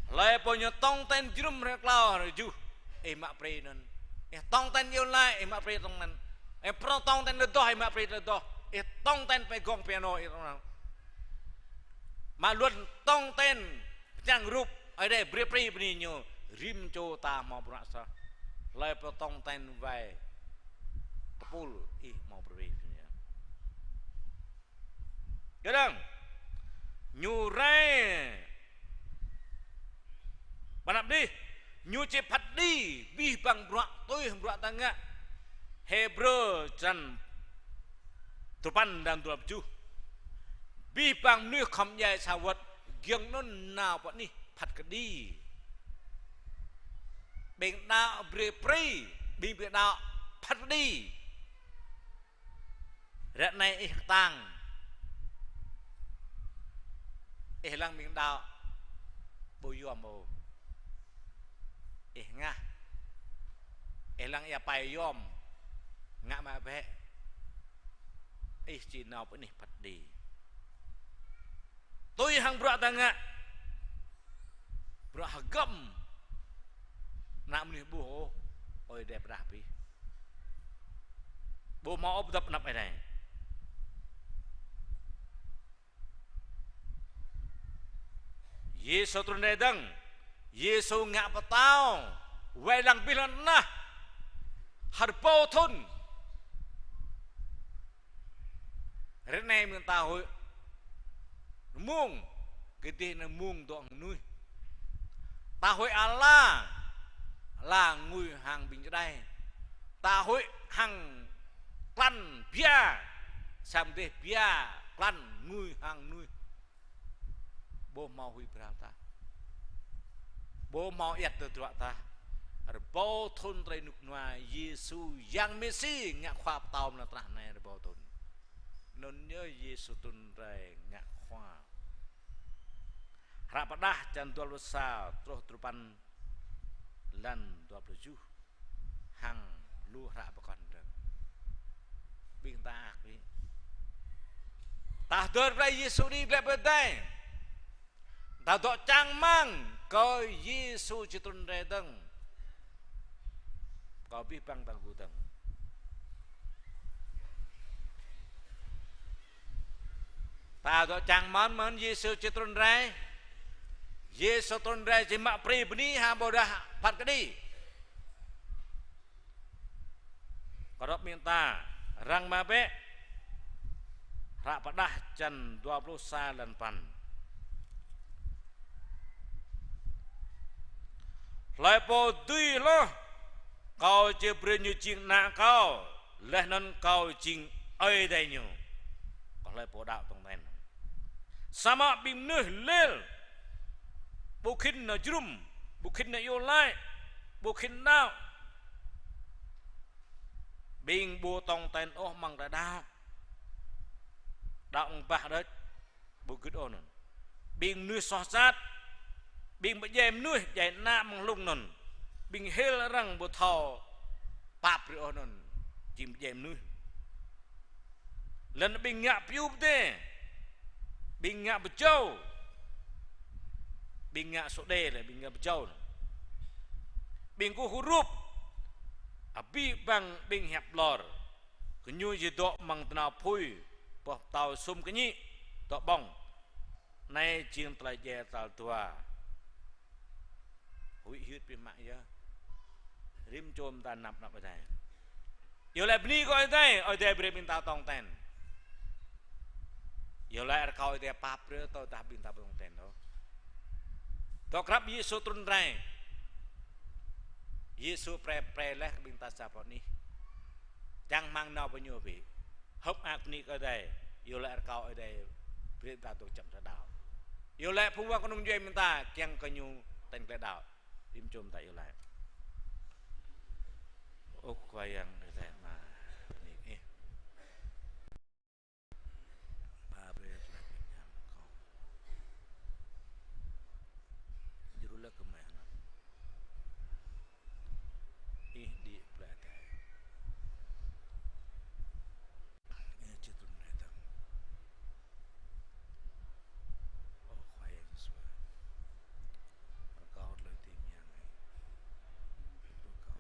Hlơi pô ñu tong ten jơnum hrơi klâo hrơi tơjuh, ih mă pri anŭn. Ih tong ten iâu laĭ, ih mă pri tong ten. Ih prŏng tong ten tơlơi adoh, ih mă pri tơlơi adoh. Ih tong ten pơ gong piano, ih tong ten. Mă lŏn tong ten pơčrang rup, Ơi Adai brơi pri bơni ñu, rĭm čô ta hmâo bruă soh. Hlơi pô tong ten wai tơpul, ih hmâo pri bơni ñu. Kơdơ̆ng, ñu rai pơ anăp dih, ñu či phat kơđi abih bang bruă tui hăng bruă ta ngă. Hêbrơ črăn duapăn dan dua pluh tơjuh. Abih bang mơnuih khŏm djai sa wơ̆t, giŏng anŭn nao pơ anih phat kơđi. Ƀing đaŏ brơi pri, ƀing, ƀing đaŏ phat kơđi. Ră anai ih kơtang. Ih lăng ƀing đaŏ ƀu yom ôh. Ih hơngah. Ih lăng ia pai yom. Ngă mă bĕ. Ih či nao pơ anih phat kơđi. Tui hăng bruă ta ngă. Bruă hơgŏm. Ană mơnuih ƀuh ôh, Ơi Adai pơrơđah abih. Ƀu hmâo ôh pơdŏp anăp Ơi Adai. Yêsu trŭn rai dơ̆ng. Yêsu ngă pơtao. Wai lăng abih lŏn tơnah. Hơrơbâo thŭn. Ră anai mơ̆ng ta huĭ mông, kơdih anai mông dŏ hăng mơnuih. Ta huĭ ala, ala ngui hăng ƀing čơđai. Ta huĭ hăng klăn bia, samơ̆ dêh bia klăn ngui hăng mơnuih. Ƀu hmâo huĭ pral tah. Ƀu hmâo iăt tơdruă tah. Rơbâo thŭn tơlơi rơnŭk rơnua Yêsu Yang Mêsi ngă Khua pơtao mơ̆ng lŏn tơnah anai rơbâo thŭn. Anŭn yơh Yêsu trŭn rai ngă Khua. Hră Pơrơđah črăn dua pluh sa truh duapăn lăn dua pluh tơjuh. Hăng lu hră pơkŏn dơ̆ng. Ƀing ta ăt ƀu. Ta hơdơr brơi Yêsu đĭ glaĭ pơ adai. Ta dŏ čang rơmang kơ Yêsu či trŭn rai dơ̆ng. Kơ abih bang ta gŭ dơ̆ng. Ta dŏ čang rơmang mơ̆n Yêsu či trŭn rai. Yêsu trŭn rai či mă pri bơni hă ƀôdah phat kơđi. Kơdŏp ƀing ta, răng mă bĕ. Hră Pơrơđah črăn dua pluh sa lăn păn. Hlơi pô dưi hloh, Kâo či brơi ñu jing ană Kâo, laih anŭn Kâo jing Ơi Adai ñu. Kơ hlơi pô đaŏ tong ten. Samơ̆ ƀing mơnuih lêl, ƀu khĭn nao jơnum, ƀu khĭn nao iâu laĭ, ƀu khĭn đaŏ. Ƀing ƀu tong ten ôh amăng tơlơi đaŏ. Đaŏ amăng bah đôč, ƀu gưt ôh anŭn. Ƀing mơnuih soh sat, ƀing pơdjai mơnuih, djai ană amăng hlung anŭn. Ƀing hil arăng ƀu thâo pap brơi ôh anŭn, jing pơdjai mơnuih. Lŏn ƀing ngă pơyŭ pơdai, ƀing ngă pơjâo, ƀing ngă sô đê lĕ, ƀing ngă pơjâo. Ƀing kơkuh hrup, abih bang ƀing hiăp ƀlŏr. Gơñu či dŏ amăng tơnao apui, boh pơtâo sum kơñĭ, dŏ ƀơ̆ng. Anai jing tơlơi djai tal dua. Huĭ hyưt biă mă yơh. Rĭm čô mơta năp năp Ơi Adai. Iâu laĭ bơni kơ Ơi Adai, Ơi Adai brơi ƀing ta tong ten. Iâu laĭ rơkâo Ơi Adai pap brơi tơdah ƀing ta ƀu tong ten ôh. Dŏ krăp Yêsu trŭn rai. Yêsu pre, pre laih kơ ƀing ta sa pô anih. Čang rơmang nao pơ ñu bĕ. Hơ̆k mơak bơni kơ Ơi Adai. Iâu laĭ rơkâo Ơi Adai brơi ta dŏ čang tơlơi đaŏ. Iâu laĭ phung wa kơnung djuai ƀing ta kiăng kơ ñu ten tơlơi đaŏ. Rĭm čô mơta iâu laĭ. Ơ Khua Yang Ơi Adai mă bơni kơ Ih. Ba brơi tơlơi hiam kơ kâo. Djru lĕ kơ mơi anŭn. Ih đĭ plơi Adai. Ih či trŭn rai dơ̆ng. Ơ Khua Yang Yêsu. Rơkâo tơlơi tĭng yang Ih. Rơkâo.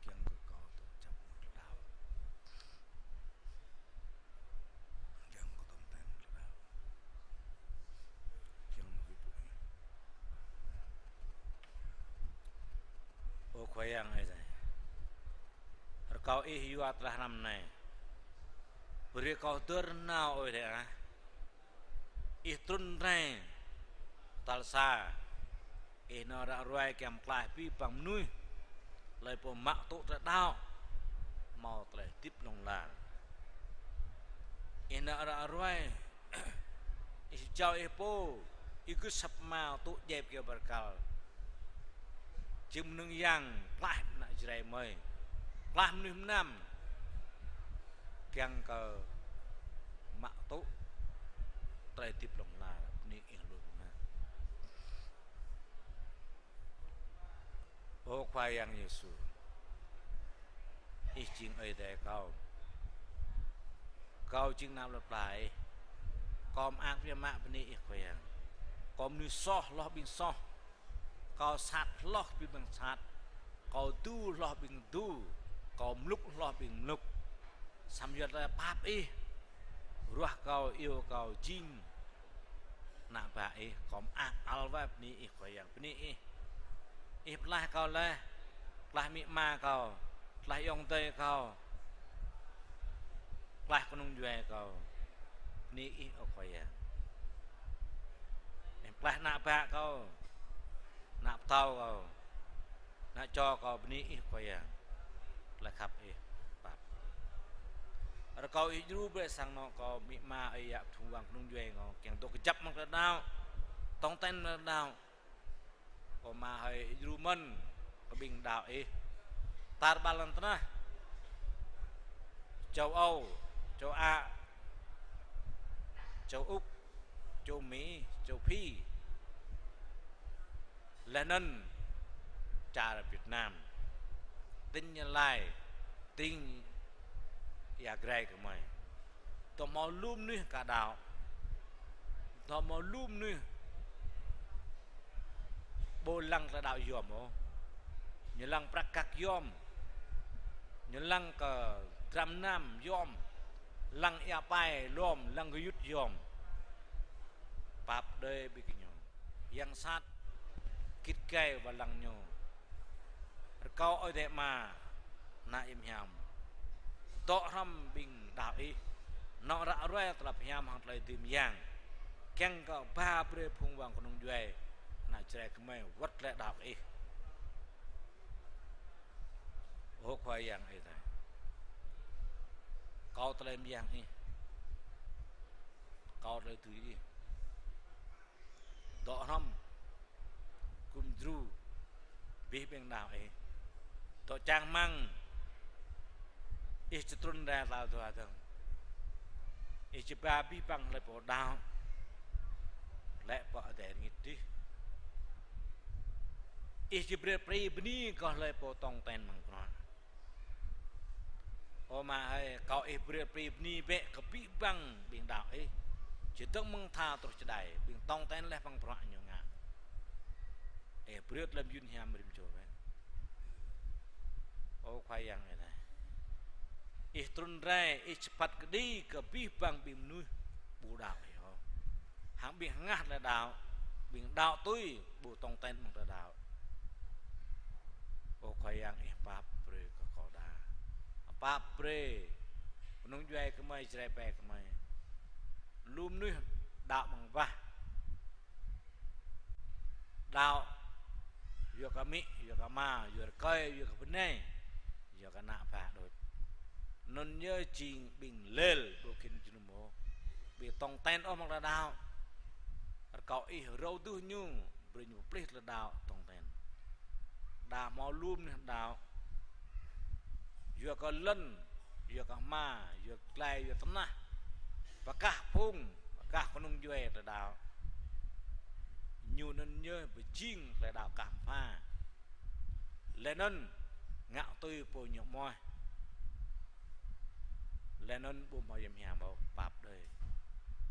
Kiăng kơ kâo dŏ čang mơ̆ng tơlơi đaŏ. Kiăng kơ tong ten tơlơi đaŏ. Kiăng mơ̆ huĭ pơpŭ Ih. Ơ Khua Yang Ơi Adai. Rơkâo Ih yua tơlơi hrăm anai. Brơi kâo dơ̆r nao Ơi Adai ah. Ih trŭn rai tal sa. Ih nao ră ruai kiăng pơklaih abih bang mơnuih. Hlơi pô mă tŭ tơlơi đaŏ. Hmâo tơlơi hơdip hlŏng lar. Ih nao ră ruai. Ih jao Ih pô. Ih gưt asăp Ama tŭ djai kyâo bơrkal. Jing mơnơ̆ng yang pơklaih ană Jrai gơmơi. Pơklaih mơnuih mơnam. Kiăng kơ mă tŭ tơlơi hơdip hlŏng lar, bơni Ih lu mơ̆n. Ơ Khua Yang Yêsu. Ih jing Ơi Adai kâo. Kâo jing ană plơi pla Ih. Kâo mơak biă mă bơni Ih Khua Yang. Kâo mơnuih soh hloh ƀing soh. Kâo sat hloh ƀing sat. Kâo du hloh ƀing du. Kâo mlŭk hloh ƀing mlŭk. Samơ̆ yua tơlơi pap Ih. Ruah kâo, iâu kâo jing ană bă Ih, kâo mơak ăl wa bơni Ih Khua Yang, bơni Ih. Ih pơklaih kâo laih, pơklaih amĭ ama kâo, pơklaih ayŏng adơi kâo, pơklaih kơnung djuai kâo, bơni Ih ơ Khua Yang. Ih pơklaih ană bă kâo, ană pơtao kâo, ană čô kâo, bơni Ih Khua Yang. Tơlơi khăp Ih pap. Rơkâo Ih djru brơi sang anŏ kâo, amĭ ama, ơi yă, phung wa kơnung djuai kâo, kiăng dŏ kơjăp amăng tơlơi đaŏ, tong ten amăng tơlơi đaŏ. Kâo mă hơi Ih djru mơ̆n kơ ƀing đaŏ Ih. Tar ƀar lŏn tơnah. Châu Âu, châu Á, châu Úc, châu Mỹ, châu Phi. Laih anŭn čar Việt Nam, tỉnh Gia Lai, tỉnh Ia Grai gơmơi. Tơdah hmâo lu mơnuih ka đaŏ. Tơdah hmâo lu mơnuih ƀu lăng tơlơi đaŏ yom ôh. Ñu lăng prăk kăk yom. Ñu lăng kơ dram nam yom. Lăng ia pai lom, lăng gơyut yom. Pap đơi ƀing gơñu. Yang sat git gai wa lăng ñu. Rơkâo Ơi Adai Ama, ană hiam hiam, dŏ hrŏm ƀing đaŏ Ih, nao ră ruai tơlơi hiam hăng tơlơi dưi mơyang, kiăng kơ ba brơi phung wa kơnung djuai, ană Jrai gơmơi wơ̆t glaĭ đaŏ Ih. Ơ Khua Yang Ơi Adai, rơkâo tơlơi mơyang Ih, rơkâo tơlơi dưi Ih. Dŏ hrŏm, gum djru, Abih ƀing đaŏ ih. Dŏ čang rơmang. Ih či trŭn rai tal dua dơ̆ng. Ih či ba abih bang hlơi pô đaŏ. Lĕ pô adai rơngit dih. Ih či brơi pri bơni kơ hlơi pô tong ten amăng bruă. Ơ Ama hơi, rơkâo ih brơi pri bơni bĕ kơ abih bang ƀing đaŏ ih. Či dơ̆ng mơ̆ng tha truh čơđai, ƀing tong ten laih amăng bruă ñu ngă. Ih brơi tơlơi mơyun hiam rĭm čô bĕ. Ơ Khua Yang Adai. Ih trŭn rai, ih či phat kơđi kơ abih bang ƀing mơnuih ƀu đaŏ ih ôh. Hăng ƀing hơngah tơlơi đaŏ, ƀing đaŏ tui, ƀu tong ten amăng tơlơi đaŏ. Ơ Khua Yang, ih pap brơi kơ kâo đa. Pap brơi kơnung djuai gơmơi, Jrai ƀe gơmơi. Lu mơnuih đaŏ amăng wah. Đaŏ yua kơ amĭ, yua kơ ama, yua rơkơi, yua kơ bơnai, yua kơ ană bă đôč. Anŭn yơh jing ƀing lel ƀu khĭn jơnum ôh. Ƀu tong ten ôh amăng tơlơi đaŏ. Rơkâo ih rơuh tơl ñu, brơi ñu pơplih tơlơi đaŏ tong ten. Đa hmâo lu mơnuih đaŏ yua kơ lŏn, yua kơ hma, yua glai, yua tơnah. Pơkah phung, pơkah kơnung djuai tơlơi đaŏ. Ñu anŭn yơh pơjing tơlơi đaŏ kah pha. Laih anŭn ngă tui pô ñu mơ̆n. Laih anŭn ƀu hmâo yom hiam ôh, pap đơi.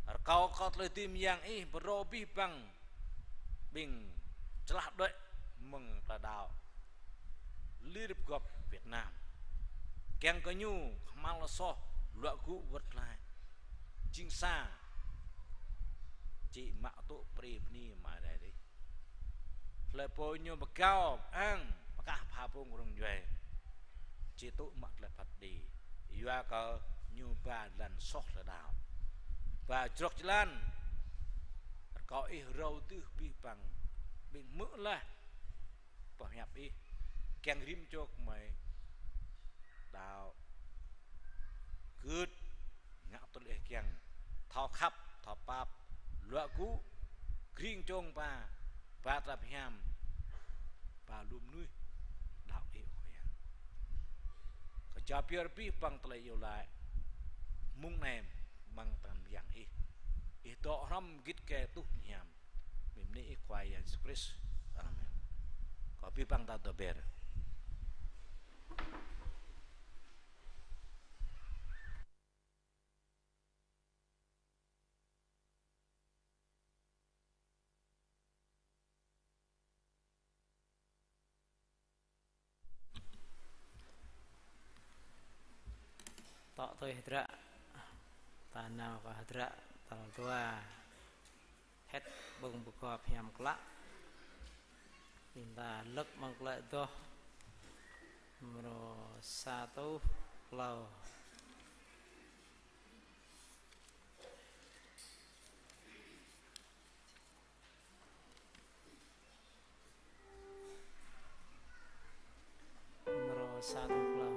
Rơkâo kơ tơlơi dưi mơyang ih pơrô abih bang ƀing čơlah đuaĭ mơ̆ng tơlơi đaŏ Liên Hiệp Quốc Việt Nam. Kiăng kơ ñu kơhma̱l soh, luă gŭ wơ̆t glaĭ. Jing sa, či mă tŭ pri bơni mă adai dih. Hlơi pô ñu pơgao, pơang, pơkah pha phung rŏng djuai. Či tŭ mă tơlơi phat kơđi. Yua kơ ñu ba jơlan soh tơlơi đaŏ. Ba jrŏk jơlan. Rơkâo ih rơuh tơl abih bang ƀing hmư̆ laih pơhiăp ih. Kiăng rĭm čô gơmơi đaŏ gưt, ngă tui ih kiăng, thâo khăp, thâo pap, luă gŭ, kring čong ba, ba tơlơi hiam, ba lu mơnuih đaŏ ih, ơ Khua Yang. Kơjăp pơyơr abih bang tơlơi iâu laĭ mơ̆ng anai amăng tơngan mơyang ih. Ih dŏ hrŏm git gai tuh hiam. Mơ̆ng anăn Ih Khua Yang Yêsu Krist. Amen. Kâo abih bang ta dŏ ber. Tŏ tui hơdră, ta nao kơ hơdră tal dua. Hĕt ƀơ̆ng pơgop hiam klă. Ƀing ta lơ̆k amăng tơlơi adoh mrô sa rơtuh klâo. Mrô sa rơtuh klâo.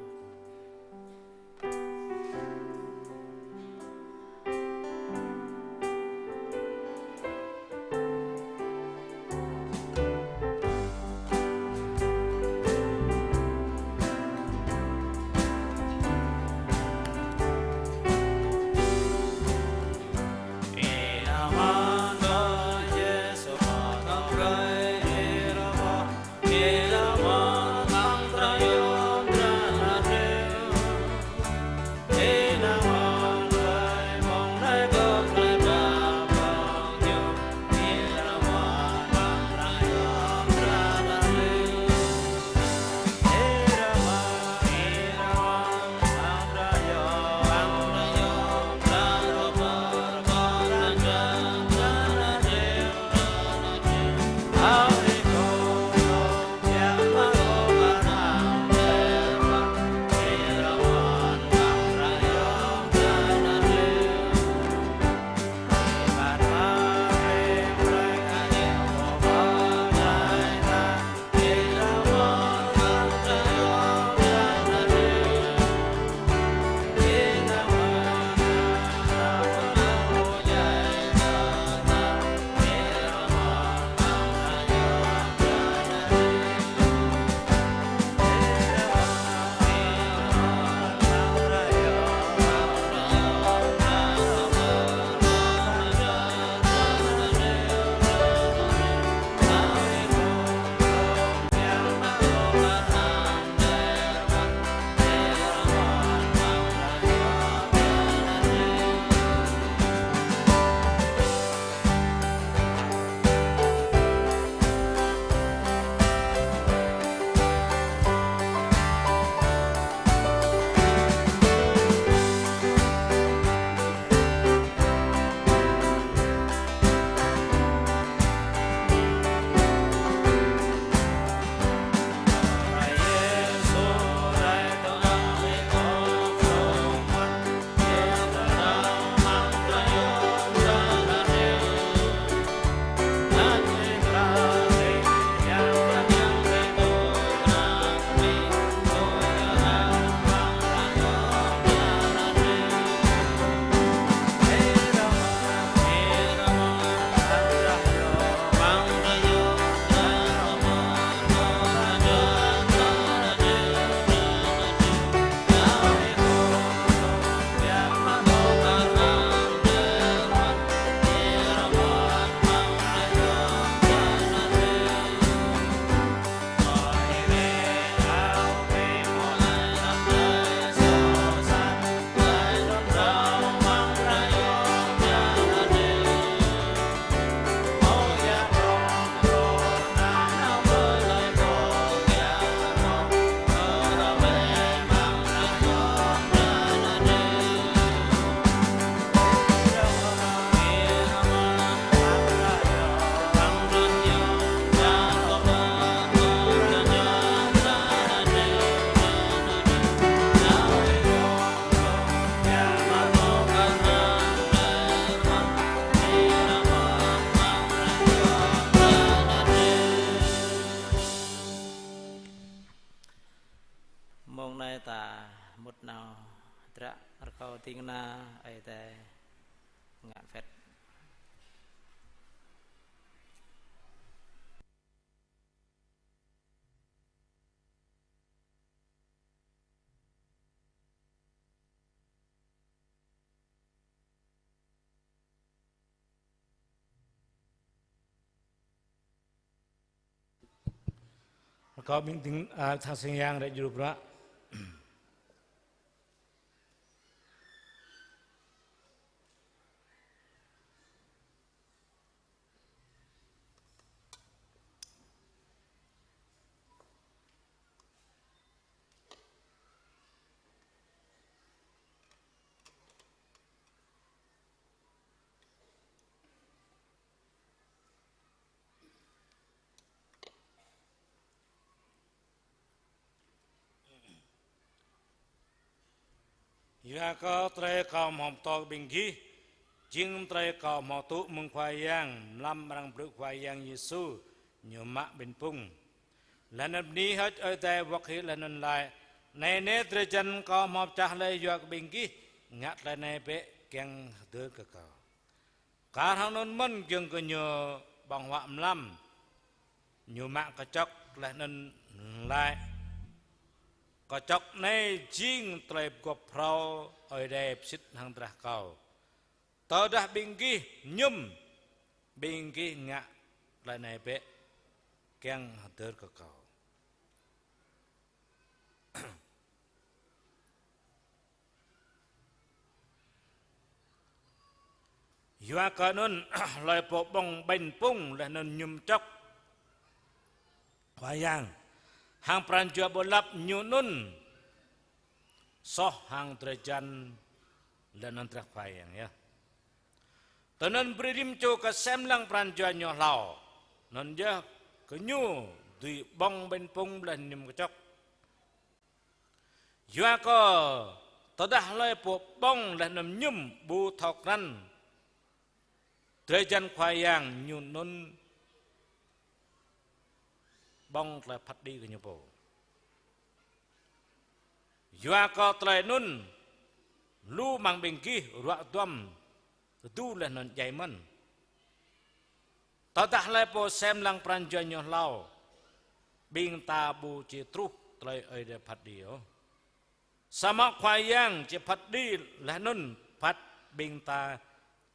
Kâo ƀing ding, a, tha sing yang rĕ jru prăk. Yua kơ tơlơi kâo hmâo pơtô ƀing gih, jing tơlơi kâo hmâo tŭ mơ̆ng Khua Yang, mlam arăng brơi Khua Yang Yêsu, Ñu mă ƀañ pŭng. Laih anŭn bơni hơ̆č Ơi Adai wơ̆k hĭ laih anŭn laĭ: Anai nê drơi jăn kâo hmâo pơčah laih yua kơ ƀing gih, ngă tơlơi anai bĕ kiăng hơdơr kơ kâo. Kar hăng anŭn mơ̆n giŏng kơ Ñu ƀơ̆ng huă mlam, Ñu mă kơčŏk laih anŭn laĭ: Kơčŏk anai jing tơlơi pơgop phrâo Ơi Adai pơsĭt hăng drah kâo. Tơdah ƀing gih mơñum, ƀing gih ngă tơlơi anai bĕ kiăng hơdơr kơ kâo. Yua kơ anŭn hlơi pô ƀơ̆ng ƀañ pŭng laih anŭn mơñum čŏk Khua Yang hăng pran jua ƀơi lăp, ñu anŭn soh hăng drơi jăn laih anŭn drah Khua Yang yơh. Tui anŭn brơi rĭm čô kơ sem lăng pran jua ñu hlâo. Anŭn yơh kơ ñu dưi ƀơ̆ng ƀañ pŭng laih mơñum kơčŏk. Yua kơ tơdah hlơi pô ƀơ̆ng laih anŭn mơñum ƀu thâo krăn drơi jăn Khua Yang, ñu anŭn ƀơ̆ng tơlơi phat kơđi kơ ñu pô. Yua kơ tơlơi anŭn lu amăng ƀing gih ruă duăm tơdu laih anŭn djai mơ̆n. Tơdah hlơi pô sem lăng pran jua ñu hlâo, ƀing ta ƀu či truh tơlơi Ơi Adai phat kơđi ôh. Samơ̆ Khua Yang či phat kơđi laih anŭn phat ƀing ta,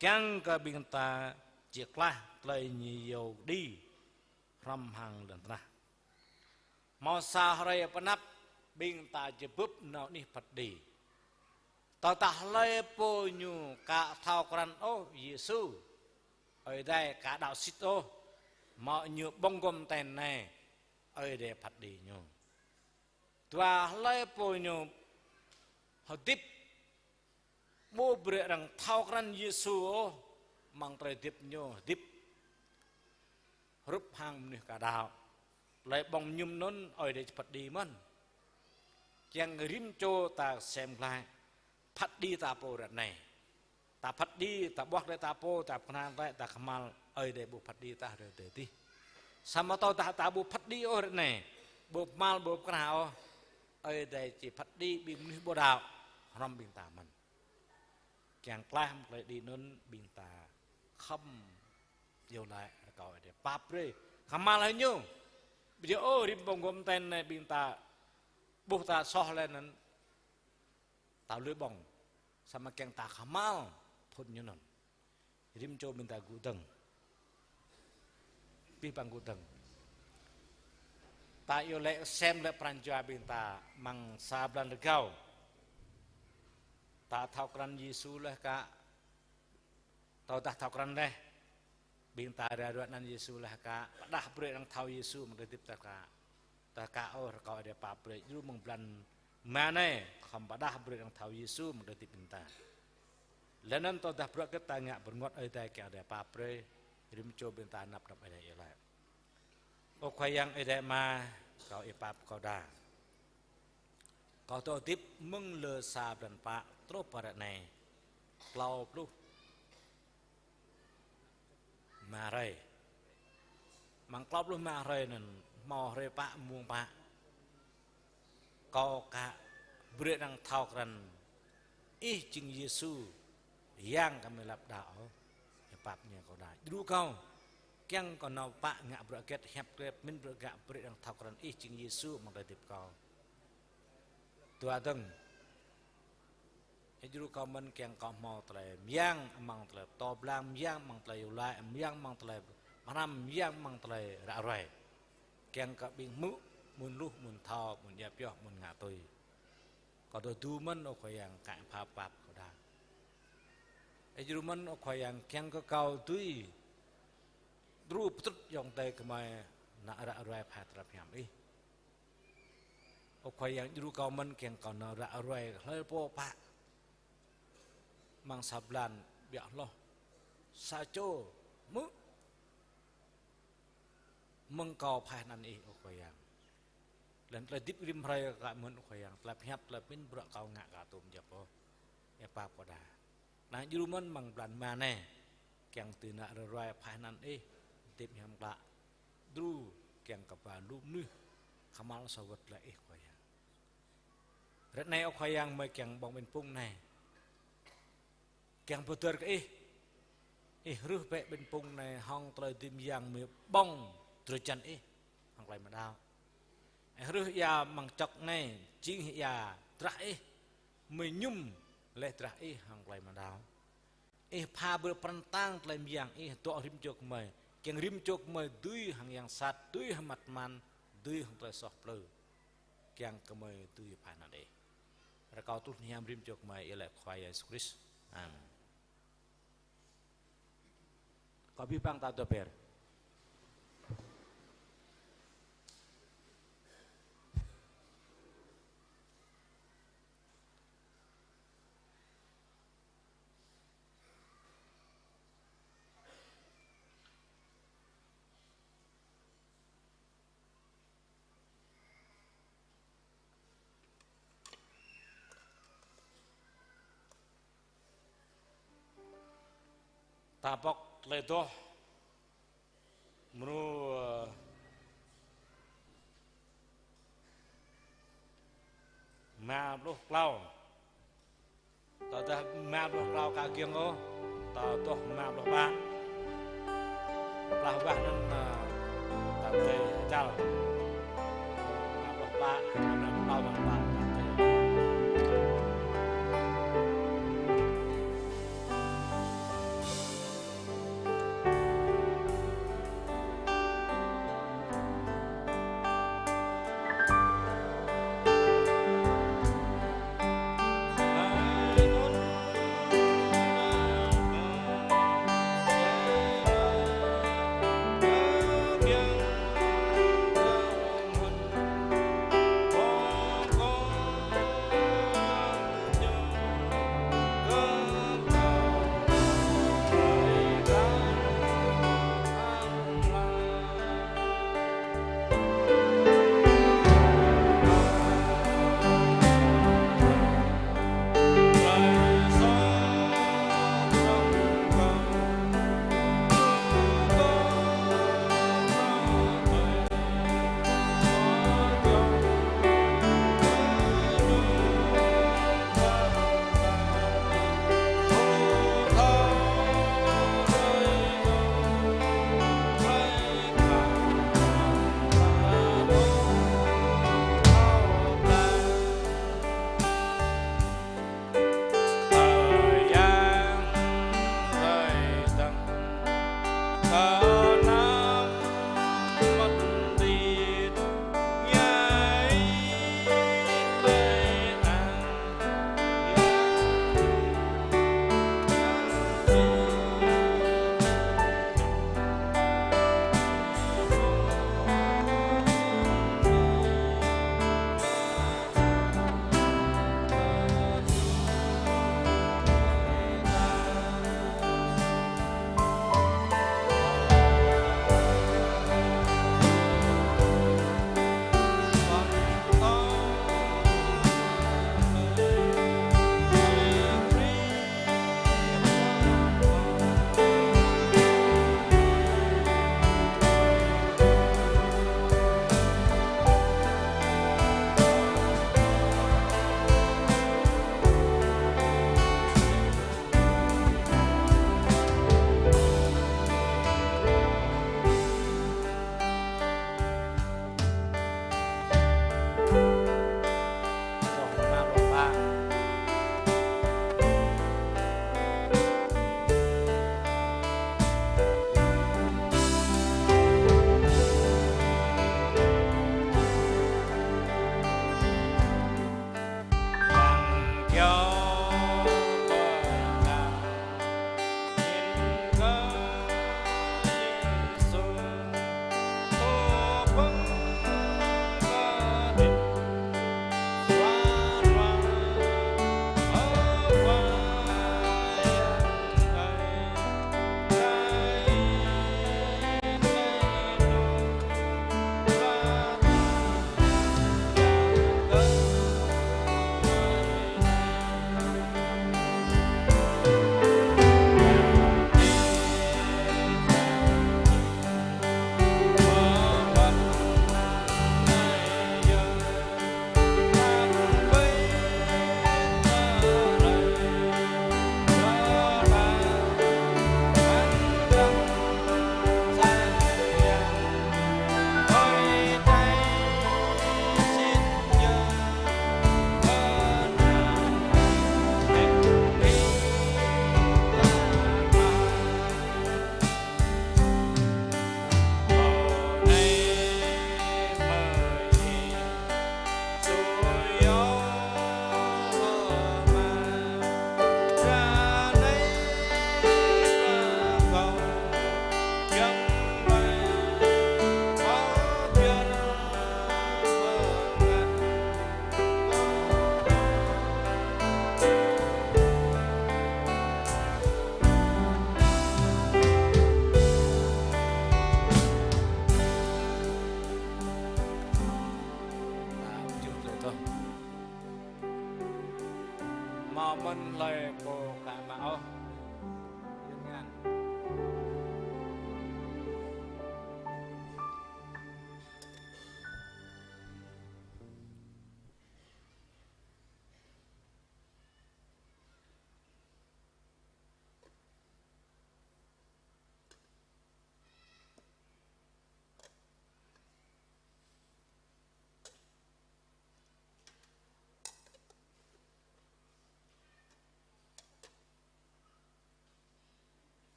kiăng kơ ƀing ta či klaih tơlơi ñu iâu kơđi hrŏm hăng lŏn tơnah. Hmâo sa hrơi pơ anăp ƀing ta či bưp nao anih phat kơđi. Tơdah hlơi pô ñu ka thâo krăn ôh Yêsu, Ơi Adai ka đaŏ sĭt ôh, mơ̆ ñu ƀơ̆ng gŏm ten anai, Ơi Adai phat kơđi ñu. Dua hlơi pô ñu hơdip ƀu brơi arăng thâo krăn Yêsu ôh, amăng tơlơi hơdip ñu hơdip hrup hăng mơnuih ka đaŏ. Tơlơi ƀơ̆ng mơñum anŭn Ơi Adai či phat kơđi mơ̆n. Kiăng rĭm čô ta sem glaĭ, phat kơđi ta pô ră anai. Ta phat kơđi, ta ƀuah glaĭ ta pô, ta pơkra glaĭ, ta kơhma̱l, Ơi Adai ƀu phat kơđi ta ră adih. Samơ̆ tơdah ta ƀu phat kơđi ôh ră anai, ƀu kơhma̱l, ƀu pơkra ôh, Ơi Adai či phat kơđi ƀing mơnuih ƀu đaŏ hrŏm ƀing ta mơ̆n. Kiăng klaih mơ̆ng tơlơi kơđi anŭn ƀing ta khŏm iâu laĭ rơkâo Ơi Adai pap brơi. Kơhma̱l hĭ ñu. Ƀu djơ̆ ôh rĭm ƀơ̆ng gŏm ten anai ƀing ta ƀuh ta soh laih anŭn ta lui ƀơ̆ng. Samơ̆ kiăng ta kơhma̱l phŭn ñu anŭn. Rĭm čô ƀing ta gŭ dơ̆ng. Abih bang gŭ dơ̆ng. Ta iâu laĭ sem laĭ pran jua ƀing ta amăng sa blan rơgao. Ta thâo krăn Yêsu laih kah. Tơdah thâo krăn laih, ƀing ta rai ruă anăn Yêsu laih kah. Pơđah brơi arăng thâo Yêsu amăng tơlơi hơdip ta kah. Ta kah ôh rơkâo Ơi Adai pap brơi. Djru mơ̆ng blan rơma anai, khŏm pơđah brơi arăng thâo Yêsu amăng tơlơi hơdip ƀing ta. Laih anŭn tơdah bruă hơget ta ngă bơngot Ơi Adai kiăng Ơi Adai pap brơi. Rĭm čô ƀing ta năp năp Ơi Adai iâu laĭ. Ơ Khua Yang Ơi Adai Ama, kâo ih pap kâo đa. Kâo dŏ hơdip mơ̆ng lơ sa blan pă truh pơ ră anai klâo pluh rơma hrơi. Amăng klâo pluh rơma hrơi anŭn hmâo hrơi pă mông pă. Kâo kah brơi arăng thâo krăn ih jing Yêsu, Yang kơ mơi lăp đaŏ ôh. Ih pap ñu kâo đa. Djru kâo, kiăng kâo nao pă ngă bruă hơget, hiăp hơget, mĭn bruă hơget, brơi arăng thâo krăn ih jing Yêsu amăng tơlơi hơdip kâo. Dua dơ̆ng. Ih djru kâo mơ̆n kiăng kâo hmâo tơlơi mơyang amăng tơlơi pơtô blang, mơyang amăng tơlơi iâu laĭ, mơyang amăng tơlơi pơhrăm, mơyang amăng tơlơi ră ruai. Kiăng kơ ƀing hmư̆ Mơ̆n hluh, mơ̆n thâo, mơ̆n djă pioh, mơ̆n ngă tui. Kâo dŏ dŭ mơ̆n, ơ Khua Yang, kơ pha pap kâo đa. Ih djru mơ̆n, ơ Khua Yang, kiăng kơ kâo dưi djru pơtrŭt ayŏng adơi gơmơi nao ră ruai pha tơlơi hiam Ih. Ơ Khua Yang, djru kâo mơ̆n kiăng kâo nao ră ruai hlơi pô pă amăng sa blan ƀiă hloh, sa čô hmư̆ mơ̆ng kâo phai anăn Ih, ơ Khua Yang. Lĕ tơlơi hơdip rĭm hrơi kơ mơ̆n, ơ Khua Yang, tơlơi pơhiăp, tơlơi pơmĭn bruă kâo ngă kơ tŭm jăp ôh. Ih pap kâo đa. Anai djru mơ̆n amăng blan rơma anai, kiăng tui nao ră ruai phai anăn Ih, hơdip hiam klă. Djru kiăng kơ ba lu mơnuih kơhma̱l sa wơ̆t glaĭ Ih, Khua Yang. Ră anai, ơ Khua Yang, gơmơi kiăng ƀơ̆ng ƀing phung anai kiăng pơdơr kơ Ih. Ih rưh bĕ ƀing phung anai hăng tơlơi dưi mơyang, gơmơi ƀơ̆ng drơi jăn Ih hăng tơlơi mơđao. Ih rưh ia amăng čŏk anai, jing ia drah Ih, gơmơi mơñum laih drah Ih hăng tơlơi mơđao. Ih pha brơi pran tang tơlơi mơyang Ih dŏ rĭm čô gơmơi, kiăng rĭm čô gơmơi dưi hăng yang sat, dưi hăng măt man, dưi hăng tơlơi soh plư, kiăng kơ gơmơi dưi phai anăn Ih. Rơkâo truh hiam rĭm čô gơmơi, iâu laĭ Khua Yêsu Krist. Amen. Kâo abih bang ta dŏ ber. Ta pŏk tơlơi adoh mrô, ơ, rơma pluh klâo. Ta adoh rơma pluh klâo ka giŏng ôh, ta adoh rơma pluh pă. Plah wah anŭn, ơ, ta tơi čal. Rơma pluh pă, rơma pluh klâo, rơma pluh pă, ta tơi.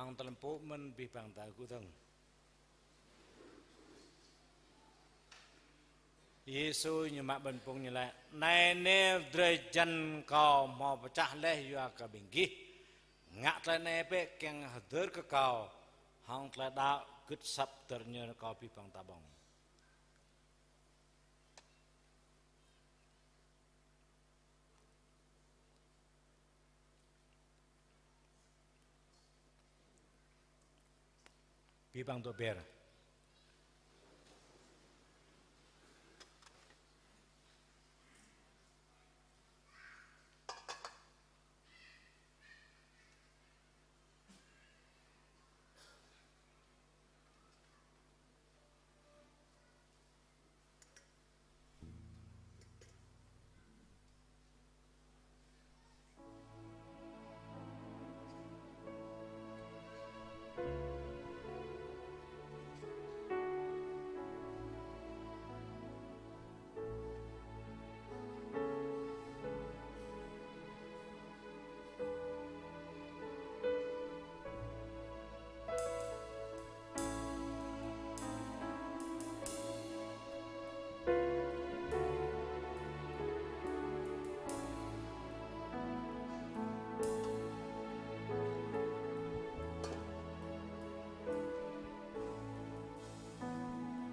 Hăng tơlơi pơpŭ mơ̆n abih bang ta gŭ dơ̆ng. Yêsu ñu mă ƀơi pŭng ñu laĭ: Anai nê drơi jăn Kâo hmâo pơčah laih yua kơ ƀing gih. Ngă tơlơi anai bĕ kiăng hơdơr kơ Kâo. Hăng tơlơi đaŏ gưt asăp dơr ñơr kơ abih bang ta ƀơ̆ng. Abih bang dŏ ber.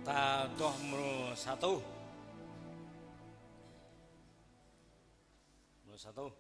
Ta adoh mrô sa rơtuh. Mrô sa rơtuh.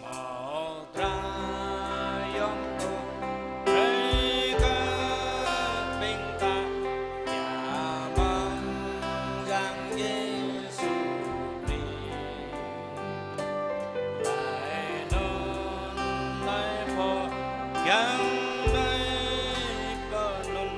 Hmâo dra yŏng tŭ, rai kơ ƀing ta, ia mơ̆ng Yang Yêsu Krist. Laih anŭn laih pô, kiăng laih pơnŭn,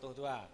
rơtuh dua.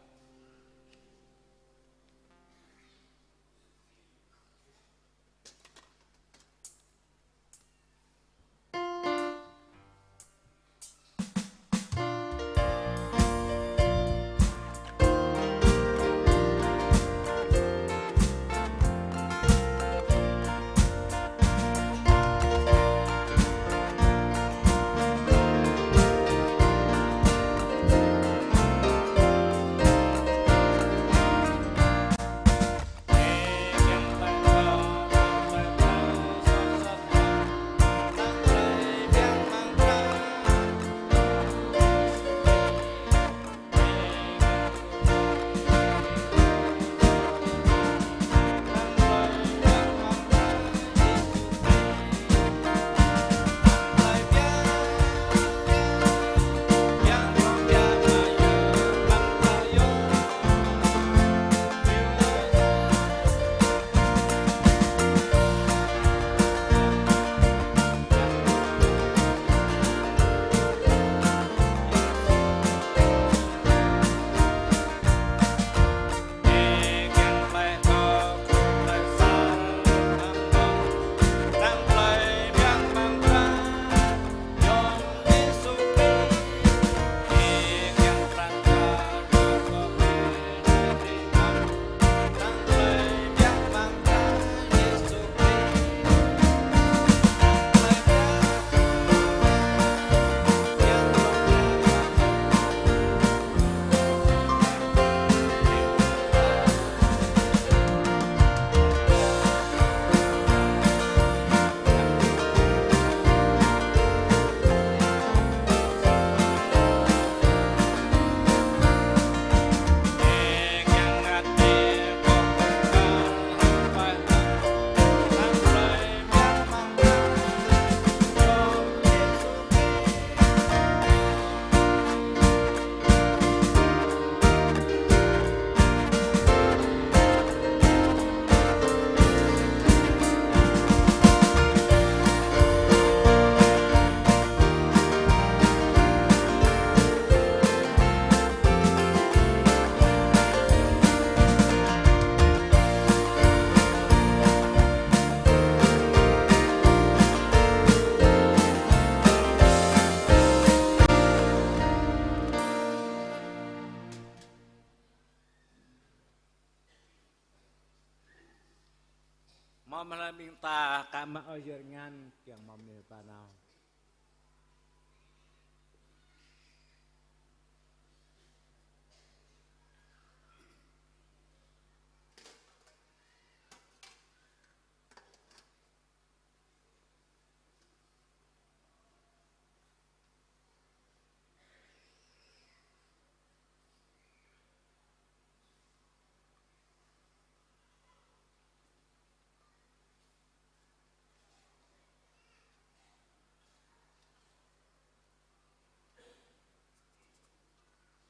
Mơ̆ng hlơi ƀing ta ka mă ơi yơr ngăn kiăng mơ̆ng mơ̆ng ta nao.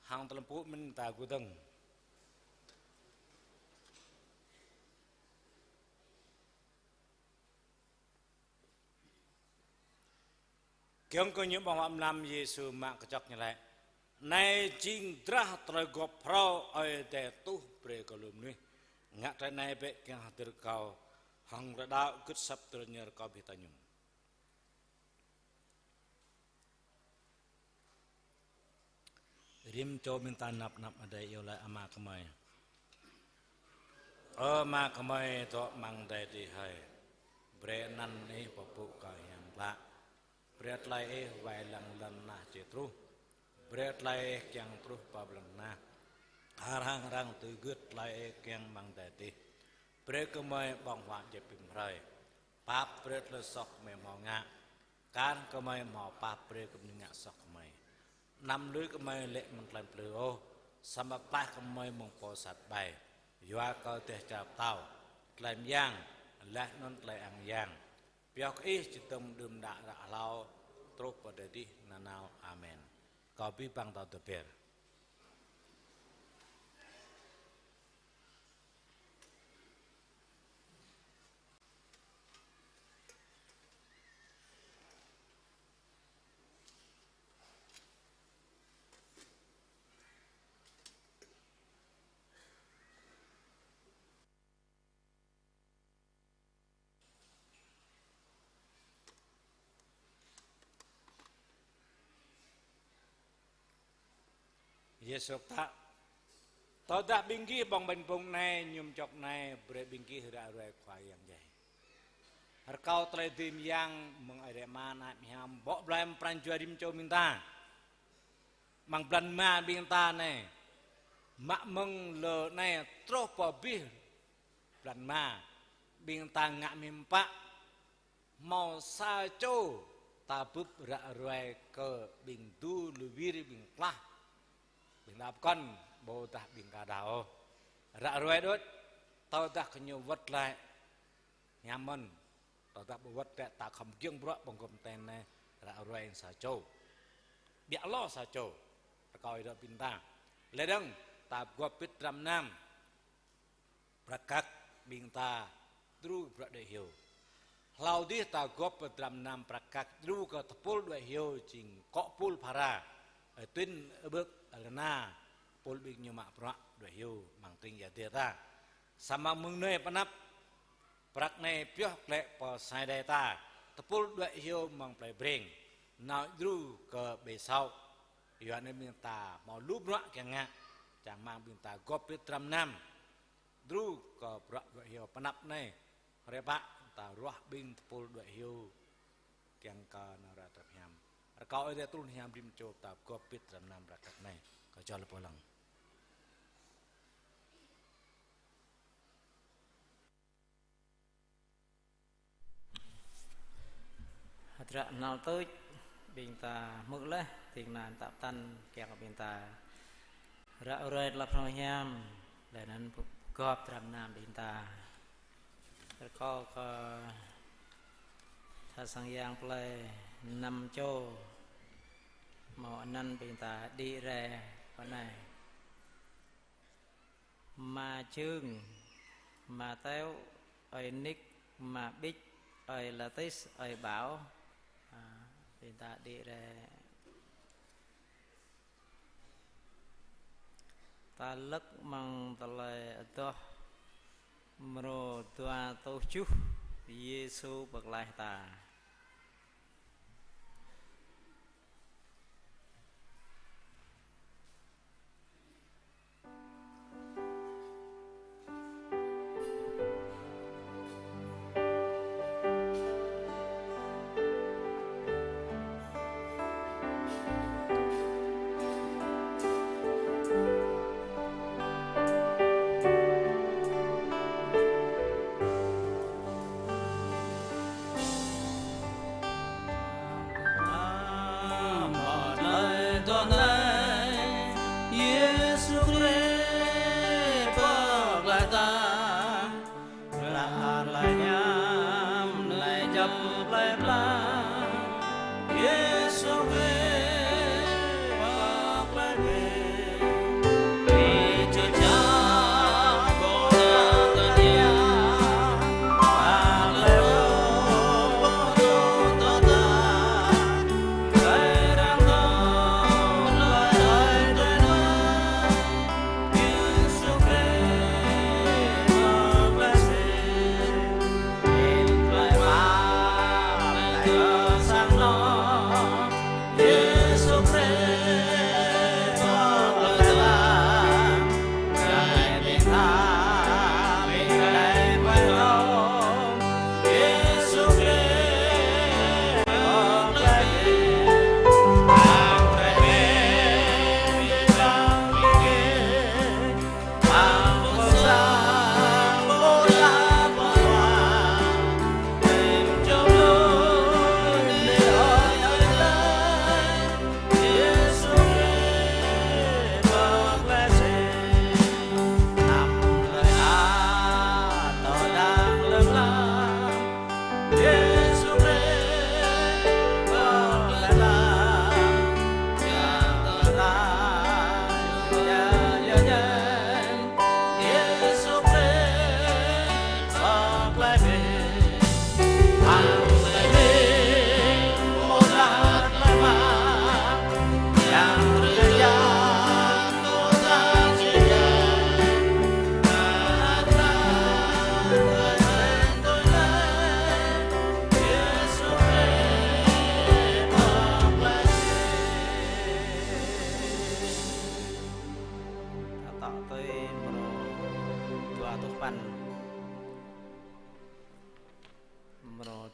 Hăng tơlơi pơpŭ mơ̆n ta gơdơ̆ng. Kiăng kơ ñu ƀơ̆ng huă mlam Yêsu mă kơčŏk ñu laĭ: Anai jing drah tơlơi gŏp phrâo Ơi Adai tuh brơi kơ lu mơnuih. Ngă tơlơi anai bĕ kiăng hơdơr kâo. Hăng rơđao gưt asăp tơlơi ñu rơkâo abih ta mơñum. Rĭm čô ƀing ta năp năp Adai iâu laĭ: Ama gơmơi. Ơ Ama gơmơi dŏ amăng adai adih hơi. Brơi anăn Ih pơpŭ kơ hiam klă. Brơi tơlơi Ih wai lăng lŏn tơnah či truh. Brơi tơlơi Ih kiăng truh pơ lŏn tơnah. Kar hăng arăng tui gưt tơlơi Ih kiăng amăng adai adih. Brơi gơmơi ƀơ̆ng huă djăp rĭm hrơi. Pap brơi tơlơi soh gơmơi hmâo ngă. Kar gơmơi hmâo pap brơi kơ ƀing ngă soh gơmơi. Anăm lui gơmơi lê̆ mơ̆ng tơlơi plư ôh, samơ̆ pap gơmơi mơ̆ng pô sat ƀai. Yua kơ dêh čar pơtao, tơlơi mơyang, laih anŭn tơlơi ang yang, pioh kơ Ih či dơ̆ng đưm đă ră hlâo, truh pơ adai adih nanao. Amen. Kâo abih bang ta dŏ be̱r. Yêsu pơtă: Tơdah ƀing gih ƀơ̆ng ƀañ pŭng anai, mơñum čŏk anai, brơi ƀing gih ră ruai Khua Yang djai. Rơkâo tơlơi dưi mơyang mơ̆ng Ơi Adai Ama, Ană Hiam, bŏ blai amăng pran jua rĭm čô ƀing ta. Amăng blan rơma ƀing ta anai, mă mơ̆ng lơ anai truh pơ abih blan rơma, ƀing ta ngă mơ̆ng pă, hmâo sa čô ta bưp ră ruai kơ ƀing du, lui wir, ƀing klah, ƀing đaŏ pơkŏn, ƀôdah ƀing ka đaŏ ôh. Ră ruai đôč, tơdah kơ ñu wơ̆t glaĭ hiam mơ̆n, tơdah ƀu wơ̆t glaĭ ta khŏm giŏng bruă pơgop ten anai, ră ruai sa čô. Biă lo sa čô, rơkâo ih dŏ ƀing ta. Lĕ dơ̆ng, ta pơgop pĭt dram rơnam prăk kăk ƀing ta djru bruă đuaĭ hyu. Hlâo dih ta gop pơ dram rơnam prăk kăk djru kơ tơpul đuaĭ hyu jing akŏ pul phara, ơi Tuin, ơi Bưk, ơi Lơna, pul ƀing ñu mă bruă đuaĭ hyu amăng tring Ia Dia ta. Samơ̆ mơ̆ng anai pơ anăp, prăk anai pioh glaĭ pơ Sai Đai ta, tơpul đuaĭ hyu amăng plei Breng, nao djru kơ ƀơi Sâo. Yua anŭn ƀing ta hmâo lu bruă kiăng ngă, čang rơmang ƀing ta gop pĭt dram rơnam djru kơ bruă đuaĭ hyu pơ anăp anai. Hrơi pă ta ruah ƀing tơpul đuaĭ hyu kiăng kơ nao ră tơlơi hiam. Rơkâo Ơi Adai trŭn hiam rĭm čô ta gop pĭt dram rơnam prăk kăk anai. Kơ čô lĕ pô lăng. Hơdră hnal tuč, ƀing ta hmư̆ laih, ding kơna ta pơtăn kiăng kơ ƀing ta ră ruai tơlơi phrâo hiam, laih anŭn pơgop dram rơnam ƀing ta. Rơkâo kơ tha sang yang plei năm čô hmâo anăn ƀing ta đĭ rai pơ anai. Ama Chương, ama Teo, ơi Nik, ama Bích, ơi Latis, ơi Bảo. A, ƀing ta đĭ rai. Ta lăk amăng Tơlơi Adoh mrô dua rơtuh tơjuh, Yêsu pơklaih ta. Amăng tơlơi adoh anai, Yêsu Krist pơklaih ta, ră tơlơi hiam anai djŏp plei pla. Yêsu Krist pơklaih.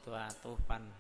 Dua rơtuh păn.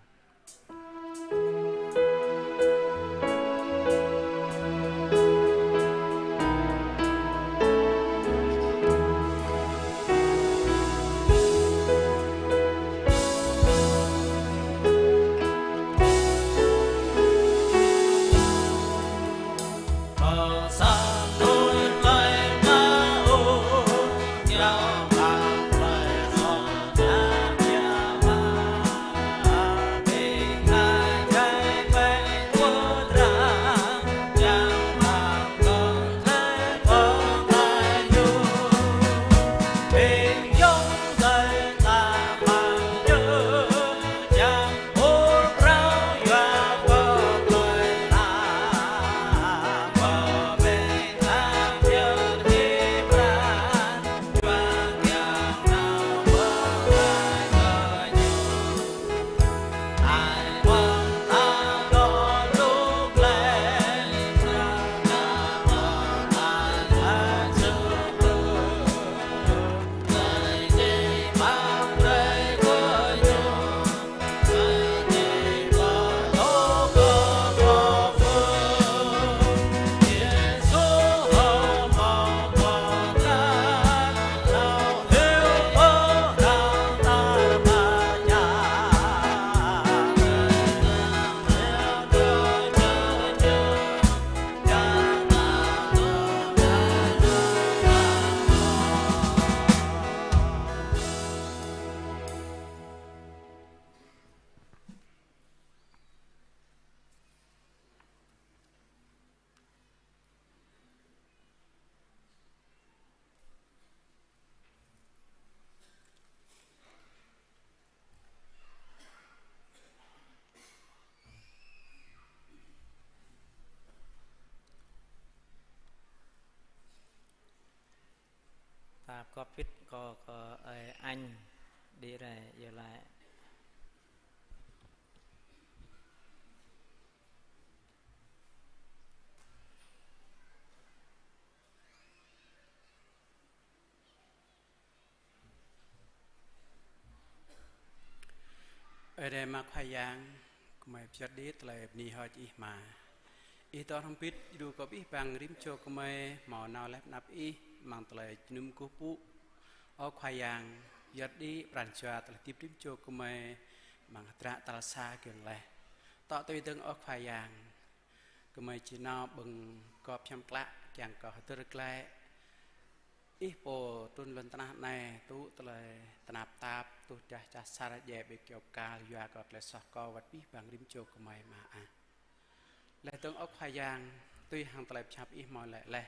Ta pơgop wĭt kơ, kơ ơi Anh đi rai, yơh laĭ. Ơi Adai Ama Khua Yang, gơmơi pơyơr đĭ tơlơi bơni hơơč Ih mơ̆n. Ih dŏ hrŏm hơbĭt djru kơ abih bang rĭm čô gơmơi hmâo nao laih pơ anăp Ih amăng tơlơi jơnum kơkuh pơpŭ. Ơ Khua Yang, pơyơr đĭ pran jua tơlơi hơdip rĭm čô gơmơi amăng hơdră tal sa giŏng laih. Tŏ tui dơ̆ng ơ Khua Yang, gơmơi či nao ƀơ̆ng gŏp hiam klă kiăng kơ hơdơr glaĭ Ih pô trŭn lŏn tơnah anai, tŭ tơlơi tơnap tap, tuh drah čah asar, djai ƀơi kơyâo bơrkal, yua kơ tơlơi soh kâo wơ̆t abih bang rĭm čô gơmơi mơ̆n ah. Laih dơ̆ng ơ Khua Yang, tui hăng tơlơi pơhiăp Ih hmâo laĭ laih: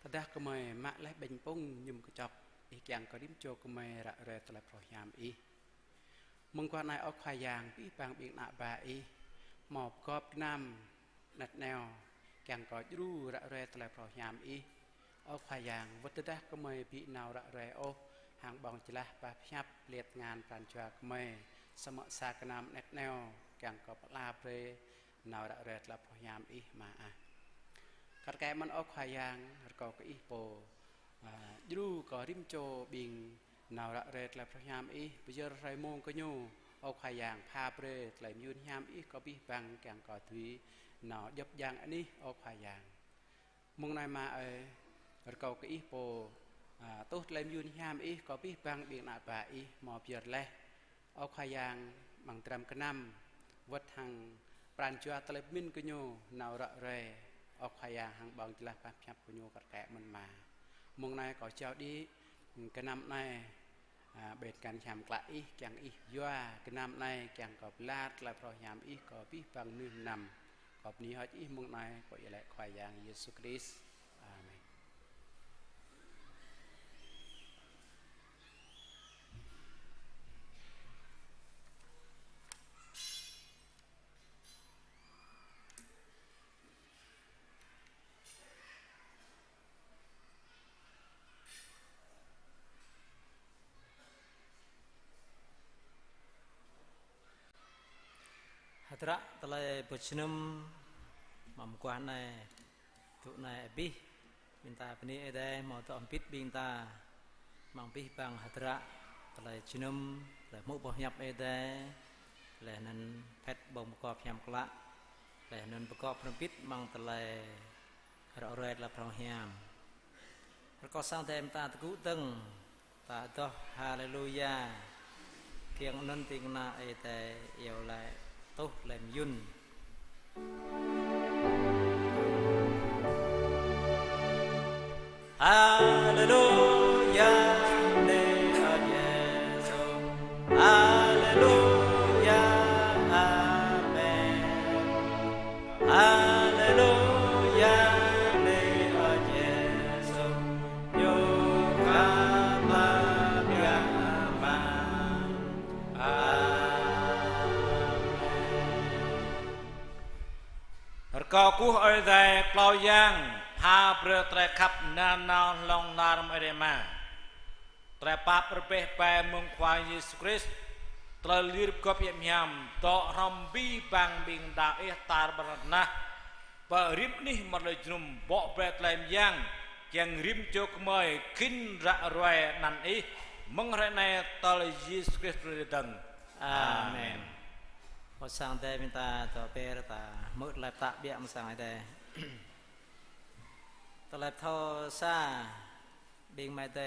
Tơdah gơmơi mă laih ƀañ pŭng mơñum kơčŏk, Ih kiăng kơ rĭm čô gơmơi ră ruai tơlơi phrâo hiam Ih. Mơguah anai ơ Khua Yang, abih bang ƀing ană bă Ih hmâo pơgop gơnam anet aneo kiăng kơ djru ră ruai tơlơi phrâo hiam Ih. Ơ Khua Yang, wơ̆t tơdah gơmơi ƀu nao ră ruai ôh hăng ƀơ̆ng jơlah pơhiăp, liat tơngan pran jua gơmơi, samơ̆ sa gơnam anet aneo kiăng kơ pơala brơi nao ră ruai tơlơi phrâo hiam Ih mơ̆n ah. Kar kaĭ mơ̆n ơ Khua Yang, rơkâo kơ Ih pô, a, djru kơ rĭm čô ƀing nao ră ruai tơlơi phrâo hiam Ih, pơyơr hrơi mông kơ ñu, ơ Khua Yang, pha brơi tơlơi mơyun hiam Ih kơ abih bang kiăng kơ dưi nao djŏp djang anih, ơ Khua Yang. Mông anai mơ̆n ơi, rơkâo kơ Ih pô, a, tuh tơlơi mơyun hiam Ih kơ abih bang ƀing ană bă Ih hmâo pơyơr laih. Ơ Khua Yang, amăng dram gơnam, wơ̆t hăng pran jua tơlơi pơmĭn gơñu nao ră ruai, ơ Khua Yang, hăng ƀơ̆ng jơlah pơhiăp gơñu kar kaĭ mơ̆n mơ̆n. Mông anai kâo jao đĭ gơnam anai, a, ƀơi tơngan hiam klă Ih, kiăng Ih yua gơnam anai kiăng kơ pơala tơlơi phrâo hiam Ih kơ abih bang mơnuih mơnam. Kâo bơni hơơč Ih mông anai, kâo iâu laĭ Khua Yang Yêsu Krist. Amen. Hơdră tơlơi pơjơnum mơguah anai, tŭ anai abih, ƀing ta bơni Ơi Adai hmâo dŏ hơbĭt ƀing ta amăng abih bang hơdră tơlơi jơnum, tơlơi hmư̆ boh hiăp Ơi Adai, Laih anŭn phĕt ƀơ̆ng pơkŏp hiam klă. Laih anŭn pơkŏp hrŏm hơbĭt amăng tơlơi ră ruai tơlơi phrâo hiam. Rơkâo Sang Ơi Adai mơta tơgŭ dơ̆ng, ta adoh Haleluya. Kiăng anŭn ding kơna Ơi Adai iâu laĭ tuh lĕ mơyŭn. Haleluya, bơni Ơi Yêsu. Haleluya, amen. Haleluya, bơni Ơi Yêsu. Ñu khăp ta biă mă. Amen. Rơkâo kơkuh Ơi Adai klâo yang pha brơi tơlơi khăp nanao hlŏng lar mơ̆ng Ơi Adai Ama, tơlơi pap rơbeh bai mơ̆ng Khua Yêsu Krist, tơlơi lir pơgop hiam dŏ hrŏm abih bang ƀing đaŏ ih tar ƀar lŏn tơnah. Pơ rĭm anih mơ̆ng tơlơi jơnum bŏ ƀơi tơlơi mơyang, kiăng rĭm čô gơmơi khĭn ră ruai anăn ih, mơ̆ng hrơi anai tơl Yêsu Krist trŭn rai dơ̆ng. Amen. Amen. Ơ Sang Ơi Adai ƀing ta, tơl pơr ta hmư̆ tơlơi pơtă biă mơ̆ng Sang Ơi Adai. Tơlơi pơthâo sa, ƀing mơ̆ng Ơi Adai